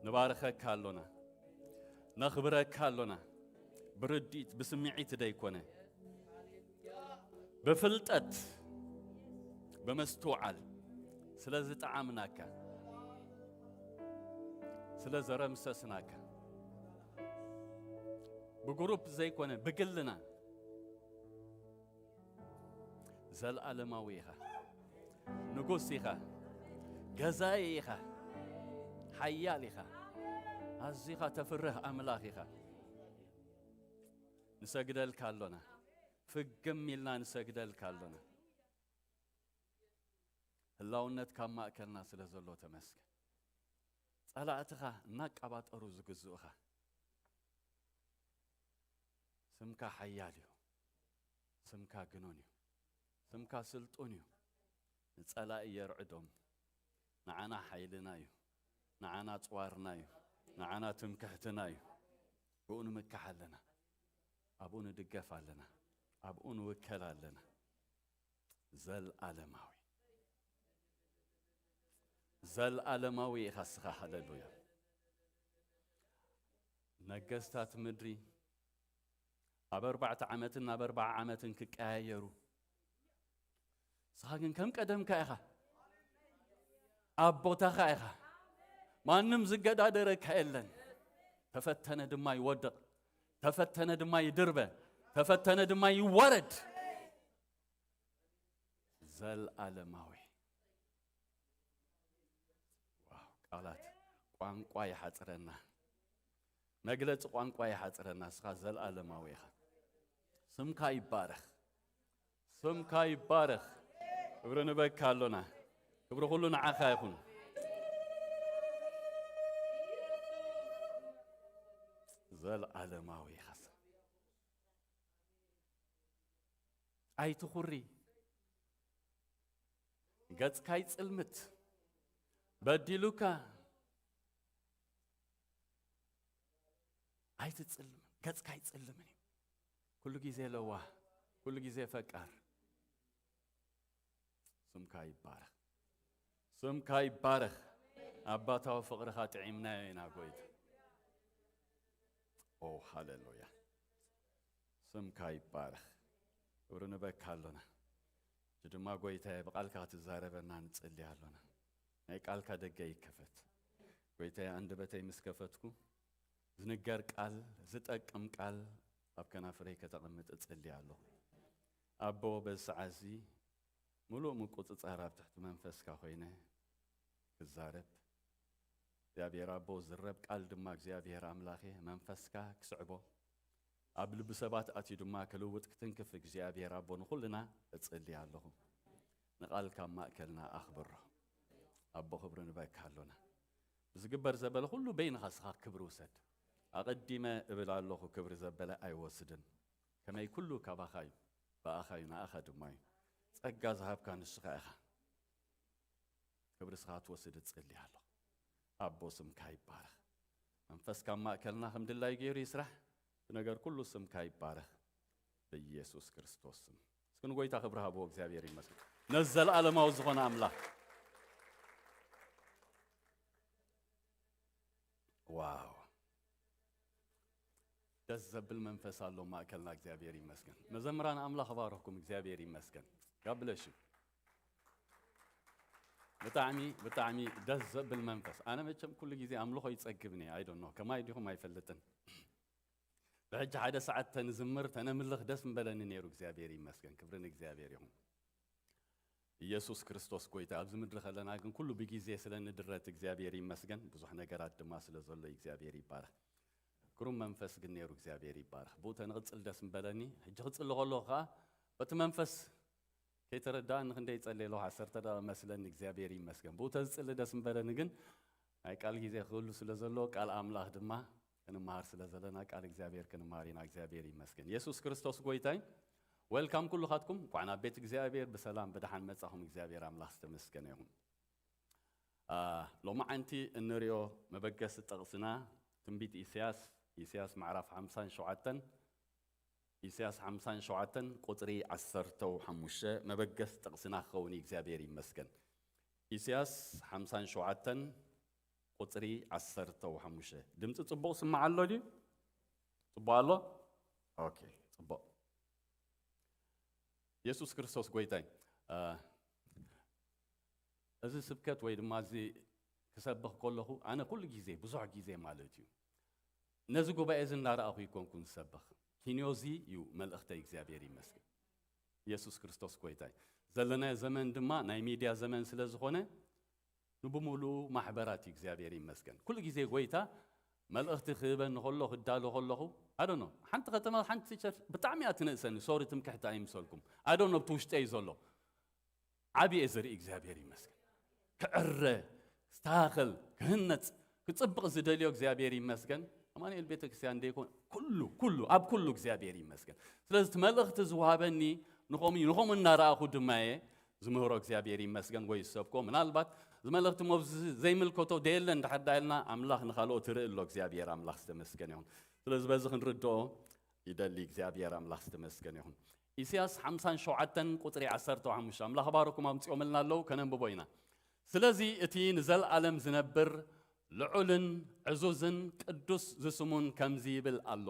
ንባርኸካ ኣሎና፣ ነኽብረካ ኣሎና። ብርድኢት፣ ብስምዒት ደይኮነ፣ ብፍልጠት፣ ብምስትውዓል ስለ ዝጠዓምናካ፣ ስለ ዘረምሰስናካ፣ ብግሩፕ ዘይኮነ ብግልና፣ ዘልኣለማዊ ኢኻ፣ ንጉስ ኢኻ፣ ገዛኢ ኢኻ፣ ሓያል ኢኻ፣ ኣዚኻ ተፍርህ ኣምላኽ ኢኻ። ንሰግደልካ ኣሎና፣ ፍግም ኢልና ንሰግደልካ ኣሎና። ህላውነትካ ኣብ ማእከልና ስለ ዘሎ ተመስገን። ጸላእትኻ እናቃባጠሩ ዝግዝኡኻ፣ ስምካ ሓያል እዩ፣ ስምካ ግኑን እዩ፣ ስምካ ስልጡን እዩ። ንጸላኢ የርዕዶም። ንዓና ሓይልና እዩ፣ ንዓና ጽዋርና እዩ፣ ንዓና ትምክሕትና እዩ። ብኡ ንምካሕ ኣለና፣ ኣብኡ ንድገፍ ኣለና፣ ኣብኡ ንውከል ኣለና። ዘልኣለማዊ፣ ዘልኣለማዊ ኢኻ እስኻ። ሃሌሉያ። ነገስታት ምድሪ ኣብ ኣርባዕተ ዓመትን ኣብ ኣርባዓ ዓመትን ክቀያየሩ፣ ንስኻ ግን ከም ቀደምካ ኢኻ፣ ኣብ ቦታኻ ኢኻ። ማንም ዝገዳደረካ የለን። ተፈተነ ድማ ይወድቕ፣ ተፈተነ ድማ ይድርበ፣ ተፈተነ ድማ ይዋረድ። ዘልኣለማዊ። ዋው፣ ቃላት ቋንቋ ይሓጽረና፣ መግለጺ ቋንቋ ይሓጽረና። እስኻ ዘልኣለማዊ ኢኻ። ስምካ ይባረኽ፣ ስምካ ይባረኽ። ክብሪ ንበካ ኣሎና። ክብሪ ኩሉ ንዓኻ ይኹን። ዘልኣለማዊ ኢኻ። ኣይትኹሪ፣ ገጽካ ይጽልምት። በዲሉካ፣ ኣይትጽልም፣ ገጽካ ኣይጽልምን እዩ። ኩሉ ግዜ ለዋህ፣ ኩሉ ግዜ ፈቃር። ስምካ ይባረኽ፣ ስምካ ይባረኽ። ኣባታዊ ፍቕርኻ ጥዒምናዮ ኢና ጎይታ። ኦ ሃሌሉያ፣ ስምካ ይባረኽ። ክብሪ ንበካ ኣሎና። ሕጂ ድማ ጎይታዬ ብቃልካ ክትዛረበና ንጽሊ ኣሎና። ናይ ቃልካ ደገ ይከፈት። ጎይታዬ ኣንደበተይ ምስ ከፈትኩ ዝንገር ቃል፣ ዝጠቅም ቃል ኣብ ከናፍረይ ከተቐምጥ እጽሊ ኣለኹ። ኣቦ በዚ ሰዓት እዚ ምሉእ ምቁጽጻር ኣብ ትሕቲ መንፈስካ ኮይነ ክዛረብ። እግዚኣብሔር ኣቦ ዝረብ ቃል ድማ እግዚኣብሔር ኣምላኸ መንፈስካ ክስዕቦ ኣብ ልቢ ሰባት ኣትዩ ድማ ክልውጥ ክትንክፍ እግዚኣብሔር ኣቦ ንኹልና እጽሊ ኣለኹ። ንቃልካ ማእከልና ኣኽብሮ። ኣቦ ክብሪ ንበካ ኣሎና። ብዝግበር ዘበለ ኩሉ በይንኻ ስኻ ክብሪ ውሰድ። ኣቐዲመ እብል ኣለኹ ክብሪ ዘበለ ኣይወስድን። ከመይ ኩሉ ካባኻ እዩ፣ ብኣኻ እዩ፣ ንኣኻ ድማ እዩ። ጸጋ ዝሃብካ ንስኻ ኢኻ። ክብሪ ስኻ ትወስድ እጽሊ ኣለኹ። ኣቦ ስምካ ይባረኽ። መንፈስካ ኣብ ማእከልና ከም ድላዩ ገይሩ ይስራሕ። እቲ ነገር ኩሉ ስምካ ይባረኽ። ብኢየሱስ ክርስቶስ ስም። እስኪ ንጎይታ ክብሪ ሃብዎ። እግዚኣብሔር ይመስገን። ነዚ ዘለኣለማዊ ዝኾነ ኣምላኽ። ዋው። ደስ ዘብል መንፈስ ኣሎ ማእከልና። እግዚኣብሔር ይመስገን። መዘምራን ኣምላኽ ባረኽኩም። እግዚኣብሔር ይመስገን። God bless you። ብጣዕሚ፣ ብጣዕሚ ደስ ዘብል መንፈስ። ኣነ መቸም ኩሉ ግዜ ኣምልኾ ይጸግብኒ። I don't know። ከማይ ዲኹም ኣይፈልጥን። ብሕጂ ሓደ ሰዓት ተንዝምር፣ ተነምልኽ ደስ ምበለኒ ነይሩ። እግዚኣብሔር ይመስገን። ክብሪ ንእግዚኣብሔር ይኹን። ኢየሱስ ክርስቶስ ጎይታ። ኣብዚ ምድሪ ከለና ግን ኩሉ ብግዜ ስለ ንድረት እግዚኣብሔር ይመስገን። ብዙሕ ነገራት ድማ ስለ ዘሎ እግዚኣብሔር ይባረኽ። ግሩም መንፈስ ግን ነይሩ። እግዚኣብሔር ይባረኽ። ብኡ ተንቕጽል ደስ ምበለኒ። ሕጂ ክጽሊ ከለኹ ከኣ በቲ መንፈስ ከይተረዳእኒ ክንደይ ይጸልየ ኣለኹ። ዓሰርተ ደቂቕ መስለኒ። እግዚኣብሔር ይመስገን። ብኡ ተዝጽሊ ደስ ምበለኒ ግን ናይ ቃል ግዜ ክህሉ ስለ ዘሎ ቃል ኣምላኽ ድማ ክንመሃር ስለ ዘለና ቃል እግዚኣብሔር ክንመሃር ኢና። እግዚኣብሔር ይመስገን። ኢየሱስ ክርስቶስ ጎይታይ። ዌልካም ኩልኻትኩም። እንኳዕ ናብ ቤት እግዚኣብሔር ብሰላም ብደሓን መጻኹም። እግዚኣብሔር ኣምላኽ ዝተመስገነ ይኹን። አ፣ ሎማዓንቲ እንሪኦ መበገሲ ጥቕስና ትንቢት ኢሳያስ፣ ኢሳያስ ምዕራፍ ሓምሳን ሸውዓተን፣ ኢሳያስ ሓምሳን ሸውዓተን ቁጽሪ ዓሰርተ ሓሙሽተ መበገሲ ጥቕስና ክኸውን እዩ። እግዚኣብሔር ይመስገን። ኢሳያስ ሓምሳን ሸውዓተን ቁጽሪ ዓሰርተ ሓሙሽተ። ድምጺ ጽቡቕ ስማዕ ኣሎ ድዩ? ጽቡቕ ኣሎ? ኦኬ፣ ጽቡቕ። የሱስ ክርስቶስ ጎይታይ። አ፣ እዚ ስብከት ወይ ድማ እዚ ክሰብኽ ከለኹ፣ ኣነ ኩሉ ግዜ፣ ብዙሕ ግዜ ማለት እዩ፣ ነዚ ጉባኤ እዚ እናረኣኹ ኣይኮንኩን ዝሰብኽ። ኪንዮዚ እዩ መልእኽተይ፣ እግዚኣብሔር ይመስገን። የሱስ ክርስቶስ ጎይታይ። ዘለናዮ ዘመን ድማ ናይ ሚድያ ዘመን ስለ ዝኾነ፣ ንብምሉኡ ማሕበራት እዩ፣ እግዚኣብሔር ይመስገን። ኩሉ ግዜ ጎይታ መልእኽቲ ክህበኒ ከሎ፣ ክዳሎ ከለኹ፣ I don't know፣ ሓንቲ ከተማ፣ ሓንቲ ቸርች ብጣዕሚ እያ ትንእሰኒ። ሶሪ፣ ትምክሕቲ ኣይምሰልኩም። I don't know፣ ኣብቲ ውሽጠይ ዘሎ ዓቢ እየ ዝርኢ፣ እግዚኣብሔር ይመስገን። ክዕረ፣ ክስተኻኸል፣ ክህነጽ፣ ክጽብቕ ዝደልዮ እግዚኣብሔር ይመስገን። ኣማኑኤል ቤተክርስትያን ደይኮን፣ ኩሉ፣ ኩሉ፣ ኣብ ኩሉ እግዚኣብሔር ይመስገን። ስለዚ እቲ መልእኽቲ ዝወሃበኒ ንኸምኡ እዩ፣ ንኸምኡ እናረኣኹ ድማ እየ ዝምህሮ፣ እግዚኣብሔር ይመስገን፣ ወይ ዝሰብኮ። ምናልባት እዚ መልእኽቲ ሞብ ዝ-፣ ዘይምልከቶ ደየለ እንድሕር ዳይልና፣ ኣምላኽ ንኻልኦት ይርኢ ኣሎ፣ እግዚኣብሔር ኣምላኽ ዝተመስገነ ይኹን። ስለዚ በዚ ክንርድኦ ይደሊ፣ እግዚኣብሔር ኣምላኽ ዝተመስገነ ይኹን። ኢሳያስ ሓምሳን ሸውዓተን ቁጽሪ ዓሰርተ ሓሙሽተ፣ ኣምላኽ ባረኩም ኣምጺኦምልና ኣለዉ፣ ከነንብቦ ኢና። ስለዚ እቲ ንዘለኣለም ዝነብር ልዑልን ዕዙዝን ቅዱስ ዝስሙን ከምዚ ይብል ኣሎ፣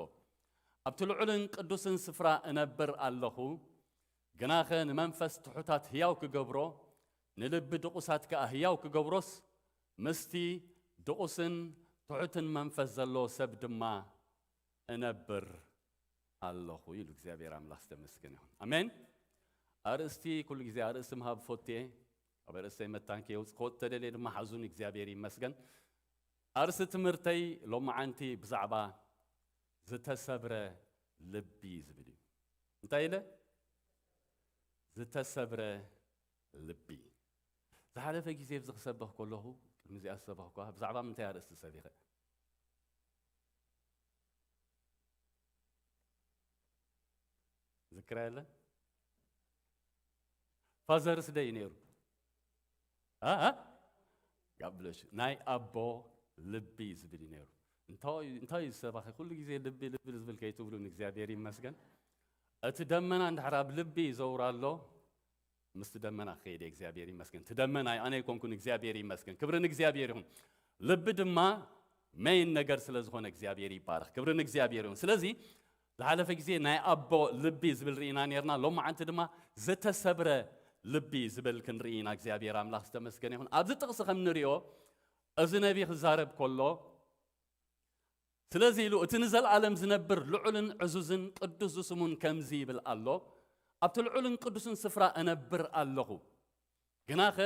ኣብቲ ልዑልን ቅዱስን ስፍራ እነብር ኣለኹ፣ ግናኸ ንመንፈስ ትሑታት ህያው ክገብሮ፣ ንልቢ ድቑሳት ከኣ ህያው ክገብሮስ፣ ምስቲ ድቑስን ትሑትን መንፈስ ዘለዎ ሰብ ድማ እነብር ኣለኹ ኢሉ። እግዚኣብሔር ኣምላኽ ዝተመስገነ ይኹን። ኣሜን። ኣርእስቲ ኩሉ ግዜ ኣርእስቲ ምሃብ ፈትየ፣ ኣብ ኣርእስተይ መታን ከየውጽእ ክወጽእ ተደልየ ድማ ሓዙን፣ እግዚኣብሔር ይመስገን። ኣርእስቲ ትምህርተይ ሎማዓንቲ ብዛዕባ ዝተሰብረ ልቢ ዝብል እዩ። እንታይ ኢለ? ዝተሰብረ ልቢ። ዝሓለፈ ግዜ ኣብዚ ክሰብኽ ከለኹ፣ ቅድሚ እዚኣ ዝሰበኽኳ፣ ብዛዕባ ምንታይ ኣርእስቲ ሰቢኸ? ዝክራ የለን? ፋዘርስ ደይ ነይሩ። አ? አ? ጋብለሽ። ናይ ኣቦ ልቢ ዝብል እዩ ነይሩ። እንታይ እዩ፣ እንታይ እዩ ዝሰባኺ? ኩሉ ግዜ ልቢ፣ ልቢ ዝብል ከይትብሉን፣ እግዚኣብሔር ይመስገን። እቲ ደመና እንድሕር ኣብ ልቢ ይዘውር ኣሎ፣ ምስቲ ደመና ክኸይድ እየ፣ እግዚኣብሔር ይመስገን። እቲ ደመና ኣነ ኣይኮንኩን፣ እግዚኣብሔር ይመስገን። ክብሪ ንእግዚኣብሔር ይኹን። ልቢ ድማ ሜይን ነገር ስለ ዝኾነ እግዚኣብሔር ይባረኽ። ክብሪ ንእግዚኣብሔር ይኹን። ስለዚ ዝሓለፈ ግዜ ናይ ኣቦ ልቢ ዝብል ርኢና ነርና። ሎማዓንቲ ድማ ዝተሰብረ ልቢ ዝብል ክንርኢ ኢና። እግዚኣብሔር ኣምላኽ ዝተመስገነ ይኹን። ኣብዚ ጥቕሲ ከም ንሪኦ፣ እዚ ነቢ ክዛረብ ከሎ፣ ስለዚ ኢሉ፣ እቲ ንዘለኣለም ዝነብር ልዑልን ዕዙዝን ቅዱስ ዝስሙን ከምዚ ይብል ኣሎ፣ ኣብቲ ልዑልን ቅዱስን ስፍራ እነብር ኣለኹ። ግናኸ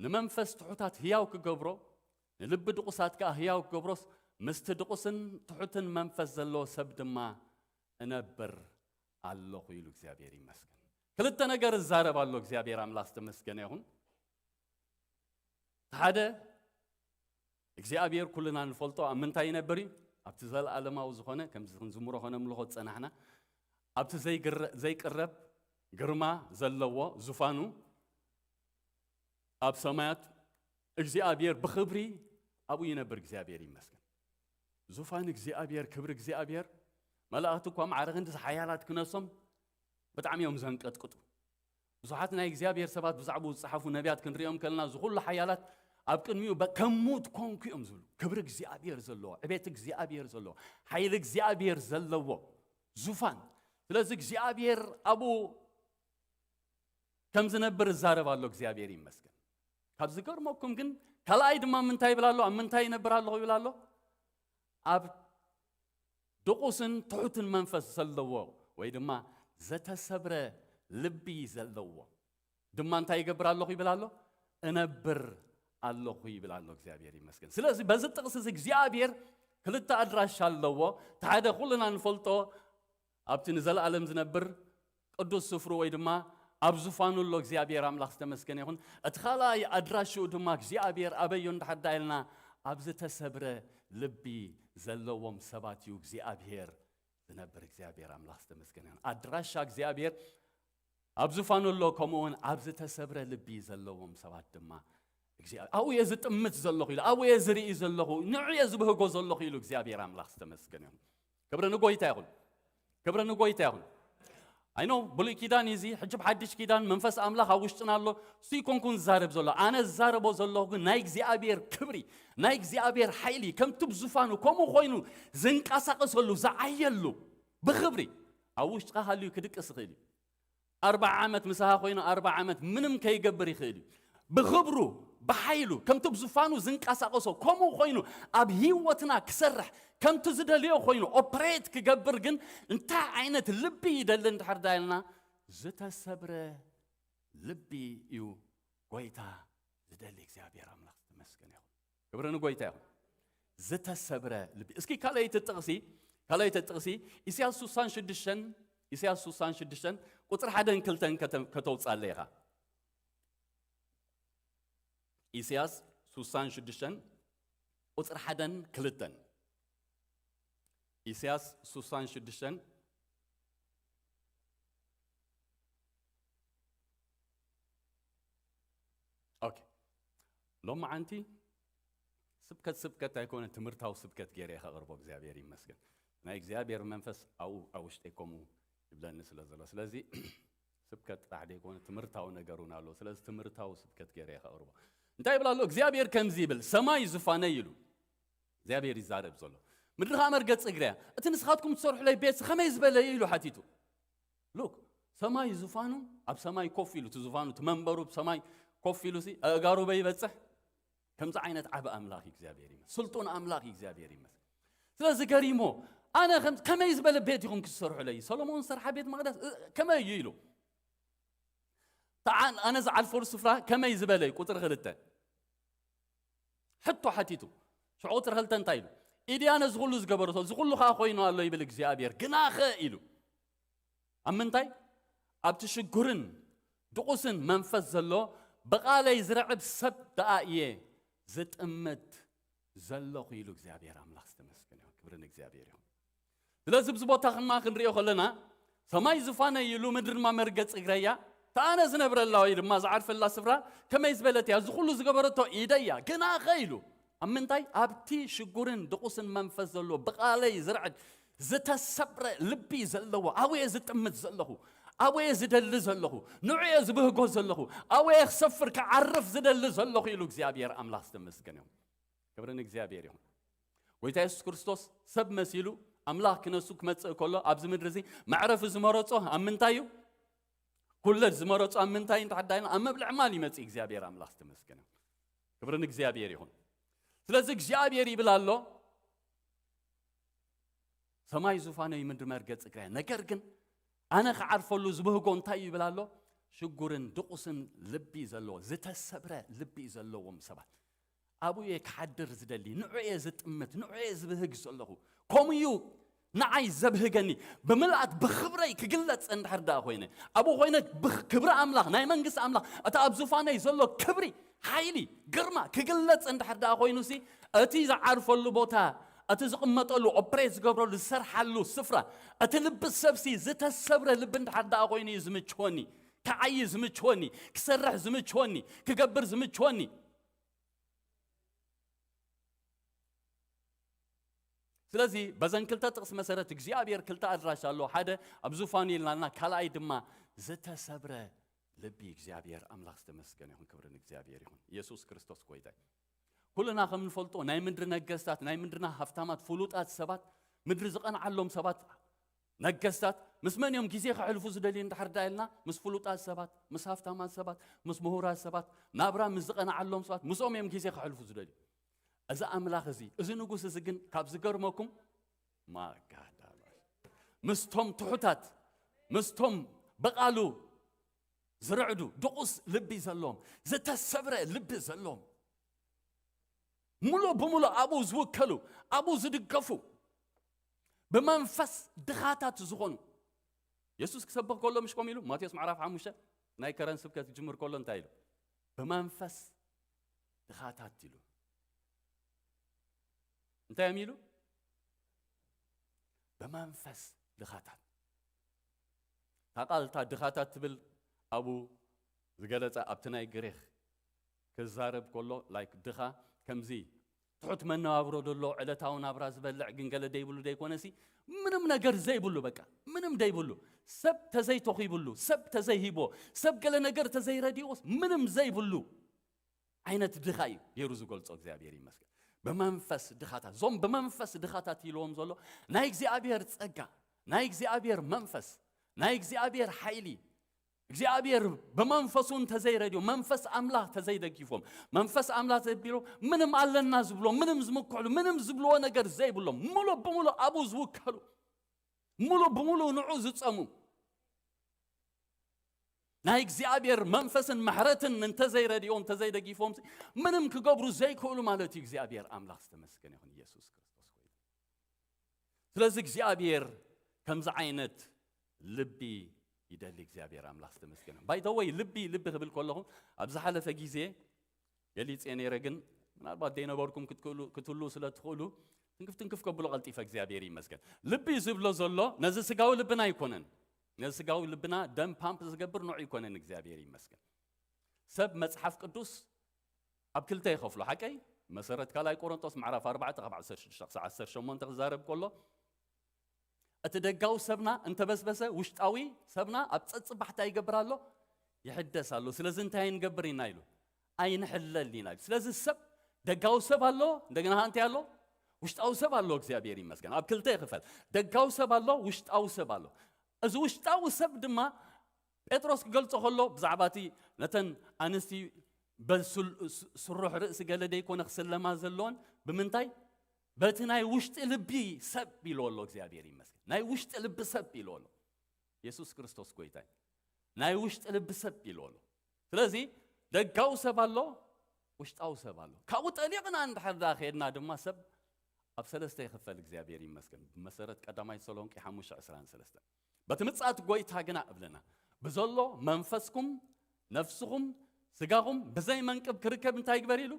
ንመንፈስ ትሑታት ህያው ክገብሮ፣ ንልቢ ድቑሳት ከኣ ህያው ክገብሮስ፣ ምስቲ ድቑስን ትሑትን መንፈስ ዘለዎ ሰብ ድማ እነብር ኣለኹ ኢሉ እግዚኣብሔር ይመስገን። ክልተ ነገር እዛረብ ኣሎ እግዚኣብሔር ኣምላኽ ዝተመስገነ ይኹን። ሓደ እግዚኣብሔር ኩልና ንፈልጦ ኣብ ምንታይ ይነብር እዩ? ኣብቲ ዘለኣለማዊ ዝኾነ፣ ከምዚ ክንዝምሮ ከነምልኾ ዝጸናሕና፣ ኣብቲ ዘይግረ-፣ ዘይቅረብ ግርማ ዘለዎ ዙፋኑ ኣብ ሰማያት እግዚኣብሔር ብኽብሪ ኣብኡ ይነብር። እግዚኣብሔር ይመስገን። ዙፋን እግዚኣብሔር፣ ክብሪ እግዚኣብሔር፣ መላእኽቲ እኳ ማዕረ ክንዲ ሓያላት ክነሶም ብጣዕሚ እዮም ዘንቀጥቅጡ። ብዙሓት ናይ እግዚኣብሔር ሰባት ብዛዕባኡ ዝጸሓፉ ነቢያት ክንሪኦም ከለና፣ እዚ ኩሉ ሓያላት ኣብ ቅድሚኡ በ-፣ ከም ሙት ኮንኩ እዮም ዝብሉ። ክብሪ እግዚኣብሔር ዘለዎ፣ ዕቤት እግዚኣብሔር ዘለዎ፣ ሓይሊ እግዚኣብሔር ዘለዎ ዙፋን። ስለዚ እግዚኣብሔር ኣብኡ ከም ዝነብር እዛረብ ኣሎ። እግዚኣብሔር ይመስገን። ካብ ዝገርመኩም ግን፣ ካልኣይ ድማ ምንታይ ይብል ኣሎ? ኣብ ምንታይ ይነብር ኣለኹ ይብል ኣሎ? ኣብ ድቑስን ትሑትን መንፈስ ዘለዎ፣ ወይ ድማ ዘተሰብረ ልቢ ዘለዎ ድማ እንታይ ይገብር ኣለኹ ይብል ኣሎ? እነብር ኣለኹ ይብል ኣሎ። እግዚኣብሔር ይመስገን። ስለዚ በዚ ጥቕሲ እዚ እግዚኣብሔር ክልተ ኣድራሻ ኣለዎ። እቲ ሓደ ኩልና ንፈልጦ፣ ኣብቲ ንዘለኣለም ዝነብር ቅዱስ ስፍሩ ወይ ድማ ኣብ ዙፋኑ ኣሎ። እግዚኣብሔር ኣምላኽ ዝተመስገነ ይኹን። እቲ ካልኣይ ኣድራሽኡ ድማ እግዚኣብሔር ኣበዮ እንድሕር ዳ ኢልና፣ ኣብ ዝተሰብረ ልቢ ዘለዎም ሰባት እዩ እግዚኣብሔር ዝነብር። እግዚኣብሔር ኣምላኽ ዝተመስገነ ይኹን። ኣድራሻ እግዚኣብሔር ኣብ ዙፋኑ ኣሎ፣ ከምኡ እውን ኣብ ዝተሰብረ ልቢ ዘለዎም ሰባት ድማ እግዚኣብሔር፣ ኣብኡ እየ ዝጥምት ዘለኹ ኢሉ፣ ኣብኡ እየ ዝርኢ ዘለኹ፣ ንዑ እየ ዝብህጎ ዘለኹ ኢሉ እግዚኣብሔር ኣምላኽ ዝተመስገነ ይኹን። ክብሪ ንጎይታ ይኹን። ክብሪ ንጎይታ ይኹን። ኣይኖ ብሉይ ኪዳን እዩ እዚ፣ ሕጂ ብሓድሽ ኪዳን መንፈስ ኣምላኽ ኣብ ውሽጥና ኣሎ። እሱ ይኮንኩን ዝዛረብ ዘሎ፣ ኣነ ዝዛረቦ ዘለኹ ግን ናይ እግዚኣብሔር ክብሪ፣ ናይ እግዚኣብሔር ሓይሊ፣ ከምቲ ብዙፋኑ ከምኡ ኮይኑ ዝንቀሳቐሰሉ፣ ዝዓየሉ ብኽብሪ ኣብ ውሽጥኻ ሃልዩ ክድቅስ ይኽእል እዩ። ኣርባዓ ዓመት ምሳኻ ኮይኑ ኣርባዓ ዓመት ምንም ከይገብር ይኽእል እዩ። ብኽብሩ፣ ብሓይሉ፣ ከምቲ ብዙፋኑ ዝንቀሳቐሶ ከምኡ ኮይኑ ኣብ ህይወትና ክሰርሕ፣ ከምቲ ዝደልዮ ኮይኑ ኦፕሬት ክገብር ግን እንታይ ዓይነት ልቢ ይደሊ እንድሕር ዳ ኢልና፣ ዝተሰብረ ልቢ እዩ ጎይታ ዝደሊ። እግዚኣብሔር ኣምላኽ ዝተመስገነ ይኹን። ክብሪ ንጎይታ ይኹን። ዝተሰብረ ልቢ። እስኪ ካልኣይቲ ጥቕሲ፣ ካልኣይቲ ጥቕሲ ኢሳያስ ስሳን ሽዱሽተን፣ ኢሳያስ ስሳን ሽዱሽተን ቁጽሪ ሓደን ክልተን ከተ-፣ ከተውጽኣለይ ኢኻ። ኢሳያስ ስሳን ሽዱሽተን ቁጽሪ ሓደን ክልተን። ኢሳያስ ስሳን ሽዱሽተን። ኦኬ። ሎማዓንቲ ስብከት፣ ስብከት ኣይኮነ፣ ትምህርታዊ ስብከት ገይረ እየ ከቕርቦ። እግዚኣብሔር ይመስገን። ናይ እግዚኣብሔር መንፈስ ኣብኡ ኣብ ውሽጠይ ከምኡ ይብለኒ ስለ ዘሎ። ስለዚ ስብከት ጥራሕ ዘይኮነ ትምህርታዊ ነገር እውን ኣለዎ። ስለዚ ትምህርታዊ ስብከት ገይረ እየ ከቕርቦ። እንታይ ይብል ኣሎ? እግዚኣብሔር ከምዚ ይብል፣ "ሰማይ ዙፋነይ" ኢሉ እግዚኣብሔር ይዛረብ ዘሎ። "ምድሪ ኸኣ መርገጺ እግረይ እያ። እቲ ንስኻትኩም ትሰርሑለይ ቤት ከመይ ዝበለ እዩ?" ኢሉ ሓቲቱ። ሉክ፣ ሰማይ ዙፋኑ፣ ኣብ ሰማይ ኮፍ ኢሉ፣ እቲ ዙፋኑ፣ እቲ መንበሩ ኣብ ሰማይ ኮፍ ኢሉ ሲ፣ ኣእጋሩ በይበጽሕ፣ ከምዚ ዓይነት ዓቢ ኣምላኽ እዩ እግዚኣብሔር ይመስል። ስልጡን ኣምላኽ እዩ እግዚኣብሔር ይመስል። ስለዚ ገሪሞ፣ ኣነ ከም-፣ ከመይ ዝበለ ቤት ኢኹም ክትሰርሑለይ? ሰሎሞን ዝሰርሓ ቤት መቕደስ፣ እ፣ ከመይ እዩ ኢሉ። ተዓን-፣ ኣነ ዝዓልፈሉ ስፍራ ከመይ ዝበለ እዩ? ቁጽሪ ክልተ። ሕቶ ሓቲቱ። ሽዑ ቁጽሪ ክልተ እንታይ ኢሉ? "ኢድያ ነዚ ኩሉ ዝገበረቶ፣ እዚ ኩሉ ከኣ ኮይኑ ኣሎ ይብል እግዚኣብሔር። ግናኸ" ኢሉ። ኣብ ምንታይ? "ኣብቲ ሽጉርን ድቑስን መንፈስ ዘሎ ብቓለይ ዝርዕድ ሰብ ደኣ እየ ዝጥምት ዘለኹ" ኢሉ። እግዚኣብሔር ኣምላኽ ዝተመስገነ ይኹን። ክብሪ ንእግዚኣብሔር ይኹን። ስለዚ ኣብዚ ቦታ ድማ ክንሪኦ ከለና፣ "ሰማይ ዙፋነይ እዩ፣ ምድሪ ድማ መርገጺ እግረይ እያ። እታ ኣነ ዝነብረላ ወይ ድማ ዝዓርፈላ ስፍራ ከመይ ዝበለት እያ? እዚ ኩሉ ዝገበረቶ ኢደይ እያ። ግናኸ" ኢሉ። ኣብ ምንታይ? "ኣብቲ ሽጉርን ድቑስን መንፈስ ዘለዎ፣ ብቓለይ ዝርዕድ፣ ዝተሰብረ ልቢ ዘለዎ፣ ኣብኡ እየ ዝጥምት ዘለኹ፣ ኣብኡ እየ ዝደሊ ዘለኹ፣ ንዑ እየ ዝብህጎ ዘለኹ፣ ኣብኡ እየ ክሰፍር፣ ክዓርፍ ዝደሊ ዘለኹ" ኢሉ። እግዚኣብሔር ኣምላኽ ዝተመስገነ ይኹን። ክብሪ ንእግዚኣብሔር ይኹን። ጎይታ የሱስ ክርስቶስ ሰብ መሲሉ ኣምላኽ ክነሱ ክመጽእ ከሎ ኣብዚ ምድሪ እዚ መዕረፊ ዝመረጾ ኣብ ምንታይ እዩ? ኩለ ዝመረፁ ኣብ ምንታይ እንድሕር ዳይና ኣብ መብልዕ ማል ይመፅእ እግዚኣብሔር ኣምላኽ ዝተመስገነ። ክብርን እግዚኣብሔር ይኹን። ስለዚ እግዚኣብሔር ይብል ኣሎ፣ ሰማይ ዙፋነይ፣ ምድሪ መርገጽ እግረይ። ነገር ግን ኣነ ክዓርፈሉ ዝብህጎ እንታይ እዩ ይብል ኣሎ? ሽጉርን ድቑስን ልቢ ዘለዎ፣ ዝተሰብረ ልቢ ዘለዎም ሰባት። ኣብኡ እየ ክሓድር ዝደሊ፣ ንዑ እየ ዝጥምት፣ ንዑ እየ ዝብህግ ዘለኹ። ከምኡ እዩ ንዓይ ዘብህገኒ። ብምልኣት ብኽብረይ ክግለጽ እንድሕር ደኣ ኮይነ፣ ኣብኡ ኮይነ ብኽ-፣ ክብሪ ኣምላኽ፣ ናይ መንግስቲ ኣምላኽ፣ እቲ ኣብ ዙፋነይ ዘሎ ክብሪ፣ ሓይሊ፣ ግርማ ክግለጽ እንድሕር ደኣ ኮይኑሲ፣ እቲ ዝዓርፈሉ ቦታ፣ እቲ ዝቕመጠሉ፣ ኦፕሬት ዝገብረሉ፣ ዝሰርሓሉ ስፍራ፣ እቲ ልቢ ሰብሲ ዝተሰብረ ልቢ እንድሕር ደኣ ኮይኑ እዩ ዝምችወኒ፣ ክዓይ ዝምችወኒ፣ ክሰርሕ ዝምችወኒ፣ ክገብር ዝምችወኒ። ስለዚ በዘን ክልተ ጥቕሲ መሰረት እግዚኣብሔር ክልተ ኣድራሻ ኣለዎ። ሓደ ኣብ ዙፋኑ ኢልናልና፣ ካልኣይ ድማ ዝተሰብረ ልቢ። እግዚኣብሔር ኣምላኽ ዝተመስገነ ይኹን፣ ክብሪ ንእግዚኣብሔር ይኹን። ኢየሱስ ክርስቶስ ጎይታ እዩ። ኩልና ከም ንፈልጦ ናይ ምድሪ ነገስታት፣ ናይ ምድርና ሃፍታማት፣ ፍሉጣት ሰባት፣ ምድሪ ዝቐንዓሎም ሰባት፣ ነገስታት ምስ መን እዮም ግዜ ከሕልፉ ዝደልዩ እንድሕር ዳ ኢልና፣ ምስ ፍሉጣት ሰባት፣ ምስ ሃፍታማት ሰባት፣ ምስ ምሁራት ሰባት፣ ናብራ ምስ ዝቐንዓሎም ሰባት፣ ምስኦም እዮም ግዜ ከሕልፉ ዝደልዩ። እዚ ኣምላኽ እዚ፣ እዚ ንጉስ እዚ ግን ካብ ዝገርመኩም፣ ማጋዳላ፣ ምስቶም ትሑታት፣ ምስቶም ብቓሉ ዝርዕዱ፣ ድቑስ ልቢ ዘለዎም፣ ዝተሰብረ ልቢ ዘለዎም፣ ሙሉእ ብሙሉእ ኣብኡ ዝውከሉ፣ ኣብኡ ዝድገፉ፣ ብመንፈስ ድኻታት ዝኾኑ። የሱስ ክሰብኽ ከሎ ምሽ ከምኡ ኢሉ? ማቴዎስ ምዕራፍ ሓሙሽተ ናይ ከረን ስብከት ክጅምር ከሎ እንታይ ኢሉ? ብመንፈስ ድኻታት ኢሉ። እንታይ እዮም ኢሉ? ብመንፈስ ድኻታት። እታ ቃል እታ ድኻታት ትብል ኣብኡ ዝገለጸ፣ ኣብቲ ናይ ግሪኽ ክዛረብ ከሎ፣ ላይክ፣ ድኻ ከምዚ ትሑት መነባብሮ ደሎ፣ ዕለታዊ ናብራ ዝበልዕ ግን ገለ ደይብሉ ደይኮነሲ፣ ምንም ነገር ዘይብሉ፣ በቃ ምንም ደይብሉ፣ ሰብ ተዘይተኺብሉ፣ ሰብ ተዘይሂቦ፣ ሰብ ገለ ነገር ተዘይረዲኡስ ምንም ዘይብሉ ዓይነት ድኻ እዩ ገይሩ ዝገልጾ። እግዚኣብሔር ይመስገን። ብመንፈስ ድኻታት፣ እዞም ብመንፈስ ድኻታት ኢልዎም ዘሎ ናይ እግዚኣብሔር ጸጋ፣ ናይ እግዚኣብሔር መንፈስ፣ ናይ እግዚኣብሔር ሓይሊ፣ እግዚኣብሔር ብመንፈሱ እንተዘይረድዮ፣ መንፈስ ኣምላኽ ተዘይደጊፎም፣ መንፈስ ኣምላኽ ዘቢሎ፣ ምንም ኣለና ዝብሎ፣ ምንም ዝምክሕሉ፣ ምንም ዝብልዎ ነገር ዘይብሎም፣ ሙሉእ ብሙሉእ ኣብኡ ዝውከሉ፣ ሙሉእ ብሙሉእ ንዑ ዝጸሙ፣ ናይ እግዚኣብሔር መንፈስን ምሕረትን እንተዘይረድዮ፣ እንተዘይደጊፎም፣ ምንም ክገብሩ ዘይክእሉ ማለት እዩ። እግዚኣብሔር ኣምላኽ ዝተመስገነ ይኹን። ኢየሱስ ክርስቶስ ኮይኑ። ስለዚ እግዚኣብሔር ከምዚ ዓይነት ልቢ ይደሊ። እግዚኣብሔር ኣምላኽ ዝተመስገነ። ባይ ዘ ወይ፣ ልቢ፣ ልቢ ክብል ከለኹ፣ ኣብ ዝሓለፈ ግዜ ገሊጸ ነይረ፣ ግን ምናልባት ዘይነበርኩም ክትክእሉ፣ ክትህልዉ ስለ ትኽእሉ፣ ትንክፍ ትንክፍ ከብሎ ቀልጢፈ። እግዚኣብሔር ይመስገን። ልቢ ዝብሎ ዘሎ ነዚ ስጋዊ ልብና ኣይኮነን። ነዚ ስጋዊ ልብና ደም ፓምፕ ዝገብር ንዑ ኣይኮነን። እግዚኣብሔር ይመስገን። ሰብ መጽሓፍ ቅዱስ ኣብ ክልተ ይኸፍሎ። ሓቀይ? መሰረት ካልኣይ ቆሮንቶስ ምዕራፍ ኣርባዕተ ካብ ዓሰርተ ሽዱሽተ ክሳብ ዓሰርተ ሸሞንተ ክዛረብ ከሎ፣ እቲ ደጋዊ ሰብና እንተበስበሰ፣ ውሽጣዊ ሰብና ኣብ ጸጽባሕታ ይገብር ኣሎ፣ ይሕደስ ኣሎ። ስለዚ እንታይ ንገብር ኢና ኢሉ? ኣይንሕለል ኢና ኢሉ። ስለዚ ሰብ፣ ደጋዊ ሰብ ኣሎ፣ እንደገና እንታይ ኣሎ? ውሽጣዊ ሰብ ኣሎ። እግዚኣብሔር ይመስገን። ኣብ ክልተ ይኽፈል። ደጋዊ ሰብ ኣሎ፣ ውሽጣዊ ሰብ ኣሎ። እዚ ውሽጣዊ ሰብ ድማ ጴጥሮስ ክገልጾ ከሎ ብዛዕባ እቲ ነተን ኣንስቲ በስል-፣ ስ-፣ ስሩሕ ርእሲ ገለ ደይኮነ ክስለማ ዘለዎን፣ ብምንታይ? በቲ ናይ ውሽጢ ልቢ ሰብ ኢልዎ ኣሎ። እግዚኣብሔር ይመስገን። ናይ ውሽጢ ልቢ ሰብ ኢልዎ ኣሎ። የሱስ ክርስቶስ ጎይታ እዩ። ናይ ውሽጢ ልቢ ሰብ ኢልዎ ኣሎ። ስለዚ ደጋዊ ሰብ ኣሎ፣ ውሽጣዊ ሰብ ኣሎ። ካብኡ ጠሊቕና እንድሕር ደኣ ከድና ድማ ሰብ ኣብ ሰለስተ ይኽፈል። እግዚኣብሔር ይመስገን። ብመሰረት ቀዳማይ ተሰሎንቄ ሓሙሽተ ዕስራን ሰለስተን። በቲ ምጽኣት ጎይታ ግና እብለና፣ ብዘሎ መንፈስኩም፣ ነፍስኹም፣ ስጋኹም ብዘይ መንቅብ ክርከብ እንታይ ይግበር ኢሉ?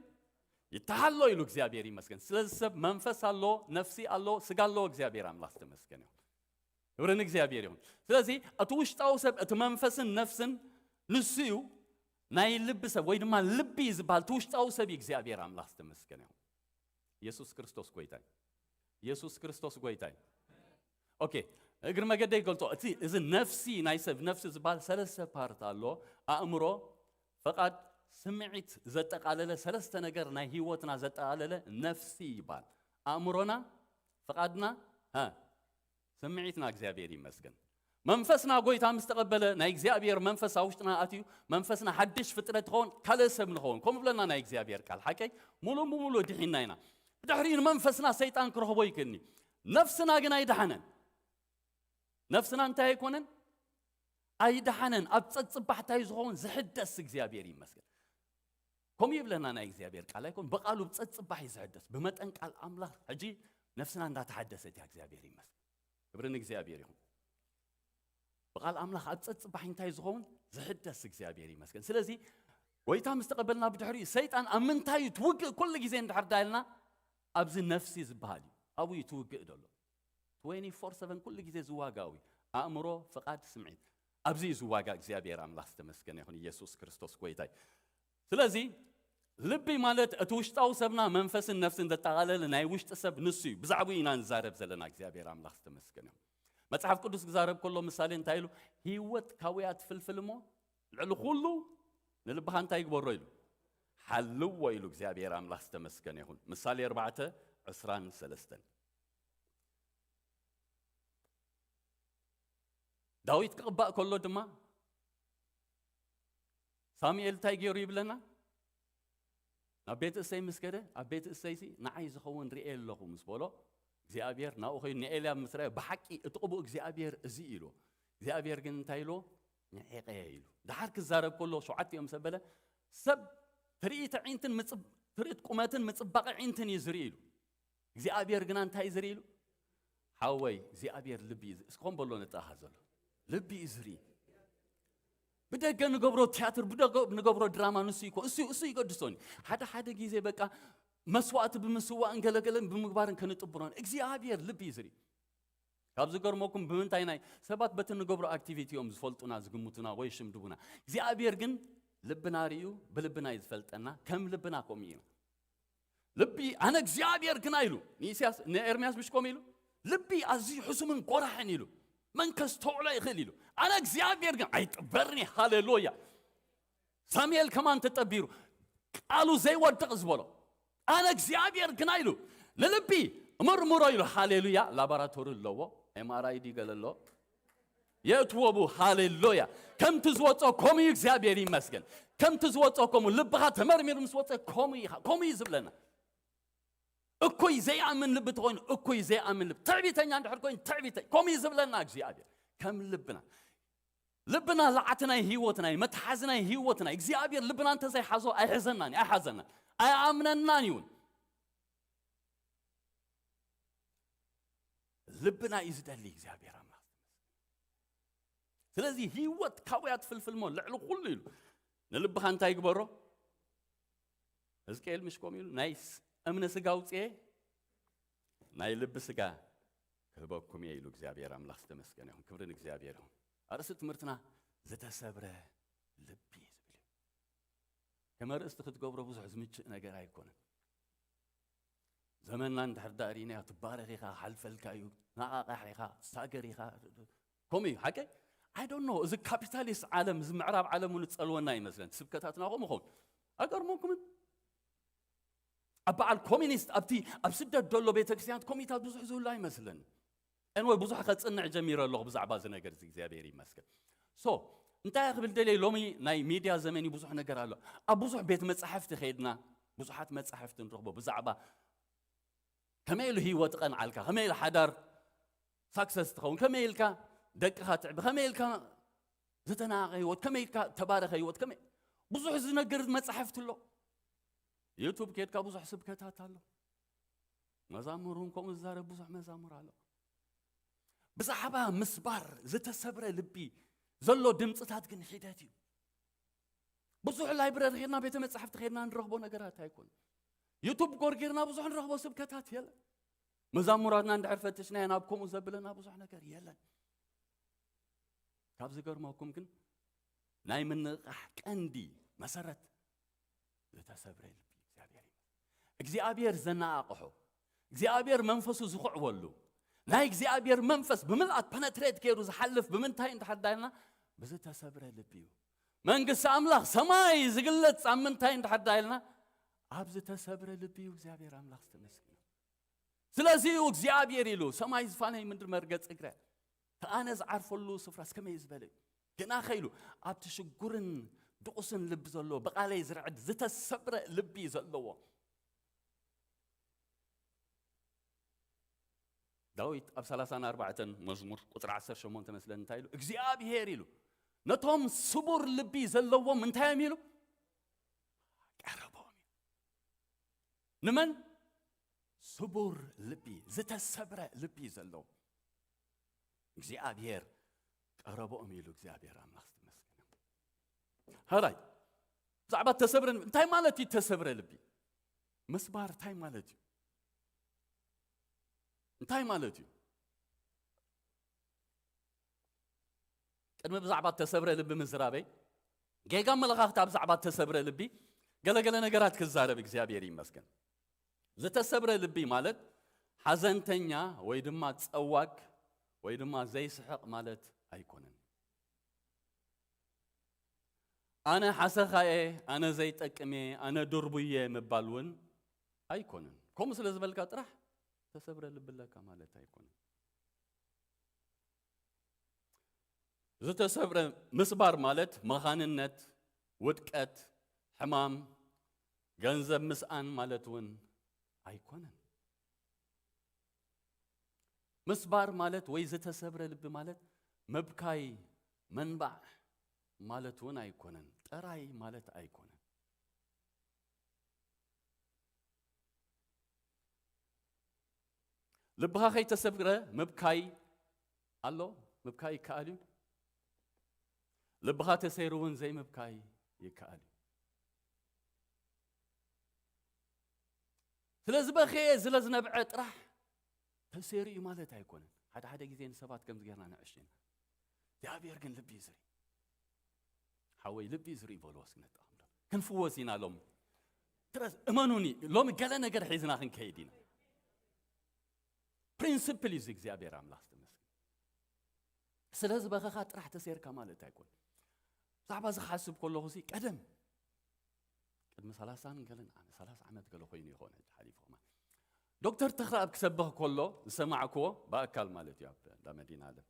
ይተሃሎ ኢሉ። እግዚኣብሔር ይመስገን። ስለዚ ሰብ መንፈስ ኣሎ፣ ነፍሲ ኣሎ፣ ስጋ ኣሎ። እግዚኣብሔር ኣምላኽ ዝተመስገነ ይሁን። ክብሪ ንእግዚኣብሔር ይሁን። ስለዚ እቲ ውሽጣዊ ሰብ፣ እቲ መንፈስን ነፍስን ንሱ እዩ። ናይ ልቢ ሰብ ወይ ድማ ልቢ ዝበሃል እቲ ውሽጣዊ ሰብ እዩ። እግዚኣብሔር ኣምላኽ ዝተመስገነ ይሁን። ኢየሱስ ክርስቶስ ጎይታ እዩ። ኢየሱስ ክርስቶስ ጎይታ እዩ። ኦኬ፣ እግሪ መገደይ ይገልጾ። እቲ፣ እዚ ነፍሲ ናይ ሰብ፣ ነፍሲ ዝበሃል ሰለስተ ፓርት ኣሎ። ኣእምሮ፣ ፈቓድ፣ ስምዒት ዘጠቓለለ ሰለስተ ነገር ናይ ህይወትና ዘጠቓለለ ነፍሲ ይበሃል። ኣእምሮና፣ ፈቓድና፣ ሃ፣ ስምዒትና። እግዚኣብሔር ይመስገን። መንፈስና ጎይታ ምስ ተቐበለ፣ ናይ እግዚኣብሔር መንፈስ ኣብ ውሽጥና ኣትዩ፣ መንፈስና ሓድሽ ፍጥረት ይኸውን፣ ካልእ ሰብ ንኸውን። ከምኡ ብለና ናይ እግዚኣብሔር ቃል ሓቀይ፣ ሙሉእ ብሙሉእ ድሒና ኢና። ብድሕሪኡ ንመንፈስና ሰይጣን ክረኽቦ ይክእልኒ። ነፍስና ግን ኣይደሓነን። ነፍስና እንታይ ኣይኮነን? ኣይደሓነን። ኣብ ጸጽባሕታይ ዝኸውን ዝሕደስ እግዚኣብሔር ይመስገን። ከምኡ ይብለና ናይ እግዚኣብሔር ቃል ኣይኮን፣ ብቓሉ ብጸጽባሕ እዩ ዝሕደስ። ብመጠን ቃል ኣምላኽ ሕጂ ነፍስና እንዳተሓደሰት እያ፣ እግዚኣብሔር ይመስገን። ክብሪ ንእግዚኣብሔር ይኹን። ብቓል ኣምላኽ ኣብ ጸጽባሕ እንታይ ዝኸውን ዝሕደስ እግዚኣብሔር ይመስገን። ስለዚ ጎይታ ምስ ተቐበልና ብድሕሪኡ ሰይጣን ኣብ ምንታይ እዩ ትውግእ ኩሉ ግዜ እንድሕር ዳይልና ኣብዚ ነፍሲ ዝበሃል እዩ። ኣብኡ እዩ ትውግእ ዘሎ። ትዌንቲ ፎር ሰቨን ኩሉ ግዜ ዝዋጋኡ እዩ። ኣእምሮ፣ ፍቓድ፣ ስምዒት። ኣብዚ እዩ ዝዋጋ እግዚኣብሔር ኣምላኽ ዝተመስገነ ይኹን። ኢየሱስ ክርስቶስ ጎይታ እዩ። ስለዚ ልቢ ማለት እቲ ውሽጣዊ ሰብና መንፈስን ነፍስን ዘጠቓለለ ናይ ውሽጢ ሰብ ንሱ እዩ። ብዛዕባኡ ኢና ንዛረብ ዘለና። እግዚኣብሔር ኣምላኽ ዝተመስገነ ይኹን። መጽሓፍ ቅዱስ ክዛረብ ከሎ ምሳሌ እንታይ ኢሉ? ህይወት ካውያ ትፍልፍል እሞ ልዕሊ ኩሉ ንልብኻ እንታይ ይግበሮ ኢሉ? ሓልዎ ኢሉ። እግዚኣብሔር ኣምላኽ ዝተመስገነ ይኹን። ምሳሌ ኣርባዕተ ዕስራን ሰለስተን። ዳዊት ክቕባእ ከሎ ድማ ሳሙኤል እንታይ ገይሩ ይብለና? ናብ ቤት እሰይ ምስ ከደ፣ ኣብ ቤት እሰይሲ ንዓይ ዝኸውን ርኤ ኣለኹ ምስ በሎ፣ እግዚኣብሔር ናብኡ ኸይዱ ንኤልያብ ምስ ረኣዮ፣ ብሓቂ እቲ ቅቡእ እግዚኣብሔር እዚ ኢሉ። እግዚኣብሔር ግን እንታይ ኢሉ? ንዒቐ ኢሉ። ደሓር ክዛረብ ከሎ፣ ሸውዓቲኦም ሰብ በለ፣ ሰብ ትርኢት ዒንትን ምጽብ-፣ ትርኢት ቁመትን ምጽባቐ ዒንትን እዩ ዝርኢ ኢሉ። እግዚኣብሔር ግና እንታይ እዩ ዝርኢ ኢሉ? ሓወይ፣ እግዚኣብሔር ልቢ እዩ ዝ-፣ እስከ ከም በሎ ነጥኻ ዘሎ። ልቢ እዩ ዝርኢ። ብደገ ንገብሮ ቲያትር፣ ብደገ ንገብሮ ድራማ ንሱ ይኮ-፣ እሱ፣ እሱ ይገድሶን። ሓደ ሓደ ግዜ በቃ መስዋዕቲ ብምስዋእን ገለገለን ብምግባርን ከንጥብሮን። እግዚኣብሔር ልቢ እዩ ዝርኢ። ካብ ዝገርመኩም ብምንታይ ናይ ሰባት በቲ ንገብሮ ኣክቲቪቲ እዮም ዝፈልጡና፣ ዝግምቱና ወይ ሽምድቡና። እግዚኣብሔር ግን ልብና ርእዩ ብልብና እዩ ዝፈልጠና፣ ከም ልብና ከምኡ ኢና። ልቢ ኣነ እግዚኣብሔር ግና ኢሉ ንኢሳያስ፣ ንኤርምያስ ምሽ ከምኡ ኢሉ፣ ልቢ ኣዝዩ ሕሱምን ጎራሕን ኢሉ፣ መን ከስተውዕሎ ይኽእል ኢሉ፣ ኣነ እግዚኣብሔር ግን ኣይጥበርኒ። ሃሌሉያ። ሳሙኤል ከማን ተጠቢሩ ቃሉ ዘይወድቕ ዝበሎ ኣነ እግዚኣብሔር ግና ኢሉ ንልቢ እምርምሮ ኢሉ። ሃሌሉያ። ላቦራቶሪ ኣለዎ፣ ኤምኣርኣይ ዲ ገለ ኣሎ። የእትዎ ብኡ። ሃሌሉያ። ከምቲ ዝወጾ ከምኡ እዩ። እግዚኣብሔር ይመስገን። ከምቲ ዝወጾ ከምኡ፣ ልብኻ ተመርሚሩ ምስ ወጸ ከምኡ ኢኻ፣ ከምኡ እዩ ዝብለና። እኩይ ዘይኣምን ልቢ ተኾይኑ እኩይ ዘይኣምን ልቢ፣ ትዕቢተኛ እንድሕር ኮይኑ ትዕቢተ-፣ ከምኡ እዩ ዝብለና እግዚኣብሔር። ከም ልብና፣ ልብና ለዓቲ ናይ ህይወትና እዩ፣ መትሓዚ ናይ ህይወትና እዩ። እግዚኣብሔር ልብና እንተዘይሓዞ ኣይሕዘናን እዩ፣ ኣይሓዘናን፣ ኣይኣምነናን እዩ እውን። ልብና እዩ ዝደሊ እግዚኣብሔር ኣምላኽ። ስለዚ ህይወት ካብያ ትፍልፍል እሞ ልዕሊ ኩሉ ኢሉ ንልብኻ እንታይ ይግበሮ? ሕዝቅኤል ምሽ ከምኡ ኢሉ፣ ናይ ስ-፣ እምነ ስጋ ኣውፅኤ ናይ ልቢ ስጋ ክህበኩም እየ ኢሉ እግዚኣብሔር ኣምላኽ ዝተመስገነ ይኹን። ክብሪ ንእግዚኣብሔር ይኹን። ኣርእስቲ ትምህርትና ዝተሰብረ ልቢ እዩ ዝብል እዩ። ከም ኣርእስቲ ክትገብሮ ብዙሕ ዝምችእ ነገር ኣይኮነን። ዘመንና እንድሕር ደኣ ርኢናዮ፣ ትባረኽ ኢኻ፣ ክሓልፈልካ እዩ፣ ነቓቓሕ ኢኻ፣ ትሳገር ኢኻ። ከምኡ እዩ ሓቀይ። I don't know፣ እዚ ካፒታሊስት ዓለም፣ እዚ ምዕራብ ዓለም እውን ዝጸልወና ይመስለን። ስብከታትና ከምኡ ኸውን። ኣገርመኩምን? ኣብ በዓል ኮሚኒስት ኣብቲ ኣብ ስደት ዘሎ ቤተክርስትያን ኮሚታት ብዙሕ ዝህሉ ኣይመስለን። ኤንወይ ብዙሕ ከጽንዕ ጀሚረ ኣለኹ ብዛዕባ እዚ ነገር እዚ፣ እግዚኣብሔር ይመስገን። ሶ እንታይ ክብል ደልየ፣ ሎሚ ናይ ሚድያ ዘመን እዩ፣ ብዙሕ ነገር ኣሎ። ኣብ ብዙሕ ቤት መጻሕፍቲ ከይድና ብዙሓት መጻሕፍቲ ንረኽቦ ብዛዕባ ከመይ ኢሉ ህይወት ቀንዓልካ፣ ከመይ ኢሉ ሓዳር ሳክሰስ ትኸውን፣ ከመይ ኢልካ ደቅኻ ትዕቢ፣ ከመይ ኢልካ ዝተናቀ ህይወት፣ ከመይ ኢልካ ተባረኸ ህይወት፣ ከመይ ብዙሕ ዝነግር መጻሕፍቲ ኣሎ። ዩቱብ ከድካ ብዙሕ ስብከታት ኣሎ። መዛሙር እውን ከምኡ ዝዛረብ ብዙሕ መዛሙር ኣሎ። ብዛዕባ ምስባር ዝተሰብረ ልቢ ዘሎ ድምፅታት ግን ሒደት እዩ። ብዙሕ ላይብረሪ ኸድና ቤተ መጻሕፍቲ ኸድና ንረኽቦ ነገራት ኣይኮን። ዩቱብ ጎርጊርና ብዙሕ ንረኽቦ ስብከታት የለን። መዛሙራትና እንድሕር ፈትሽናዮ ናብ ከምኡ ዘብለና ብዙሕ ነገር የለን። ካብ ዝገርመኩም ግን ናይ ምንቕቃሕ ቀንዲ መሰረት ዝተሰብረ ልቢ እግዚኣብሔር እዩ። እግዚኣብሔር ዘነቓቕሖ፣ እግዚኣብሔር መንፈሱ ዝኹዕወሉ፣ ናይ እግዚኣብሔር መንፈስ ብምልኣት ፐነትሬት ገይሩ ዝሓልፍ ብምንታይ እንድሕር ዳይልና ብዝተሰብረ ልቢ እዩ። መንግስቲ ኣምላኽ ሰማይ ዝግለጽ ኣብ ምንታይ እንድሕር ዳይልና ኣብ ዝተሰብረ ልቢ እዩ። እግዚኣብሔር ኣምላኽ ዝተመስገነ። ስለዚ እዩ እግዚኣብሔር ኢሉ ሰማይ ዝፋነይ ምድሪ መርገጽ እግረ ኣነ ዝዓርፈሉ ስፍራስ ከመይ ዝበለ እዩ? ግናኸ ኢሉ ኣብቲ ሽጉርን ድቑስን ልቢ ዘለዎ፣ ብቓለይ ዝርዕድ ዝተሰብረ ልቢ ዘለዎ። ዳዊት ኣብ ሰላሳን ኣርባዕተን መዝሙር ቁጽሪ ዓሰርተ ሸሞንተ መስለን እንታይ ኢሉ? እግዚኣብሔር ኢሉ ነቶም ስቡር ልቢ ዘለዎም እንታይ እዮም ኢሉ? ቀረቦም እዩ። ንመን? ስቡር ልቢ፣ ዝተሰብረ ልቢ ዘለዎም። እግዚኣብሔር ቀረቦም ኢሉ እግዚኣብሔር ኣምላኽ ዝተመስገነ። ሃራይ፣ ብዛዕባ ተሰብረ ልቢ፣ እንታይ ማለት እዩ ተሰብረ ልቢ? ምስባር እንታይ ማለት እዩ? እንታይ ማለት እዩ? ቅድሚ ብዛዕባ ተሰብረ ልቢ ምዝራበይ፣ ጌጋ ኣመለኻኽታ ብዛዕባ ተሰብረ ልቢ ገለገለ ነገራት ክዛረብ እግዚኣብሔር ይመስገን። ዝተሰብረ ልቢ ማለት ሓዘንተኛ ወይ ድማ ጸዋግ ወይ ድማ ዘይስሕቕ ማለት ኣይኮነን። ኣነ ሓሰኻየ፣ ኣነ ዘይጠቅምየ፣ ኣነ ድርቡየ ምባል እውን ኣይኮነን። ከምኡ ስለ ዝበልካ ጥራሕ ተሰብረ ልቢ ኣለካ ማለት ኣይኮነን። ዝተሰብረ ምስባር ማለት መኻንነት፣ ውድቀት፣ ሕማም፣ ገንዘብ ምስኣን ማለት እውን ኣይኮነን። ምስባር ማለት ወይ ዝተሰብረ ልቢ ማለት ምብካይ፣ መንባዕ ማለት እውን ኣይኮነን። ጥራይ ማለት ኣይኮነን። ልብኻ ከይተሰብረ ምብካይ ኣሎ፣ ምብካይ ይከኣል እዩ። ልብኻ ተሰይሩ እውን ዘይምብካይ ይከኣል እዩ። ስለዚ በኸየ ስለ ዝነብዐ ጥራሕ ተሰይሩ እዩ ማለት ኣይኮነን። ሓደ ሓደ ግዜ ንሰባት ከምዚ ጌርና ንዕሽ ኢና። እግዚኣብሔር ግን ልቢ እዩ ዝርኢ። ሓወይ ልቢ እዩ ዝርኢ በልዎ እስኪ ነጣቕምዶ። ክንፍወስ ኢና ሎሚ። ትረስ እመኑኒ፣ ሎሚ ገለ ነገር ሒዝና ክንከይድ ኢና። ፕሪንስፕል እዩ እዚ እግዚኣብሔር ኣምላኽ ዝተመስገን። ስለ ዝበኸኻ ጥራሕ ተሰይርካ ማለት ኣይኮን። ብዛዕባ እዚ ክሓስብ ከለኹ ሲ ቀደም ቅድሚ ሰላሳን ገለን ዓመት፣ ሰላሳ ዓመት ገለ ኮይኑ ይኾን ሕጂ ሓሊፉ ከማን። ዶክተር ተኽለኣብ ክሰብኽ ከሎ ዝሰማዕክዎ ብኣካል ማለት እዩ ኣብ እንዳ መዲና ኣለም።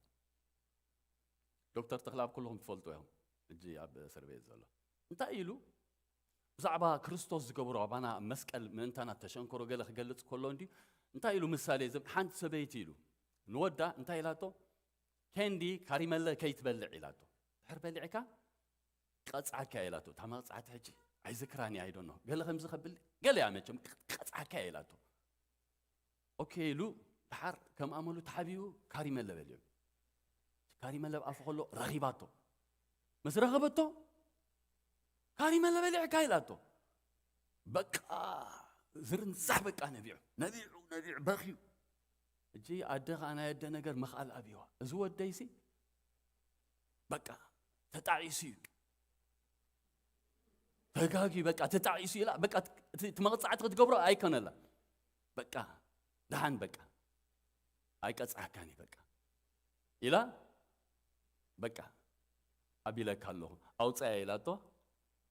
ዶክተር ተኽለኣብ ኩልኹም ትፈልጡ እዮም፣ ሕጂ ኣብ እስር ቤት ዘሎ። እንታይ ኢሉ ብዛዕባ ክርስቶስ ዝገብሮ ኣባና ኣብ መስቀል ምእንታና ተሸንከሮ ገለ ክገልጽ ከሎ እንዲ እንታይ ኢሉ ምሳሌ ዝብ ሓንቲ ሰበይቲ ኢሉ ንወዳ እንታይ ኢላቶ? ኬንዲ ካሪመለ ከይትበልዕ ኢላቶ። ድሕር በሊዕካ ቀጽዓካ ኢላቶ። እታ መቕጻዕቲ ሕጂ ኣይዝክራን እየ ኣይዶኖ ገለ ከምዚ ከብል ገለ እያ መቸም ቀጽዓካ ኢላቶ። ኦኬ ኢሉ ድሓር ከም ኣመሉ ተሓቢኡ ካሪመለ በልዮ። ካሪመለ ኣብ ኣፉ ከሎ ረኺባቶ። ምስ ረኸበቶ ካሪመለ በሊዕካ ኢላቶ። በቃ ዝርንዛሕ በቃ ነቢዑ ነቢዑ ነቢዑ በኽዩ። እጂ ኣደ ኸዓ ናይ ኣደ ነገር ምኽኣል ኣብይዋ። እዚ ወደይሲ በቃ ተጣዒሱ እዩ። ተጋግዩ በቃ ተጣዒሱ ኢላ በቃ እቲ እቲ መቕጻዕቲ ክትገብሮ ኣይኮነላ። በቃ ደሓን በቃ ኣይቀጽዓካን እዩ በቃ ኢላ በቃ ኣቢለካ ኣለኹ ኣውጻያ ኢላቶ።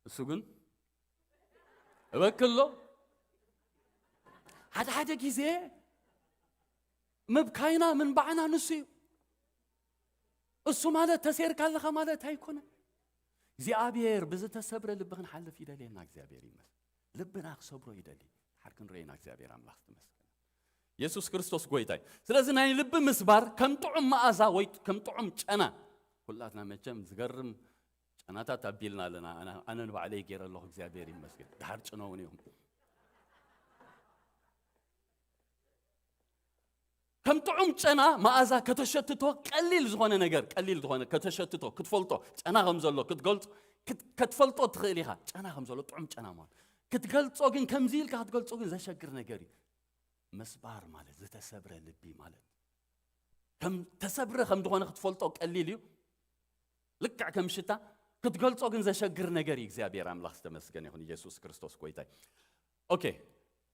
እሱ ግን እበክሎ። ሓደ ሓደ ግዜ ምብካይና ምንባዕና ንሱ እዩ። እሱ ማለት ተሰይርካ ኣለኻ ማለት ኣይኮነን። እግዚኣብሔር ብዝተሰብረ ልቢ ክንሓልፍ ይደልየና። እግዚኣብሔር ይመስል ልብና ክሰብሮ ይደሊ። ሓር ክንረኢና እግዚኣብሔር ኣምላኽ ዝተመስገነ። የሱስ ክርስቶስ ጎይታይ። ስለዚ ናይ ልቢ ምስባር ከም ጥዑም መኣዛ ወይ ከም ጥዑም ጨና፣ ኩላትና መቸም ዝገርም ጨናታት ኣቢልና ኣለና። ኣነ- ኣነ ንባዕለይ ገይረ ኣለኹ፣ እግዚኣብሔር ይመስገን። ድሓር ጭነውን እዮም። ከም ጥዑም ጨና መኣዛ ከተሸትቶ ቀሊል ዝኾነ ነገር፣ ቀሊል ዝኾነ ከተሸትቶ፣ ክትፈልጦ፣ ጨና ከም ዘሎ ክትገልጾ፣ ክት- ከትፈልጦ ትኽእል ኢኻ። ጨና ከም ዘሎ፣ ጥዑም ጨና ማለት ክትገልጾ ግን፣ ከምዚ ኢልካ ክትገልጾ ግን ዘሸግር ነገር እዩ። መስባር ማለት ዝተሰብረ ልቢ ማለት ከም ተሰብረ ከም ዝኾነ ክትፈልጦ ቀሊል እዩ። ልክዕ ከም ሽታ ክትገልጾ ግን ዘሸግር ነገር እዩ። እግዚኣብሔር ኣምላኽ ዝተመስገነ ይኹን። ኢየሱስ ክርስቶስ ጎይታይ። ኦኬ፣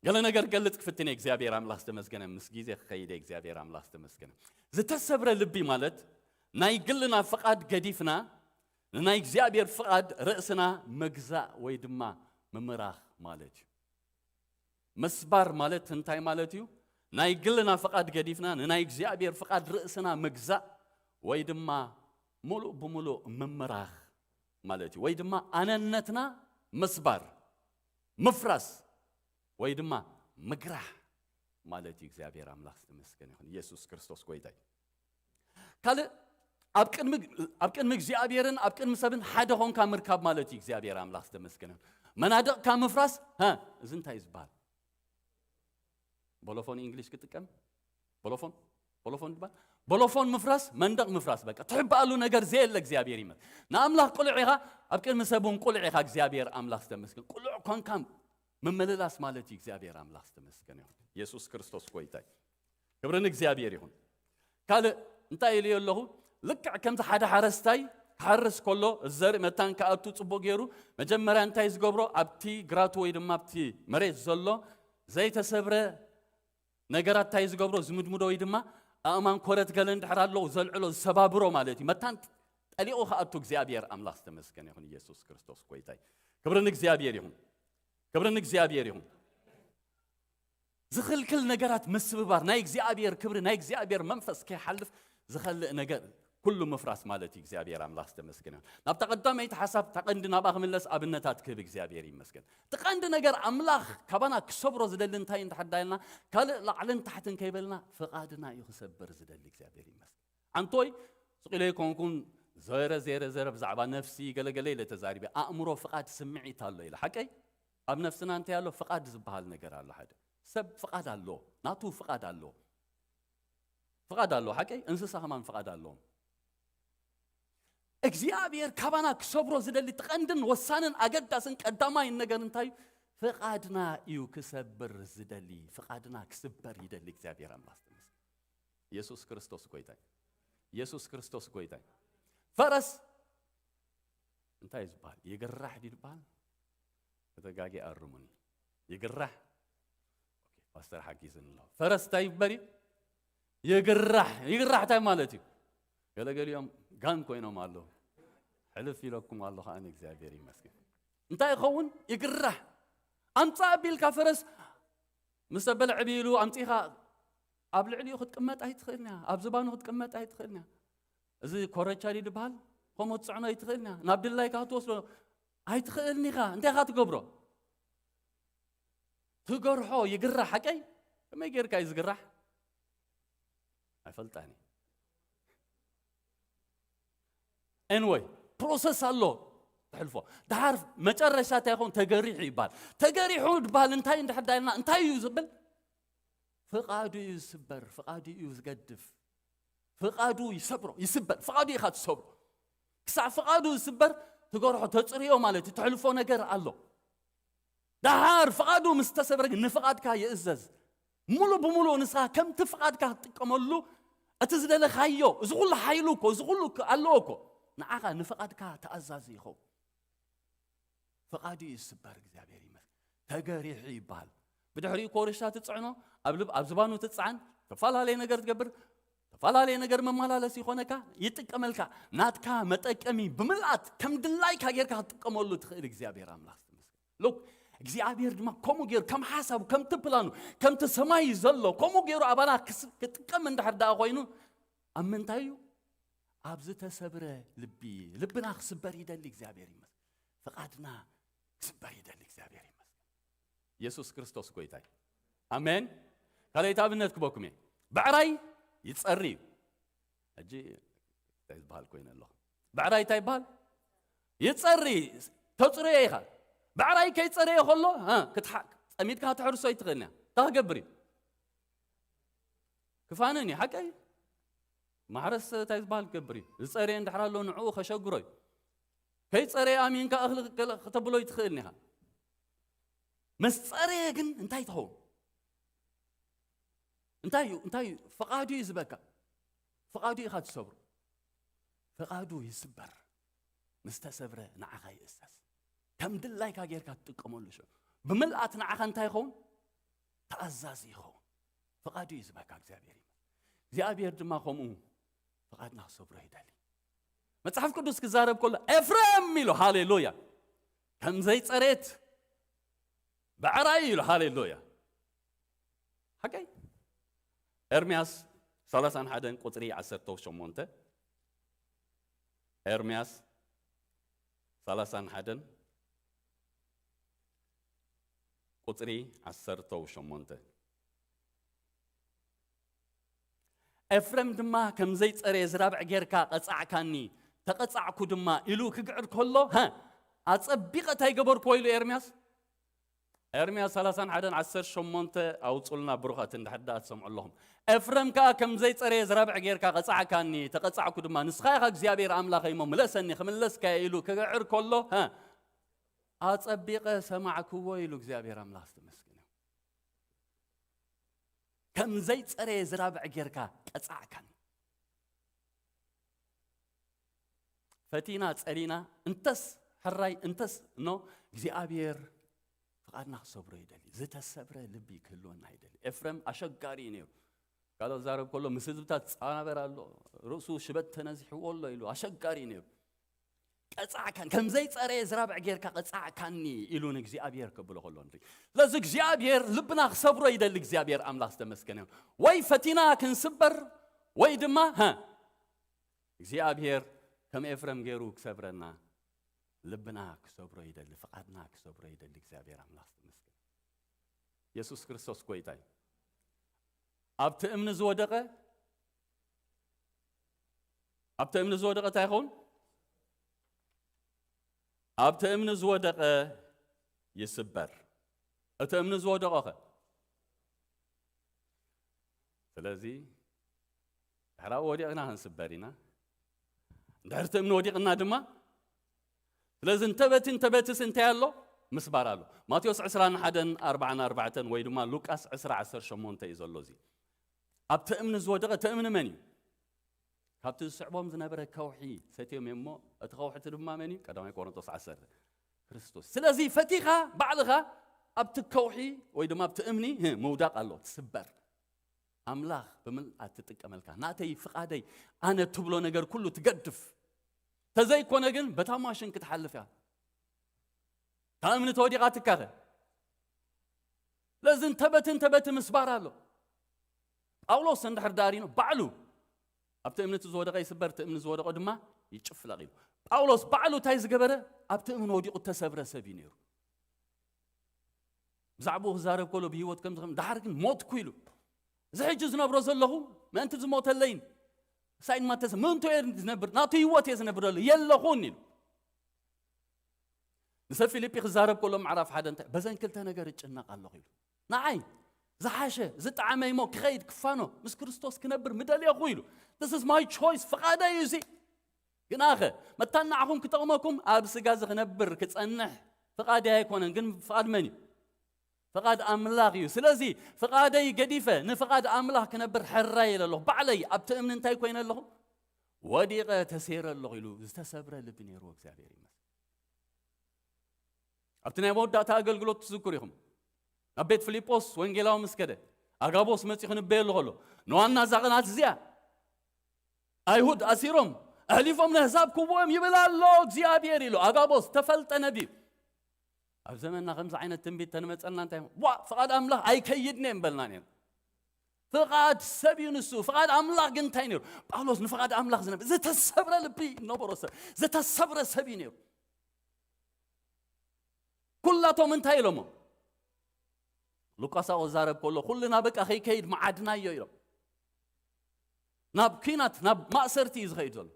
ገለ ነገር ገልጽ ክፍትን እየ። እግዚኣብሔር ኣምላኽ ዝተመስገነ። ምስ ግዜ ክኸይድ እየ። እግዚኣብሔር ኣምላኽ ዝተመስገነ። ዝተሰብረ ልቢ ማለት ናይ ግልና ፍቓድ ገዲፍና ንናይ እግዚኣብሔር ፍቓድ ርእስና ምግዛእ ወይ ድማ ምምራኽ ማለት እዩ። መስባር ማለት እንታይ ማለት እዩ? ናይ ግልና ፍቓድ ገዲፍና ንናይ እግዚኣብሔር ፍቓድ ርእስና ምግዛእ ወይ ድማ ምሉእ ብምሉእ ምምራኽ ማለት እዩ። ወይ ድማ ኣነነትና ምስባር፣ ምፍራስ፣ ወይ ድማ ምግራህ ማለት እዩ። እግዚኣብሔር ኣምላኽ ዝተመስገነ ይኹን። ኢየሱስ ክርስቶስ ጎይታ እዩ። ካልእ ኣብ ቅድሚ ኣብ ቅድሚ እግዚኣብሔርን ኣብ ቅድሚ ሰብን ሓደ ኾንካ ምርካብ ማለት እዩ። እግዚኣብሔር ኣምላኽ ዝተመስገነ ይኹን። መናድቕካ ምፍራስ፣ ሀ፣ እዚ እንታይ እዩ ዝበሃል? ቦሎፎን እንግሊሽ ክጥቀም? ቦሎፎን? ቦሎፎን ዝበሃል? ቦሎፎን ምፍራስ፣ መንደቕ ምፍራስ፣ በቃ ትሕበኣሉ ነገር ዘየለ እግዚኣብሔር ይመስገን። ንኣምላኽ ቅሉዕ ኢኻ፣ ኣብ ቅድሚ ሰብ እውን ቅሉዕ ኢኻ። እግዚኣብሔር ኣምላኽ ዝተመስገን። ቅሉዕ ኮንካ ምምልላስ ማለት እዩ። እግዚኣብሔር ኣምላኽ ዝተመስገነ ይኹን። ኢየሱስ ክርስቶስ ጎይታ እዩ። ክብሪ ንእግዚኣብሔር ይኹን። ካልእ እንታይ ኢሉ ኣለኹ? ልክዕ ከምዚ ሓደ ሓረስታይ ክሓርስ ከሎ፣ እዚ ዘርኢ መታን ክኣቱ ጽቡቕ ገይሩ፣ መጀመርያ እንታይ ዝገብሮ? ኣብቲ ግራቱ ወይ ድማ ኣብቲ መሬት ዘሎ ዘይተሰብረ ነገራት እንታይ ዝገብሮ? ዝምድምዶ ወይ ድማ ኣእማን ኮረት ገለ እንድሕር ኣለዉ ዘልዕሎ፣ ዝሰባብሮ ማለት እዩ። መታን ጠሊቑ ክኣቱ እግዚኣብሔር ኣምላኽ ዝተመስገነ ይኹን። ኢየሱስ ክርስቶስ ጎይታ እዩ። ክብሪ ንእግዚኣብሔር ይኹን። ክብሪ ንእግዚኣብሔር ይኹን። ዝኽልክል ነገራት ምስብባር፣ ናይ እግዚኣብሔር ክብሪ፣ ናይ እግዚኣብሔር መንፈስ ከይሓልፍ ዝኸልእ ነገር ኩሉ ምፍራስ ማለት እዩ። እግዚኣብሔር ኣምላኽ ዝተመስገነ ይኹን። ናብታ ቀዳመይቲ ሓሳብ፣ እታ ቀንዲ ናብኣ ክምለስ ኣብነታት ክህብ እግዚኣብሔር ይመስገን። እቲ ቀንዲ ነገር ኣምላኽ ካባና ክሰብሮ ዝደሊ እንታይ እንድሕር ዳይልና፣ ካልእ ላዕልን ታሕትን ከይበልና ፍቓድና እዩ ክሰብር ዝደሊ። እግዚኣብሔር ይመስገን። ኣንቶይ ስቕ ኢለ ኣይኮንኩን ዘረ ዘረ ዘረ ብዛዕባ ነፍሲ ገለገለ ኢለ ተዛሪበ። ኣእምሮ፣ ፍቓድ፣ ስምዒት ኣሎ ኢለ። ሓቀይ? ኣብ ነፍስና እንታይ ኣሎ? ፍቓድ ዝበሃል ነገር ኣሎ። ሓደ ሰብ ፍቓድ ኣሎ፣ ናቱ ፍቓድ ኣሎ። ፍቓድ ኣሎ። ሓቀይ? እንስሳ ከማን ፍቓድ ኣለዎም። እግዚኣብሔር ካባና ክሰብሮ ዝደሊ እቲ ቀንድን ወሳንን ኣገዳስን ቀዳማይን ነገር እንታይ እዩ? ፍቓድና እዩ ክሰብር ዝደሊ። ፍቓድና ክስበር ይደሊ እግዚኣብሔር ኣምላኽ ዝተመስገነ። ኢየሱስ ክርስቶስ ጎይታ እዩ። ኢየሱስ ክርስቶስ ጎይታ እዩ። ፈረስ እንታይ እዩ ዝበሃል? ይግራሕ ድዩ ዝበሃል? ከተጋጊ ኣርሙኒ። ይግራሕ። ኦኬ፣ ፓስተር ሓጊዝን ኣሎ። ፈረስ እንታይ ይበል እዩ? ይግራሕ። ይግራሕ እንታይ ማለት እዩ? ገለገሊኦም ጋን ኮይኖም ኣለዉ። ሕልፍ ኢለኩም ኣሎ ከኣ እግዚኣብሔር ይመስገን። እንታይ ይኸውን? ይግራሕ። ኣምጻእ ኣቢልካ ፈረስ ምስ ተበለ ዕብይ ኢሉ ኣምጺኻ ኣብ ልዕሊኡ ክትቅመጥ ኣይትኽእልን እያ። ኣብ ዝባኑ ክትቅመጥ ኣይትኽእልን እያ። እዚ ኮረቻ ድዩ ዝበሃል? ከምኡ ትጽዕኖ ኣይትኽእልን እያ። ናብ ድላይካ ክትወስዶ ኣይትኽእልን ኢኻ። እንታይ ኢኻ ትገብሮ? ትገርሖ። ይግራሕ። ሓቀይ? ከመይ ጌርካ እዩ ዝግራሕ? ኣይፈልጣን እየ። ኤንወይ ፕሮሰስ ኣሎ። ትሕልፎ ድሓር መጨረሻ እንታይ ይኸውን? ተገሪሑ ይበሃል። ተገሪሑ ድበሃል እንታይ እንድሕር ዳይልና እንታይ እዩ ዝብል? ፍቓዱ እዩ ዝስበር፣ ፍቓዱ እዩ ዝገድፍ። ፍቓዱ ይሰብሮ፣ ይስበር። ፍቓዱ ኢኻ ትሰብሮ። ክሳዕ ፍቓዱ ዝስበር ትገርሖ፣ ተጽርዮ ማለት እዩ። ትሕልፎ ነገር ኣሎ። ደሓር ፍቓዱ ምስ ተሰብረ ግን ንፍቓድካ ይእዘዝ። ሙሉ ብሙሉ ንስኻ ከምቲ ፍቓድካ ክትጥቀመሉ እቲ ዝደለኻዮ፣ እዚ ኩሉ ሓይሉ እኮ፣ እዚ ኩሉ እኮ ኣለዎ እኮ። ንዓኻ ንፍቓድካ ተኣዛዚ ይኸውን። ፍቓዱ እዩ ዝስበር። እግዚኣብሔር ይመስገን። ተገሪሑ ይበሃል። ብድሕሪኡ ኮረሻ ትጽዕኖ፣ ኣብ ልብ፣ ኣብ ዝባኑ ትጽዓን፣ ተፈላለየ ነገር ትገብር፣ ተፈላለየ ነገር መመላለሲ ይኾነካ፣ ይጥቀመልካ። ናትካ መጠቀሚ ብምልኣት ከም ድላይካ ጌርካ ክትጥቀመሉ ትኽእል። እግዚኣብሔር ኣምላኽ ዝተመስገነ። ሉክ እግዚኣብሔር ድማ ከምኡ ገይሩ ከም ሓሳቡ፣ ከምቲ ፕላኑ፣ ከምቲ ሰማይ ዘሎ ከምኡ ገይሩ ኣባና ክስ- ክጥቀም እንድሕር ደኣ ኮይኑ ኣብ ምንታይ እዩ? ኣብ ዝተሰብረ ልቢ። ልብና ክስበር ይደሊ እግዚኣብሔር ይመስገን። ፍቓድና ክስበር ይደሊ እግዚኣብሔር ይመስገን። ኢየሱስ ክርስቶስ ጎይታ እዩ። ኣሜን። ካልኣይቲ ኣብነት ክበኩም እየ። ብዕራይ ይጸሪ እዩ። ሕጂ እንታይ ዝበሃል ኮይነ ኣለኹ? ብዕራይ እንታይ ይበሃል? ይጸሪ። ተጽርዮ ኢኻ። ብዕራይ ከይጸረየ ከሎ እ፣ ክትሓ- ጸሚድካ ክትሕርሶ ኣይትኽእልን እያ። እንታይ ክገብር እዩ? ክፋንን እዩ። ሓቀይ? ማሕረስ እንታይ ዝበሃል ክገብር እዩ? ዝጸረየ እንድሕር ኣሎ ንዕኡ ከሸግሮ እዩ። ከይጸረየ ኣሚንካ እኽሊ ክከለ- ከተብሎ ኣይትኽእልን ኢኻ። ምስ ጸረየ ግን እንታይ ትኸውን? እንታይ እዩ? እንታይ እዩ? ፍቓዱ እዩ ዝበካ። ፍቓዱ ኢኻ ትሰብሮ። ፍቓዱ ይስበር። ምስ ተሰብረ ንዓኻ ይእሰስ። ከም ድላይካ ጌርካ ትጥቀመሉ ሽዑ ብምልኣት ንዓኻ እንታይ ይኸውን? ተኣዛዚ ይኸውን። ፍቓዱ እዩ ዝበካ እግዚኣብሔር እዩ። እግዚኣብሔር ድማ ከምኡ ፍቓድና ክሰብሮ ይደሊ። መጽሓፍ ቅዱስ ክዛረብ ከሎ ኤፍሬም ኢሉ፣ ሃሌሉያ፣ ከም ዘይጸሬት ብዕራይ ኢሉ፣ ሃሌሉያ። ሓቀይ? ኤርምያስ ሰላሳን ሓደን ቁጽሪ ዓሰርተ ሸሞንተ ኤርምያስ ሰላሳን ሓደን ቁጽሪ ዓሰርተ ሸሞንተ። ኤፍሬም ድማ ከም ዘይጸረየ ዝራብዕ ጌርካ ቀጻዕካኒ፣ ተቐጻዕኩ ድማ ኢሉ ክግዕር ከሎ፣ ሃ፣ ኣጸቢቐ እንታይ ገበርኩዎ ኢሉ ኤርምያስ? ኤርምያስ ሰላሳን ሓደን ዓሰርተ ሸሞንተ ኣውጹልና ብሩኻት እንድሕር ደኣ ትሰምዑ ኣለኹም። ኤፍሬም ከኣ ከም ዘይጸረየ ዝራብዕ ጌርካ ቀጻዕካኒ፣ ተቐጻዕኩ ድማ፣ ንስኻ ኢኻ እግዚኣብሔር ኣምላኸይ እሞ ምለሰኒ፣ ክምለስካየ ኢሉ ክግዕር ከሎ፣ ሃ፣ ኣጸቢቐ ሰማዕክዎ ኢሉ እግዚኣብሔር ኣምላኽ ዝተመስገነ። ከም ዘይጸረየ ዝራብዕ ጌርካ ቀጻዕካኒ። ፈቲና ጸሊና እንተስ ሕራይ እንተስ ኖ እግዚኣብሔር ፍቓድና ክሰብሮ ይደሊ። ዝተሰብረ ልቢ ክህልወና ይደሊ። ኤፍሬም ኣሸጋሪ እዩ ነይሩ። ካልኦት ዛረብ ከሎ ምስ ህዝብታት ጻናበር ኣሎ፣ ርእሱ ሽበት ተነዚሕዎ ኣሎ ኢሉ ኣሸጋሪ እዩ ነይሩ። ቀጻዕካን ከም ዘይጸረየ ዝራብዕ ጌርካ ቀጻዕካኒ ኢሉ ንእግዚኣብሔር ከብሎ ከሎ ንርኢ። ስለዚ እግዚኣብሔር ልብና ክሰብሮ ይደሊ። እግዚኣብሔር ኣምላኽ ዝተመስገነ ይሁን። ወይ ፈቲና ክንስበር ወይ ድማ፣ ሃ፣ እግዚኣብሔር ከም ኤፍሬም ገይሩ ክሰብረና፣ ልብና ክሰብሮ ይደሊ፣ ፍቓድና ክሰብሮ ይደሊ። እግዚኣብሔር ኣምላኽ ዝተመስገነ። የሱስ ክርስቶስ ጎይታ እዩ። ኣብቲ እምኒ ዝወደቐ፣ ኣብቲ እምኒ ዝወደቐ እንታይ ይኸውን? ኣብቲ እምኒ ዝወደቐ ይስበር። እቲ እምኒ ዝወደቐ ኸ? ስለዚ ድሕራኡ ወዲቕና ክንስበር ኢና። እንድሕር እቲ እምኒ ወዲቕና ድማ፣ ስለዚ እንተበቲ እንተበትስ እንታይ ኣሎ? ምስባር ኣሎ። ማቴዎስ ዕስራን ሓደን ኣርባዓን ኣርባዕተን ወይ ድማ ሉቃስ ዕስራ ዓሰርተ ሸሞንተ እዩ ዘሎ እዚ። ኣብቲ እምኒ ዝወደቐ፣ እቲ እምኒ መን እዩ? ካብቲ ዝስዕቦም ዝነበረ ከውሒ ሰትዮም እዮም እሞ፣ እቲ ከውሒ እቲ ድማ መን እዩ? ቀዳማይ ቆሮንቶስ ዓሰርተ፣ ክርስቶስ። ስለዚ ፈቲኻ ባዕልኻ ኣብቲ ከውሒ ወይ ድማ ኣብቲ እምኒ፣ ህ፣ ምውዳቕ ኣሎ፣ ትስበር። ኣምላኽ ብምልኣት ትጥቀመልካ። ናተይ ፍቓደይ ኣነ ትብሎ ነገር ኩሉ ትገድፍ። ተዘይኮነ ግን በታ ማሽን ክትሓልፍ እያ። እታ እምኒ ተወዲቓ ትካኸ። ስለዚ እንተበቲ እንተበቲ ምስባር ኣሎ። ጳውሎስ እንድሕር ዳሪኖ ባዕሉ ኣብቲ እምኒ እቲ ዝወደቐ ይስበር፣ እቲ እምኒ ዝወደቐ ድማ ይጭፍለቕ ኢሉ። ጳውሎስ ባዕሉ እንታይ ዝገበረ? ኣብቲ እምኒ ወዲቑ እተሰብረ ሰብ እዩ ነይሩ። ብዛዕባኡ ክዛረብ ከሎ ብህይወት ከም ዝኸም፣ ደሓር ግን ሞትኩ ኢሉ። እዚ ሕጂ ዝነብሮ ዘለኹ ምእንቲ ዝሞተለይን ሳይን ማተሰ ምእንቶ እየ ዝነብር፣ ናቱ ህይወት እየ ዝነብር ዘሎ፣ የለኹን ኢሉ። ንሰብ ፊልጲ ክዛረብ ከሎ ምዕራፍ ሓደ እንታይ፣ በዘን ክልተ ነገር እጭነቕ ኣለኹ ኢሉ። ንዓይ ዝሓሸ ዝጠዓመ እሞ ክኸይድ ክፋኖ ምስ ክርስቶስ ክነብር ምደልየኹ ኢሉ። This is my choice፣ ፍቓደይ እዩ እዚ። ግናኸ መታን ንዓኹም ክጠቕመኩም ኣብ ስጋ እዚ ክነብር ክጸንሕ ፍቓደይ ኣይኮነን፣ ግን ፍቓድ መን እዩ? ፍቓድ ኣምላኽ እዩ። ስለዚ ፍቓደይ ገዲፈ ንፍቓድ ኣምላኽ ክነብር ሕራይ ኢለ ኣለኹ። ባዕለይ ኣብቲ እምኒ እንታይ ኮይነ ኣለኹ? ወዲቐ ተሰይረ ኣለኹ ኢሉ ዝተሰብረ ልቢ ነይርዎ። እግዚኣብሔር ይመስገን። ኣብቲ ናይ መወዳእታ ኣገልግሎት ትዝክሩ ኢኹም። ናብ ቤት ፊልጶስ ወንጌላዊ ምስ ከደ፣ ኣጋቦስ መጺኡ ክንበየሉ ከሎ፣ ንዋና እዛ ቕናት እዚኣ ኣይሁድ ኣሲሮም ኣሕሊፎም ነህዛብ ክህብዎም ይብል ኣሎ እግዚኣብሔር ኢሉ። ኣጋቦስ ተፈልጠ ነቢ እዩ። ኣብ ዘመንና ከምዚ ዓይነት ትንቢት ተንመጸልና እንታይ፣ ዋ፣ ፍቓድ ኣምላኽ ኣይከይድን እየ ምበልና ነይሩ። ፍቓድ ሰብ እዩ ንሱ፣ ፍቓድ ኣምላኽ ግን እንታይ ነይሩ? ጳውሎስ ንፍቓድ ኣምላኽ ዝነብር ዝተሰብረ ልቢ ነበሮ ሰብ፣ ዝተሰብረ ሰብ እዩ ነይሩ። ኩላቶም እንታይ ኢሎሞ? ሉቃስ ኣብኡ ዝዛረብ ከሎ፣ ኩልና በቃ ከይከይድ መዓድናዮ ኢሎም። ናብ ኲናት፣ ናብ ማእሰርቲ እዩ ዝኸይድ ዘሎ።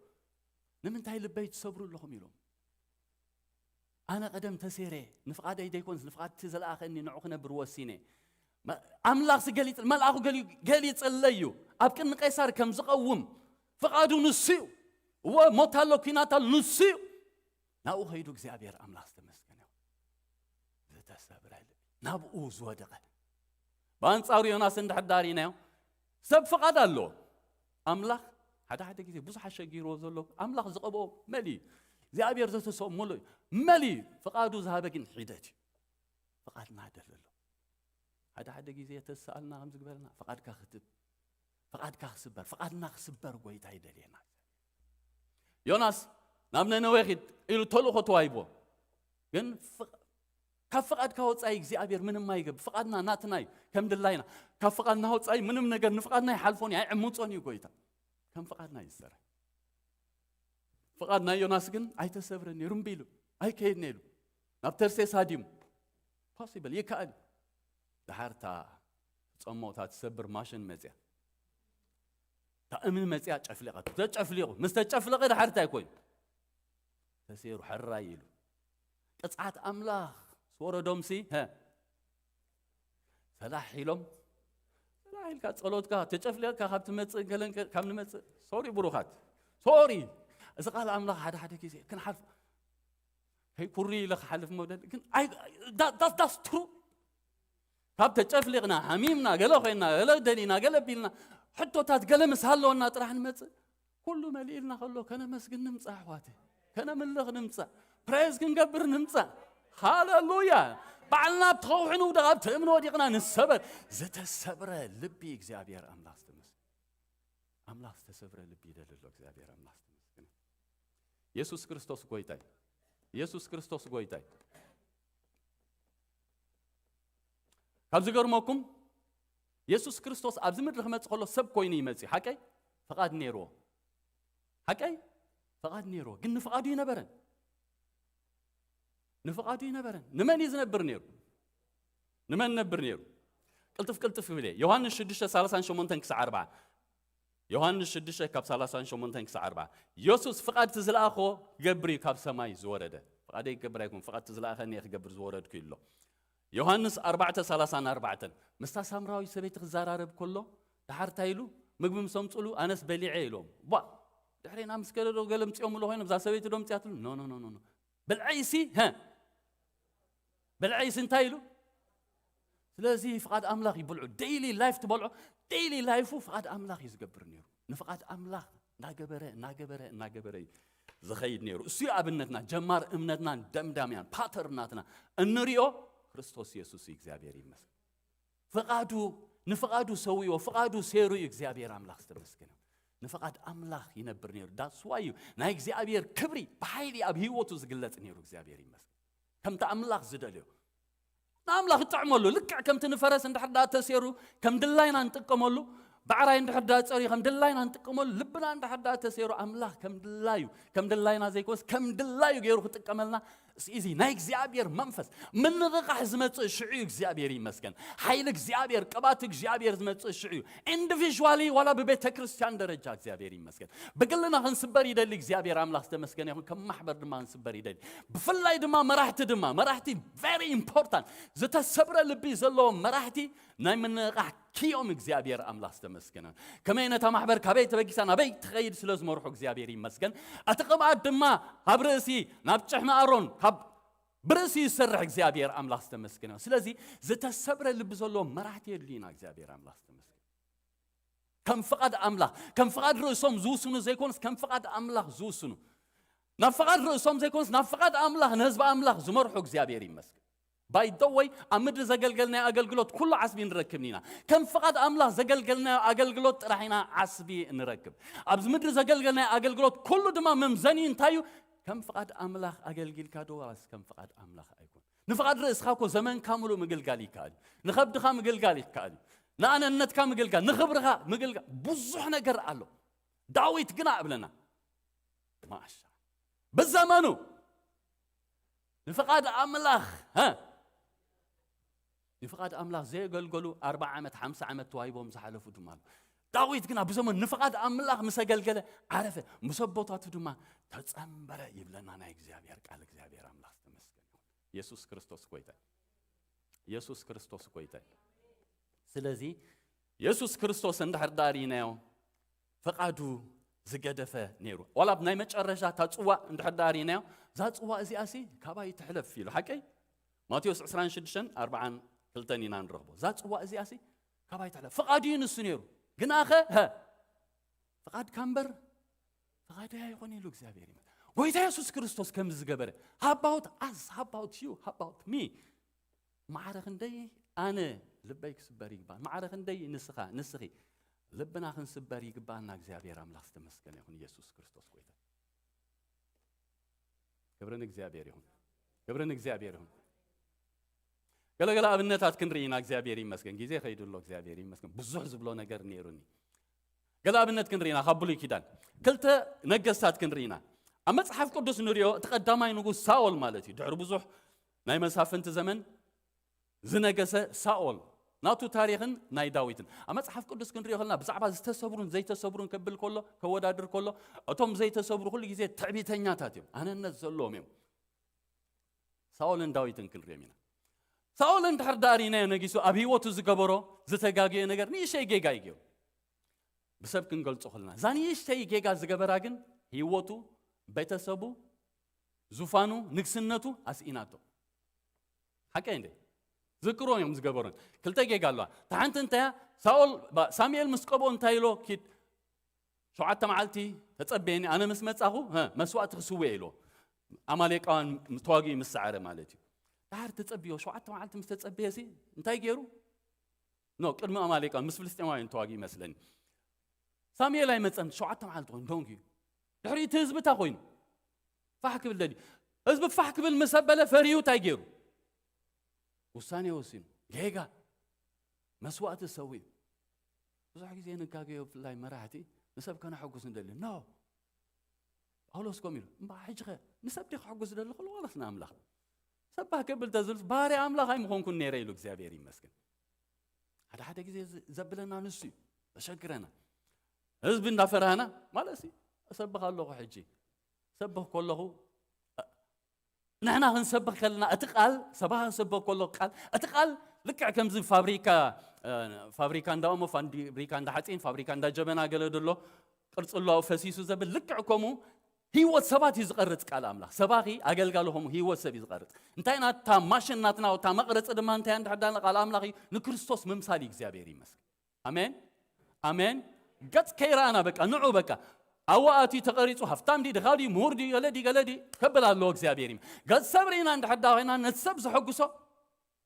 ንምንታይ ልበይ ትሰብሩ ኣለኹም ኢሎም። ኣነ ቀደም ተሴረ፣ ንፍቓደይ ዘይኮንስ ንፍቓድ እቲ ዘለኣኸኒ ንዑ ክነብር ወሲነ። መ-፣ ኣምላኽ ዝገሊጽ-፣ መልኣኹ ገሊ-፣ ገሊጽለይ እዩ። ኣብ ቅድሚ ቄሳር ከም ዝቐውም ፍቓዱ ንሱ እዩ። እወ፣ ሞት ኣሎ፣ ኲናት ኣሎ፣ ንሱ እዩ። ናብኡ ኸይዱ እግዚኣብሔር ኣምላኽ ዝተመስገነ ይኹን። ዝተሰብረ ልቢ፣ ናብኡ ዝወደቐ። ብኣንጻሩ ዮናስ እንድሕር ዳሪናዮ፣ ሰብ ፍቓድ ኣለዎ። ኣምላኽ ሓደ ሓደ ግዜ ብዙሕ ኣሸጊርዎ ዘሎ፣ ኣምላኽ ዝቐብኦ መሊ እዩ። እግዚኣብሔር ዘተሰኦ መሎ እዩ። መሊ እዩ። ፍቓዱ ዝሃበ ግን ሒደት እዩ። ፍቓድና ደለሎ። ሓደ ሓደ ግዜ ተሰኣልና ከም ዝግበረና፣ ፍቓድካ ክትብ፣ ፍቓድካ ክስበር፣ ፍቓድና ክስበር ጎይታ ይደልየና። ዮናስ ናብ ነነዌ ኺድ ኢሉ ተልእኾ ተዋሂብዎ። ግን ፍቕ-፣ ካብ ፍቓድካ ወጻኢ እግዚኣብሔር ምንም ኣይገብር። ፍቓድና ናትና እዩ፣ ከም ድላይና። ካብ ፍቓድና ወጻኢ ምንም ነገር ንፍቓድና ይሓልፎን እዩ፣ ኣይዕምጾን እዩ ጎይታ። ከም ፍቓድና እዩ ዝሰርሕ። ፍቓድ ናይ ዮናስ ግን ኣይተሰብረን ነይሩ፣ እምቢ ኢሉ ኣይከይድን ኢሉ። ናብ ተርሴስ ሃዲሙ። ፖሲብል፣ ይከኣል እዩ። ድሓር እታ ትጸሞ፣ እታ ትሰብር ማሽን መጽያ፣ እታ እምኒ መጽያ ጨፍሊቓ፣ ተጨፍሊቑ ምስ ተጨፍለቐ ድሓር እንታይ ኮይኑ? ተሰይሩ፣ ሕራይ ኢሉ። ቅጽዓት ኣምላኽ ዝወረዶምሲ፣ ሀ፣ ሰላሕ ኢሎም። ሰላሕ ኢልካ ጸሎትካ ተጨፍሊቕካ ካብ ትመጽእ፣ ገለን ከ-፣ ካብ ንመጽእ፣ ሶሪ ብሩኻት፣ ሶሪ። እዚ ቃል ኣምላኽ ሓደ ሓደ ግዜ ክንሓልፍ፣ ከይኩሪ ኢለ ክሓልፍ መውደድ ግን ኣይ፣ ዳ-፣ ዳ-፣ that's true። ካብ ተጨፍሊቕና፣ ሃሚምና፣ ገለ ኮይና፣ ገለ ደሊና፣ ገለ ቢልና፣ ሕቶታት ገለ ምስ ሃለወና ጥራሕ ንመጽእ። ኩሉ መሊእልና ከሎ ከነመስግን ንምጻእ፣ ኣሕዋተ፣ ከነምልኽ ንምጻእ፣ ፕሬዝ ክንገብር ንምጻእ። ሃለሉያ። ባዕልና ኣብቲ ከውሒ ንውደቕ፣ ኣብቲ እምኒ ወዲቕና ንሰበር። ዝተሰብረ ልቢ እግዚኣብሔር ኣምላኽ ዝተመስገነ። ኣምላኽ ዝተሰብረ ልቢ ይደሊ ኣሎ። እግዚኣብሔር ኣምላኽ ዝተመስገነ። የሱስ ክርስቶስ ጎይታ እዩ። የሱስ ክርስቶስ ጎይታ እዩ። ካብ ዝገርመኩም፣ የሱስ ክርስቶስ ኣብዚ ምድሪ ክመጽእ ከሎ ሰብ ኮይኑ ይመጽእ። ሓቀይ? ፍቓድ ነይርዎ። ሓቀይ? ፍቓድ ነይርዎ። ግን ንፍቓዱ ይነበረን። ንፍቓዱ ይነበረን። ንመን እዩ ዝነብር ነይሩ? ንመን ነብር ነይሩ? ቅልጥፍ ቅልጥፍ ይብል እየ። ዮሃንስ ሽዱሽተ ሰላሳን ሸሞንተን ክሳዕ ኣርብዓ። ዮሃንስ ሽዱሽተ ካብ ሰላሳን ሸሞንተን ክሳዕ ኣርብዓ። የሱስ ፍቓድ እቲ ዝለኣኾ ክገብር እዩ ካብ ሰማይ ዝወረደ። ፍቓደይ ክገብር ኣይኮን፣ ፍቓድ እቲ ዝለኣኸኒ እየ ክገብር ዝወረድኩ እዩ ኣሎ። ዮሃንስ ኣርባዕተ ሰላሳን ኣርባዕተን። ምስታ ሳምራዊት ሰበይቲ ክዘራረብ ከሎ፣ ድሓር እንታይ ኢሉ? "ምግቢ ምስ ኣምጽሉ ኣነስ በሊዐ" ኢሎም። ቧ! ድሕሬና ምስ ከደ ዶ ገለ ምጽኦም ኣሎ ኮይኖም፣ እዛ ሰበይቲ ዶ ምጽኣትሉ? ኖ፣ ኖ፣ ኖ፣ ኖ፣ ኖ። ብልዐይሲ፣ ሀ? ብልዐይሲ እንታይ ኢሉ? ስለዚ ፍቓድ ኣምላኽ ይብልዑ። ዴይሊ ላይፍ ትበልዖ፣ ዴይሊ ላይፉ ፍቓድ ኣምላኽ እዩ ዝገብር ነይሩ። ንፍቓድ ኣምላኽ እናገበረ፣ እናገበረ፣ እናገበረ እዩ ዝኸይድ ነይሩ። እሱ እዩ ኣብነትና፣ ጀማር እምነትናን ደምዳምያን፣ ፓተርን ናትና እንሪኦ ክርስቶስ የሱስ እዩ። እግዚኣብሔር ይመስገን። ፍቓዱ፣ ንፍቓዱ ሰዊዎ፣ ፍቓዱ ሴሩ እዩ። እግዚኣብሔር ኣምላኽ ዝተመስገነ። ንፍቓድ ኣምላኽ ይነብር ነይሩ። ዳትስ ዋይ እዩ ናይ እግዚኣብሔር ክብሪ ብሓይሊ ኣብ ህይወቱ ዝግለጽ ነይሩ። እግዚኣብሔር ይመስገን። ከምቲ ኣምላኽ ዝደልዮ። ንኣምላኽ እጥዕመሉ። ልክዕ ከምቲ ንፈረስ እንድሕር ደኣ ተሴሩ ከም ድላይና እንጥቀመሉ፣ ብዕራይ እንድሕር ደኣ ጸርዩ ከም ድላይና እንጥቀመሉ፣ ልብና እንድሕር ደኣ ተሴሩ ኣምላኽ ከም ድላዩ፣ ከም ድላይና ዘይኮነስ ከም ድላዩ ገይሩ ክጥቀመልና፣ እዚ ናይ እግዚኣብሔር መንፈስ ምንቕቓሕ ዝመጽእ ሽዑ እዩ። እግዚኣብሔር ይመስገን። ሓይሊ እግዚኣብሔር፣ ቅባት እግዚኣብሔር ዝመጽእ ሽዑ እዩ። ኢንዲቪዥዋሊ ዋላ ብቤተ ክርስቲያን ደረጃ እግዚኣብሔር ይመስገን። ብግልና ክንስበር ይደሊ እግዚኣብሔር ኣምላኽ ዝተመስገነ ይኹን። ከም ማሕበር ድማ ክንስበር ይደሊ። ብፍላይ ድማ መራሕቲ ድማ፣ መራሕቲ ቨሪ ኢምፖርታንት፣ ዝተሰብረ ልቢ ዘለዎም መራሕቲ ናይ ምንቕቓሕ ክዮም እግዚኣብሔር ኣምላኽ ዝተመስገነ። ከመይ ነታ ማሕበር ካበይ ተበጊሳ ናበይ ትኸይድ ስለ ዝመርሑ እግዚኣብሔር ይመስገን። እቲ ቅብኣት ድማ ካብ ርእሲ ናብ ጭሕሚ ኣሮን ካብ ብርእሲ ይሰርሕ እግዚኣብሔር ኣምላኽ ዝተመስገነ። ስለዚ ዝተሰብረ ልቢ ዘለዎም መራሕቲ የድልዩና እግዚኣብሔር ኣምላኽ ዝተመስገነ። ከም ፍቓድ ኣምላኽ፣ ከም ፍቓድ ርእሶም ዝውስኑ ዘይኮኑስ ከም ፍቓድ ኣምላኽ ዝውስኑ። ናብ ፍቓድ ርእሶም ዘይኮኑስ ናብ ፍቓድ ኣምላኽ ንህዝቢ ኣምላኽ ዝመርሑ እግዚኣብሔር ይመስገን። ባይ ደ ወይ ኣብ ምድሪ ዘገልገልናዮ ኣገልግሎት ኩሉ ዓስቢ ንረክብ ኢና። ከም ፍቓድ ኣምላኽ ዘገልገልናዮ ኣገልግሎት ጥራሕ ኢና ዓስቢ ንረክብ። ኣብዚ ምድሪ ዘገልገልናዮ ኣገልግሎት ኩሉ ድማ መምዘኒ እንታይ እዩ? ከም ፍቓድ ኣምላኽ ኣገልጊልካ ዶ ዋላስ ከም ፍቓድ ኣምላኽ ኣይኮን? ንፍቓድ ርእስኻ እኮ ዘመንካ ምሉእ ምግልጋል ይከኣል እዩ። ንኸብድኻ ምግልጋል ይከኣል እዩ። ንኣነነትካ ምግልጋል፣ ንኽብርኻ ምግልጋል፣ ብዙሕ ነገር ኣሎ። ዳዊት ግና እብለና ማሻ ብዘመኑ ንፍቓድ ኣምላኽ፣ ሀ? ንፍቓድ ኣምላኽ ዘየገልገሉ ኣርብዓ ዓመት፣ ሓምሳ ዓመት ተዋሂቦም ዝሓለፉ ድማ ኣለዉ። ዳዊት ግና ብዘመኑ ንፍቓድ ኣምላኽ ምስ ኣገልገለ ዓረፈ፣ ምስ ኣቦታቱ ድማ ተጸንበረ ይብለና ናይ እግዚኣብሔር ቃል። እግዚኣብሔር ኣምላኽ ዝተመስገነ ይኹን። የሱስ ክርስቶስ ጎይታ እዩ። የሱስ ክርስቶስ ጎይታ እዩ። ስለዚ የሱስ ክርስቶስ እንድሕር ደኣ ርኢናዮ፣ ፍቓዱ ዝገደፈ ነይሩ። ዋላ ኣብ ናይ መጨረሻ እታ ጽዋእ እንድሕር ደኣ ርኢናዮ፣ እዛ ጽዋእ እዚኣሲ ካባይ ትሕለፍ ኢሉ። ሓቀይ? ማቴዎስ ዕስራን ሽዱሽተን ኣርብዓን ክልተን ኢና ንረኽቦ። እዛ ጽዋእ እዚኣሲ ካባይ ትሕለፍ። ፍቓዱ እዩ ንሱ ነይሩ። ግናኸ፣ ሀ፣ ፍቓድካ እምበር ፍቓደይ ኣይኮን ኢሉ እግዚኣብሔር ይመስገን። ጎይታ የሱስ ክርስቶስ ከምዚ ዝገበረ፣ how about us? How about you? How about me? ማዕረ ክንደይ ኣነ ልበይ ክስበር ይግባእ። ማዕረ ክንደይ ንስኻ፣ ንስኺ ልብና ክንስበር ይግባእና። እግዚኣብሔር ኣምላኽ ዝተመስገነ ይኹን። ኢየሱስ ክርስቶስ ጎይታ። ክብሪ ንእግዚኣብሔር ይኹን። ክብሪ ንእግዚኣብሔር ይኹን። ገለ ገለ ኣብነታት ክንርኢ ኢና። እግዚኣብሔር ይመስገን። ግዜ ከይዱ ኣሎ። እግዚኣብሔር ይመስገን። ብዙሕ ዝብሎ ነገር ነይሩኒ። ገለ ኣብነት ክንርኢ ኢና ካብ ብሉይ ኪዳን። ክልተ ነገስታት ክንርኢ ኢና። ኣብ መጽሓፍ ቅዱስ ንሪኦ፣ እቲ ቀዳማይ ንጉስ ሳኦል ማለት እዩ። ድሕሪ ብዙሕ ናይ መሳፍንቲ ዘመን ዝነገሰ ሳኦል፣ ናቱ ታሪኽን ናይ ዳዊትን ኣብ መጽሓፍ ቅዱስ ክንሪኦ ከለና፣ ብዛዕባ ዝተሰብሩን ዘይተሰብሩን ከብል ከሎ፣ ከወዳድር ከሎ፣ እቶም ዘይተሰብሩ ኩሉ ግዜ ትዕቢተኛታት እዮም፣ ኣነነት ዘለዎም እዮም። ሳኦልን ዳዊትን ክንሪኦም ኢና። ሳኦል እንድሕር ዳኣ ርኢናዮ ነጊሱ፣ ኣብ ህይወቱ ዝገበሮ ዝተጋገየ ነገር ንእሽተይ ጌጋ እዩ ገይሩ። ብሰብ ክንገልጾ ከለና፣ እዛ ንእሽተይ ጌጋ ዝገበራ ግን ህይወቱ፣ ቤተሰቡ፣ ዙፋኑ፣ ንግስነቱ ኣስኢናቶ። ሓቀይ እንዴ? ዝክሮ እዮም ዝገበሩን። ክልተ ጌጋ ኣለዋ። እታ ሓንቲ እንታይ እያ? ሳኦል፣ ባ-፣ ሳሙኤል ምስ ቀብኦ እንታይ ኢሎ? ኪድ ሸውዓተ መዓልቲ ተጸበየኒ፣ ኣነ ምስ መጻኹ፣ ሀ፣ መስዋእቲ ክስውእ ኢሎ። ኣማሌቃውያን ተዋጊኡ ምስ ሰዓረ ማለት እዩ። ድሓር ተጸብዮ፣ ሸውዓተ መዓልቲ ምስ ተጸበየሲ፣ እንታይ ገይሩ? ኖ፣ ቅድሚ ኣማሌቃውያን ምስ ፍልስጤማውያን ተዋጊኡ ይመስለኒ። ሳሙኤል ኣይመጸን፣ ሸውዓተ መዓልቲ ኮይኑ፣ ደንጉዩ። ድሕሪ እቲ ህዝቢ እንታይ ኮይኑ? ፋሕ ክብል ደልዩ። ህዝቢ ፋሕ ክብል ምስ ኣበለ፣ ፈሪሁ እንታይ ገይሩ? ውሳኔ ወሲኑ። ጌጋ። መስዋእቲ ሰዊኡ። ብዙሕ ግዜ ንጋገዮ፣ ብፍላይ መራሕቲ፣ ንሰብ ከነሐጉስ ንደሊ። ኖ። ጳውሎስ ከምኡ ኢሉ። እምበኣር ሕጂ ኸ ንሰብ ድየ ከሐጉስ ዝደሊ ከሎ ዋላስ ንኣምላኽ? ሰብ ባህ ከብል ተዝብልስ፣ ባርያ ኣምላኽ ኣይምኾንኩን ነይረ ኢሉ፣ እግዚኣብሔር ይመስገን። ሓደ ሓደ ግዜ ዝ-፣ ዘብለና ንሱ እዩ። ዘሸግረና። ህዝቢ እንዳፈራህና፣ ማለት ሲ፣ እሰብኽ ኣለኹ ሕጂ። ሰብኽ ከለኹ፣ እ፣ ንሕና ክንሰብኽ ከለና፣ እቲ ቃል፣ ሰባኺ ክሰብኽ ከሎ ቃል፣ እቲ ቃል ልክዕ ከምዚ ፋብሪካ፣ እ፣ ፋብሪካ እንዳኦሞ፣ ፋብሪካ እንዳሓፂን፣ ፋብሪካ እንዳጀበና ገለ ደሎ፣ ቅርፂ ኣለዎ ፈሲሱ ዘብል፣ ልክዕ ከምኡ ህይወት ሰባት እዩ ዝቐርጽ ቃል ኣምላኽ። ሰባኺ፣ ኣገልጋሊ ከምኡ ህይወት ሰብ እዩ ዝቐርጽ። እንታይ ናታ ማሽን ናትና፣ እታ መቕረጺ ድማ እንታይ እንድሕር ዳልና ቃል ኣምላኽ እዩ፣ ንክርስቶስ ምምሳል እዩ። እግዚኣብሔር ይመስገን። ኣሜን፣ ኣሜን። ገጽ ከይረኣና በቃ፣ ንዑ በቃ። ኣዋኣቲ ተቐሪጹ፣ ሃፍታም ድዩ፣ ድኻ ድዩ፣ ምሁር ድዩ፣ ገለ ድዩ፣ ገለ ድዩ፣ ከብል ኣለዎ እግዚኣብሔር ይም-፣ ገጽ ሰብ ርኢና እንድሕር ዳ ኮይና፣ ነቲ ሰብ ዘሐጉሶ፣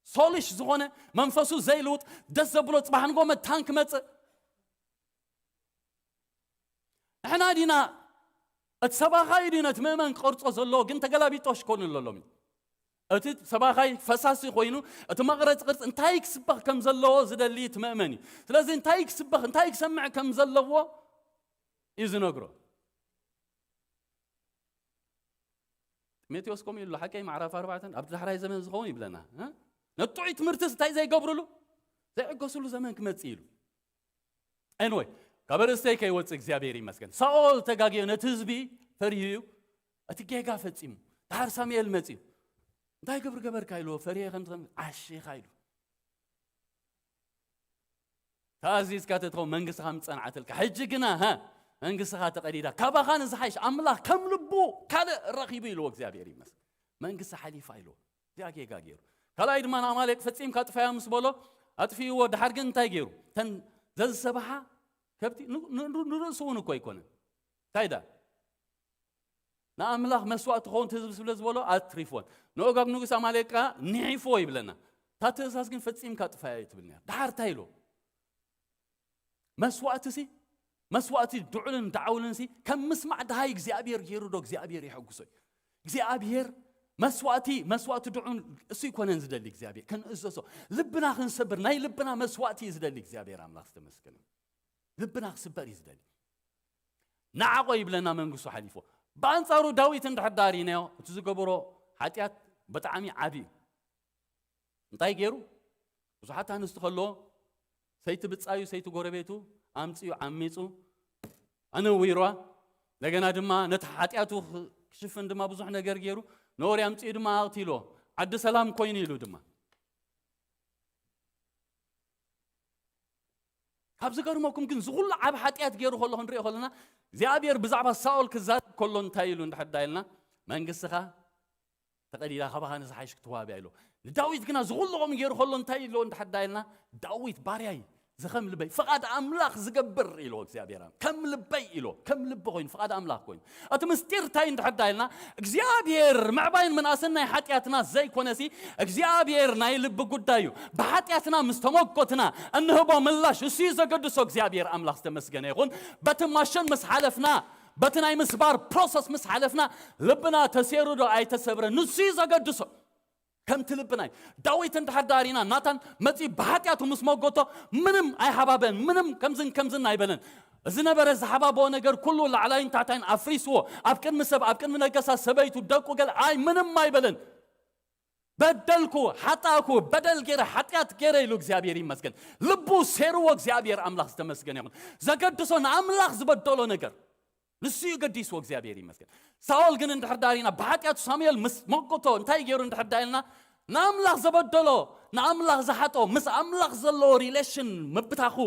ሶሊሽ ዝኾነ፣ መንፈሱ ዘይልውጥ፣ ደስ ዘብሎ፣ ጽባሕ ንጎ መታን ክመጽእ። ንሕና ዲና፣ እቲ ሰባኻይ ድዩ ነቲ ምእመን ክቐርጾ ዘለዎ፣ ግን ተገላቢጦሽ ኮኑ ኣሎ ሎሚ። እቲ ሰባኻይ ፈሳሲ ኮይኑ፣ እቲ መቕረጺ ቅርጺ እንታይ ክስበኽ ከም ዘለዎ ዝደሊ እቲ ምእመን እዩ። ስለዚ እንታይ ክስበኽ፣ እንታይ ክሰምዕ ከም ዘለዎ እዩ ዝነግሮ። ጢሞቴዎስ ከምኡ ኢሉ፣ ሓቀይ ማዕራፍ ኣርባዕተን፣ ኣብቲ ዳሕራይ ዘመን ዝኸውን ይብለና፣ እ? ነቲ ጥዑይ ትምህርትስ እንታይ ዘይገብሩሉ? ዘይዕገሱሉ ዘመን ክመጽእ ኢሉ። ኤንወይ፣ ካብ ርእስተይ ከይወጽእ እግዚኣብሔር ይመስገን። ሳኦል ተጋግዮ ነቲ ህዝቢ ፈሪሁ እዩ። እቲ ጌጋ ፈጺሙ። ድሓር ሳሙኤል መጺኡ። እንታይ ግብሪ ገበርካ ኢልዎ፣ ፈሪሄ ከም ዝኸም-፣ ዓሺኻ ኢሉ። ተኣዚዝካ ተትኸውን መንግስትኻ ምጸንዓትልካ። ሕጂ ግና፣ ሃ፣ መንግስትኻ ተቐዲዳ። ካባኻ ንዝሓይሽ ኣምላኽ ከም ልቡ ካልእ ረኺቡ ኢልዎ እግዚኣብሔር ይመስገን። መንግስቲ ሓሊፋ ኢልዎ። እዚኣ ጌጋ ገይሩ። ካልኣይ ድማ ንኣማሌቅ ፈጺምካ ጥፋያ ምስ በሎ፣ ኣጥፊእዎ። ድሓር ግን እንታይ ገይሩ? ተን ዘዝሰብሓ ከብቲ ን-፣ ን-፣ ን-፣ ንርእሱ እውን እኮ ኣይኮነን። እንታይ ዳ? ንኣምላኽ መስዋእቲ ክኸውን እቲ ህዝቢ ስለ ዝበሎ ኣትሪፍዎን። ንኦጋግ ንጉስ ኣማሌቅ ከኣ ንሒፍዎ ይብለና። እታ ትእዛዝ ግን ፈጺምካ ጥፋያ እዩ ትብል ነይራ። ድሓር እንታይ ኢሉ? መስዋእትሲ፣ መስዋእቲ ድዑልን ዳዕውልንሲ ከም ምስማዕ ድሃይ እግዚኣብሔር ገይሩ ዶ እግዚኣብሔር የሐጉሶ እዩ? እግዚኣብሔር መስዋእቲ፣ መስዋእቲ ድዑል እሱ ይኮነን ዝደሊ እግዚኣብሔር። ክንእዘዞ፣ ልብና ክንሰብር፣ ናይ ልብና መስዋእቲ እዩ ዝደሊ እግዚኣብሔር ኣምላኽ ዝተመስገነ። ልብና ክስበር እዩ ዝደሊ። ንዓቆ ይብለና መንግስቱ ሓሊፎ። ብኣንጻሩ ዳዊት እንድሕር ዳሪናዮ፣ እቲ ዝገበሮ ሓጢኣት ብጣዕሚ ዓቢ እዩ። እንታይ ገይሩ? ብዙሓት ኣንስቲ ከለዎ፣ ሰይቲ ብጻዩ፣ ሰይቲ ጎረቤቱ ኣምጺኡ፣ ዓሚጹ፣ ኣነዊሯ። እንደገና ድማ ነቲ ሓጢኣቱ ክሽፍን ድማ ብዙሕ ነገር ገይሩ፣ ነወሪ ኣምጺኡ ድማ ኣቕቲሎ። ዓዲ ሰላም ኮይኑ ኢሉ ድማ። ካብ ዝገርመኩም ግን፣ ዝኹሉ ዓብ ሓጢኣት ገይሩ ከሎ ክንሪኦ ከለና፣ እግዚኣብሔር ብዛዕባ ሳኦል ክዛረብ ከሎ እንታይ ኢሉ እንድሕር ዳ ኢልና፣ መንግስትኻ ተቐዲዳ፣ ካባኻ ንዝሓይሽ ክትዋሃብ እያ ኢሉ። ንዳዊት ግና ዝኹሉ ከምኡ ገይሩ ከሎ እንታይ ኢሉ እንድሕር ዳ ኢልና፣ ዳዊት ባርያይ፣ ዝኸም ልበይ፣ ፍቓድ ኣምላኽ ዝገብር ኢሉ እግዚኣብሔር። ከም ልበይ ኢሉ፣ ከም ልቢ ኮይኑ፣ ፍቓድ ኣምላኽ ኮይኑ። እቲ ምስጢር እንታይ እንድሕር ዳ ኢልና፣ እግዚኣብሔር ምዕባይን ምንኣስን ናይ ሓጢኣትና ዘይኮነሲ፣ እግዚኣብሔር ናይ ልቢ ጉዳይ እዩ። ብሓጢኣትና ምስ ተመጎትና እንህቦ ምላሽ እሱ እዩ ዘገድሶ። እግዚኣብሔር ኣምላኽ ዝተመስገነ ይኹን። በቲ ማሽን ምስ ሓለፍና፣ በቲ ናይ ምስባር ፕሮሰስ ምስ ሓለፍና፣ ልብና ተሴሩ ዶ ኣይተሰብረ፣ ንሱ እዩ ዘገድሶ። ከምቲ ልብና እዩ። ዳዊት እንድሕር ዳሪና፣ ናታን መጺኡ ብሓጢኣቱ ምስ መጎቶ፣ ምንም ኣይሓባበን፣ ምንም ከምዝን ከምዝን ኣይበለን። እዚ ነበረ ዝሓባበኦ ነገር ኩሉ ላዕላይን ታሕታይን ኣፍሪስዎ። ኣብ ቅድሚ ሰብ፣ ኣብ ቅድሚ ነገሳ ሰበይቱ፣ ደቁ ገለ ኣይ ምንም ኣይበለን። በደልኩ፣ ሓጣእኩ፣ በደል ገይረ፣ ሓጢኣት ገይረ ኢሉ እግዚኣብሔር ይመስገን። ልቡ ሴርዎ እግዚኣብሔር ኣምላኽ ዝተመስገነ ይኹን። ዘገድሶ ንኣምላኽ ዝበደሎ ነገር ንሱ እዩ ገዲስዎ እግዚኣብሔር ይመስገን። ሳኦል ግን እንድሕር ዳሪና ብሓጢኣቱ ሳሙኤል ምስ መጎቶ እንታይ ገይሩ እንድሕር ዳሪና ንኣምላኽ ዘበደሎ ንኣምላኽ ዝሓጦ ምስ ኣምላኽ ዘለዎ relation ምብታኹ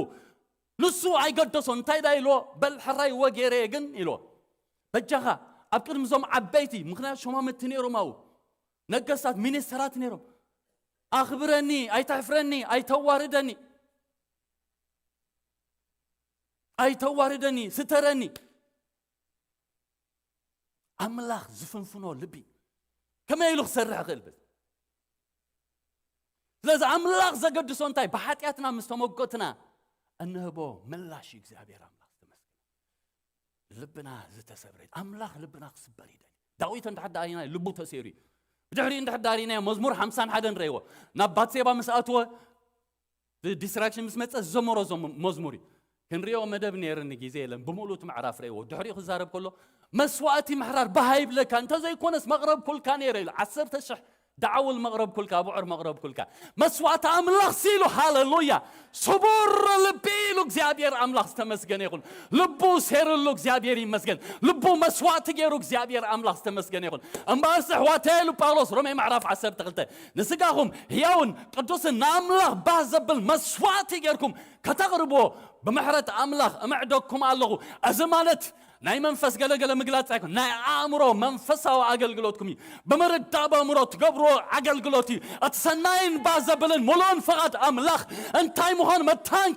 ንሱ ኣይገደሶ እንታይ ዳ ኢልዎ በል ሕራይ ወጌረ ግን ኢልዎ በጃኻ ኣብ ቅድሚ ዞም ዓበይቲ ምክንያት ሸማመቲ ነይሮም ኣው ነገስታት ሚኒስተራት ነይሮም ኣኽብረኒ ኣይተሕፍረኒ ኣይተዋርደኒ ኣይተዋርደኒ ስተረኒ ኣምላኽ ዝፍንፍኖ ልቢ ከመይ ኢሉ ክሰርሕ ይኽእል ብል ስለዚ ኣምላኽ ዘገድሶ እንታይ ብሓጢኣትና ምስ ተመጎትና እንህቦ ምላሽ እዩ እግዚኣብሔር ኣምላኽ ዝተመስገነ ልብና ዝተሰብረ ኣምላኽ ልብና ክስበር ይደል ዳዊት እንድሕር ዳሪና ልቡ ተሰይሩ እዩ ብድሕሪኡ እንድሕር ዳሪና መዝሙር ሓምሳን ሓደን ረይዎ ናብ ባትሴባ ምስ ኣትወ ዲስትራክሽን ምስ መፀ ዝዘመሮ መዝሙር እዩ ክንሪኦ መደብ ነይርኒ ግዜ የለን ብምሉእ እቲ ምዕራፍ ረእዎ ድሕሪኡ ክዛረብ ከሎ መስዋእቲ ምሕራር ባሃ ይብለካ እንተዘይኮነስ መቕረብ ኩልካ ነይረ ኢሉ ዓሰርተ ሽሕ ዳዓውል መቕረብ ኩልካ ኣብዑር መቕረብ ኩልካ መስዋእቲ ኣምላኽ ሲሉ ሃለሉያ ስቡር ልቢ ኢሉ እግዚኣብሔር ኣምላኽ ዝተመስገነ ይኹን ልቡ ሴርሉ እግዚኣብሔር ይመስገን ልቡ መስዋእቲ ገይሩ እግዚኣብሔር ኣምላኽ ዝተመስገነ ይኹን እምበኣርሲ ኣሕዋተይ ኢሉ ጳውሎስ ሮሜ ምዕራፍ ዓሰርተ ክልተ ንስጋኹም ህያውን ቅዱስን ንኣምላኽ ባህ ዘብል መስዋእቲ ጌርኩም ከተቕርብዎ ብምሕረት ኣምላኽ እምዕደኩም ኣለኹ። እዚ ማለት ናይ መንፈስ ገለገለ ምግላጽ ኣይኮን ናይ ኣእምሮ መንፈሳዊ ኣገልግሎትኩም እዩ ብምርዳእ በእምሮ ትገብርዎ ኣገልግሎት እዩ እቲ ሰናይን ባህ ዘብልን ሙሉእን ፍቓድ ኣምላኽ እንታይ ምዃን መታን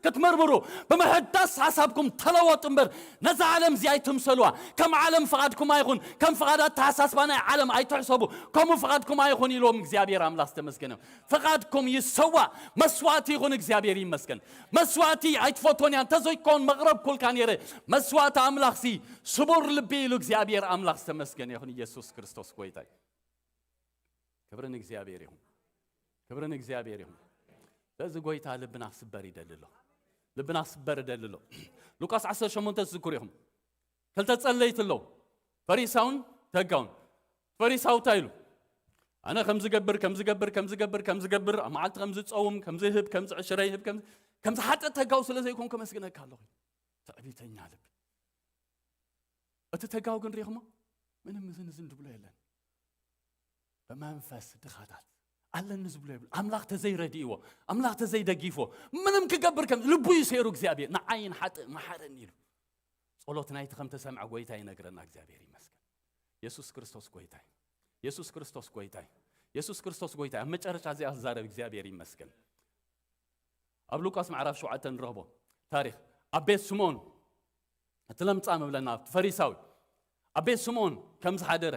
ክትምርምሩ ብምሕዳስ ሓሳብኩም ተለወጡ እምበር ነዛ ዓለም እዚኣ ኣይትምሰልዋ ከም ዓለም ፍቓድኩም ኣይኹን ከም ፍቓድ ኣተሓሳስባ ናይ ዓለም ኣይትሕሰቡ ከምኡ ፍቓድኩም ኣይኹን ኢልዎም እግዚኣብሔር ኣምላኽ ዝተመስገነ ፍቓድኩም ይሰዋ መስዋእቲ ይኹን እግዚኣብሔር ይመስገን መስዋእቲ ኣይትፈቶን እያ እንተዘይኮን መቕረብ ኩልካ ነይረ መስዋእቲ ኣምላኽሲ ስቡር ልቢ ኢሉ እግዚኣብሔር ኣምላኽ ዝተመስገነ ይኹን ኢየሱስ ክርስቶስ ጎይታ እዩ ክብርን እግዚኣብሔር ይኹን ክብርን እግዚኣብሔር ይኹን ስለዚ ጎይታ ልብና ክስበር ይደሊ ኣሎ ልብና ክስበር ይደሊ ኣሎ ሉቃስ ዓሰርተ ሸሞንተ ትዝክሩ ኢኹም ክልተ ጸለይቲ ኣለዉ ፈሪሳውን ተጋውን ፈሪሳው እንታይ ኢሉ ኣነ ከም ዝገብር ከም ዝገብር ከም ዝገብር ከም ዝገብር ኣብ መዓልቲ ከም ዝጸውም ከም ዝህብ ከም ዝዕሽረ ይህብ ከም ከም ዝሓጠ ተጋው ስለ ዘይኮን ከመስግነካ ኣለኹ ትዕቢተኛ ልቢ እቲ ተጋው ግን ሪኹሞ ምንም እዝን እዝን ዝብሎ የለን ብመንፈስ ድኻታት ኣለኒ ዝብሎ የብሉ ኣምላኽ ተዘይረድእዎ ኣምላኽ ተዘይደጊፎ ምንም ክገብር ከም ልቡ ይሰይሩ እግዚኣብሔር ንዓይን ሓጥእ መሓረኒ ኢሉ ጸሎት ናይቲ ከም ተሰምዐ ጎይታ ይነግረና እግዚኣብሔር ይመስገን የሱስ ክርስቶስ ጎይታ እዩ የሱስ ክርስቶስ ጎይታ እዩ የሱስ ክርስቶስ ጎይታ ኣብ መጨረሻ እዚኣ ክዛረብ እግዚኣብሔር ይመስገን ኣብ ሉቃስ ምዕራፍ ሸውዓተ ንረኽቦ ታሪኽ ኣብ ቤት ስምኦን እቲ ለምጻም እብለና እቲ ፈሪሳዊ ኣብ ቤት ስምኦን ከም ዝሓደረ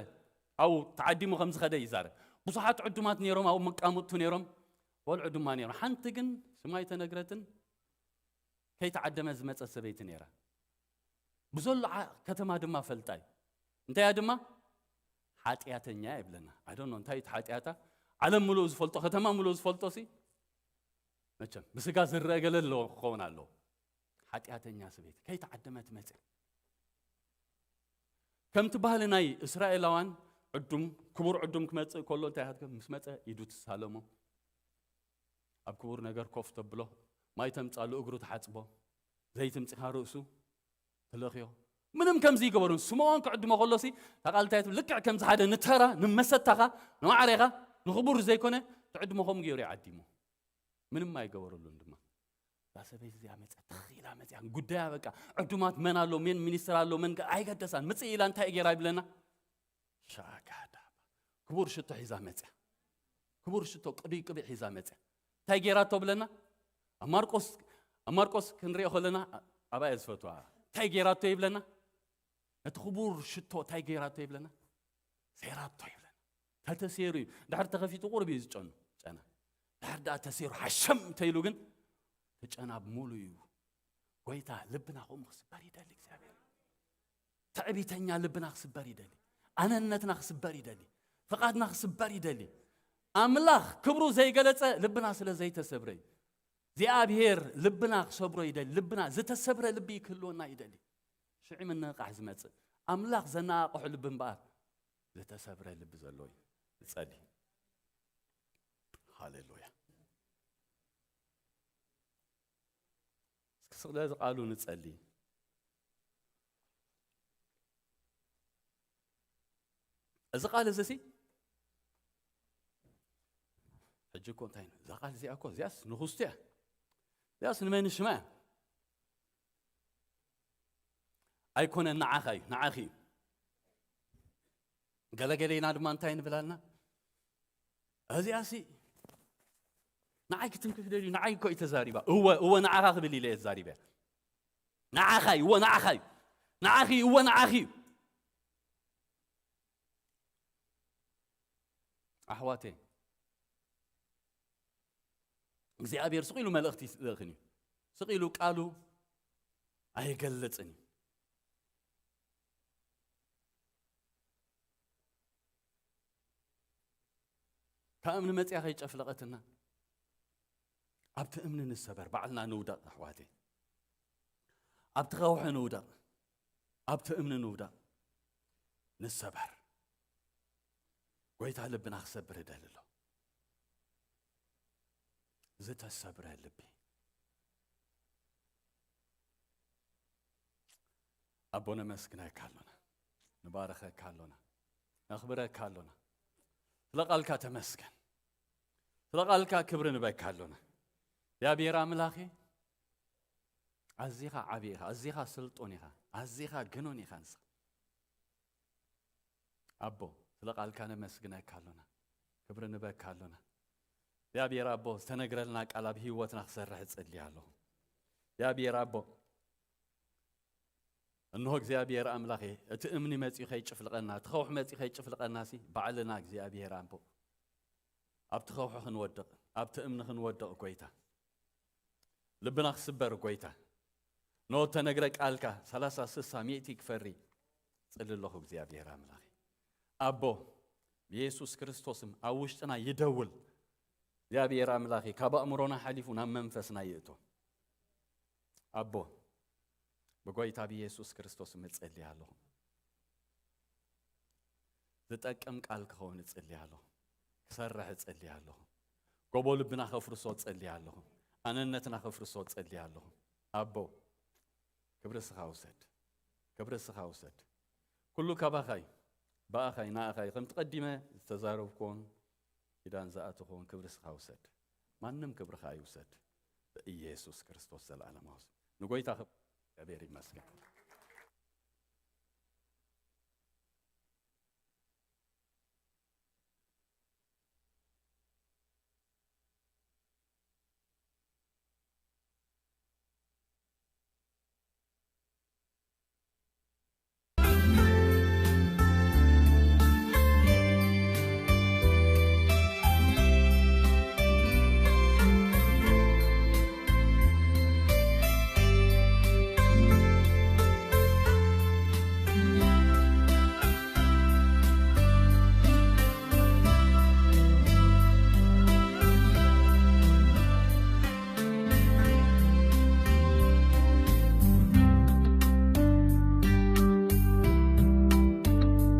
ኣብኡ ተዓዲሙ ከም ዝኸደ ይዛረብ ብዙሓት ዕዱማት ነይሮም ኣብኡ መቃምጥቱ ነይሮም ቆልዑ ድማ ነይሮም ሓንቲ ግን ስማ ኣይተነግረትን ከይተዓደመ ዝመጸት ሰበይቲ ነይራ ብዘሎ ከተማ ድማ ፈልጣ እዩ እንታያ ድማ ሓጢኣተኛ ይብለና ኣይ ዶንት ኖ እንታይ እቲ ሓጢኣታ ዓለም ምሉእ ዝፈልጦ ከተማ ምሉእ ዝፈልጦ ሲ መቸም ብስጋ ዝረአ ገለ ኣለዎ ክኸውን ኣለዎ ሓጢኣተኛ ሰበይቲ ከይተዓደመት መፅእ ከምቲ ባህሊ ናይ እስራኤላውያን ዕዱም ክቡር ዕዱም ክመፅእ ከሎ እንታይ ምስ መፀ ኢዱ ትሳለሞ ኣብ ክቡር ነገር ኮፍ ተብሎ ማይ ተምፃሉ እግሩ ትሓፅቦ ዘይቲ ምፂኻ ርእሱ ትለኽዮ ምንም ከምዚ ይገበሩን ስምዖን ክዕድሞ ከሎሲ ታቃልታይ ልክዕ ከምዚ ሓደ ንተራ ንመሰታኻ ንማዕሬኻ ንኽቡር ዘይኮነ ትዕድሞ ከምኡ ገይሩ ይዓዲሞ ምንም ኣይገበረሉን ድማ እዛ ሰበይቲ እዚኣ መፅያ ትኽ ኢላ መፅያ ጉዳያ በቃ ዕዱማት መን ኣሎ መን ሚኒስትር ኣሎ መን ኣይገደሳን ምፅእ ኢላ እንታይ ገይራ ይብለና ሻጋዳ ክቡር ሽቶ ሒዛ መፅያ ክቡር ሽቶ ቅዱይ ቅብእ ሒዛ መፅያ እንታይ ገይራቶ ብለና ኣብ ማርቆስ ኣብ ማርቆስ ክንሪኦ ከለና ኣባየ ዝፈትዋ እንታይ ገይራቶ ይብለና ነቲ ክቡር ሽቶ እንታይ ገይራቶ ይብለና ሴራቶ ይብለና ተተሴሩ እዩ ድሕር ተኸፊቱ ቁርብ እዩ ዝጨኑ ጨና ድሕር ደኣ ተሴሩ ሓሸም እንተኢሉ ግን ተጨና ሙሉ እዩ ጎይታ ልብና ከምኡ ክስበር ይደሊ እግዚኣብሔር ትዕቢተኛ ልብና ክስበር ይደሊ ኣነነትና ክስበር ይደሊ ፍቓድና ክስበር ይደሊ ኣምላኽ ክብሩ ዘይገለጸ ልብና ስለ ዘይተሰብረ እዩ እግዚኣብሔር ልብና ክሰብሮ ይደሊ። ልብና ዝተሰብረ ልቢ ክህልወና ይደሊ። ሽዒ ምንቕቓሕ ዝመጽእ ኣምላኽ ዘነቓቕሖ ልቢ እምበኣር ዝተሰብረ ልቢ ዘለዎ እዩ። ንጸሊ። ሃሌሉያ። እስኪ ስለ እዚ ቃሉ ንጸሊ። እዚ ቃል እዚ ሲ ሕጂ እኮ እንታይ ነው? እዛ ቃል እዚኣ እኮ እዚኣስ ንኹስቲ እያ። እዚኣስ ንመን ሽማ እያ? ኣይኮነን፣ ንዓኻ እዩ፣ ንዓኺ እዩ። ገለገሌና ድማ እንታይ ንብላልና? እዚኣሲ ንዓይ ክትንክፍ ደልዩ፣ ንዓይ እኮ እዩ ተዛሪባ። እወ፣ እወ፣ ንዓኻ ክብል ኢለ እየ ተዛሪበ። ንዓኻ እዩ፣ እወ፣ ንዓኻ እዩ። ንዓኺ እዩ፣ እወ፣ ንዓኺ እዩ። ኣሕዋተይ፣ እግዚኣብሔር ስቕ ኢሉ መልእኽቲ ይልእኽን እዩ። ስቕ ኢሉ ቃሉ ኣይገልጽን እዩ። ካብ እምኒ መጽያ ከይጨፍለቐትና፣ ኣብቲ እምኒ ንሰበር፣ ባዕልና ንውደቕ ኣሕዋተይ። ኣብቲ ከውሒ ንውደቕ፣ ኣብቲ እምኒ ንውደቕ፣ ንሰበር። ጎይታ ልብና ክሰብር ይደሊ ኣሎ። ዝተሰብረ ልቢ። ኣቦ ነመስግነካ ኣሎና፣ ንባረኸካ ኣሎና፣ ነኽብረካ ኣሎና። ስለ ቃልካ ተመስገን። ስለ ቃልካ ክብሪ ንበካ ኣሎና። እግዚኣብሔር ኣምላኸ፣ ኣዚኻ ዓቢ ኢኻ፣ ኣዚኻ ስልጡን ኢኻ፣ ኣዚኻ ግኑን ኢኻ ንስኻ። ኣቦ፣ ስለ ቃልካ ነመስግነካ ኣሎና፣ ክብሪ ንበካ ኣሎና። እግዚኣብሔር ኣቦ፣ ዝተነግረልና ቃል ኣብ ህይወትና ክሰርሕ እጽሊ ኣለኹ። እግዚኣብሔር ኣቦ፣ እንሆ እግዚኣብሔር ኣምላኸ፣ እቲ እምኒ መጺኡ ከይጭፍልቐና፣ እቲ ከውሒ መጺኡ ከይጭፍልቐና ሲ ባዕልና እግዚኣብሔር ኣቦ፣ ኣብቲ ከውሒ ክንወድቕ፣ ኣብቲ እምኒ ክንወድቕ ጎይታ፣ ልብና ክስበር ጎይታ፣ ኖ ተነግረ ቃልካ ሰላሳ ስሳ ሚእቲ ክፈሪ ጽሊ ኣለኹ እግዚኣብሔር ኣምላኸ። ኣቦ፣ ብየሱስ ክርስቶስም ኣብ ውሽጥና ይደውል። እግዚኣብሔር ኣምላኸ፣ ካብ ኣእምሮና ሓሊፉ ናብ መንፈስና ይእቶ። ኣቦ፣ ብጎይታ ብየሱስ ክርስቶስ እጽሊ ኣለኹ። ዝጠቅም ቃል ክኸውን እጽሊ ኣለኹ። ክሰርሕ እጽሊ ኣለኹ። ጎቦ ልብና ከፍርሶ እጽሊ ኣለኹ። ኣነነትና ከፍርሶ እጽሊ ኣለኹ። ኣቦ፣ ክብሪ ስኻ ውሰድ። ክብሪ ስኻ ውሰድ። ኩሉ ካባኻ እዩ። ብኣኻ እዩ፣ ንኣኻ እዩ። ከምቲ ቀዲመ ዝተዛረብኩዎን ኪዳን ዝኣተኹዎን ክብሪ ስኻ ውሰድ። ማንም ክብርኻ ኣይውሰድ። ብኢየሱስ ክርስቶስ ዘለዓለማዊ ስም። ንጎይታ ክብ-፣ እግዚኣብሔር ይመስገን።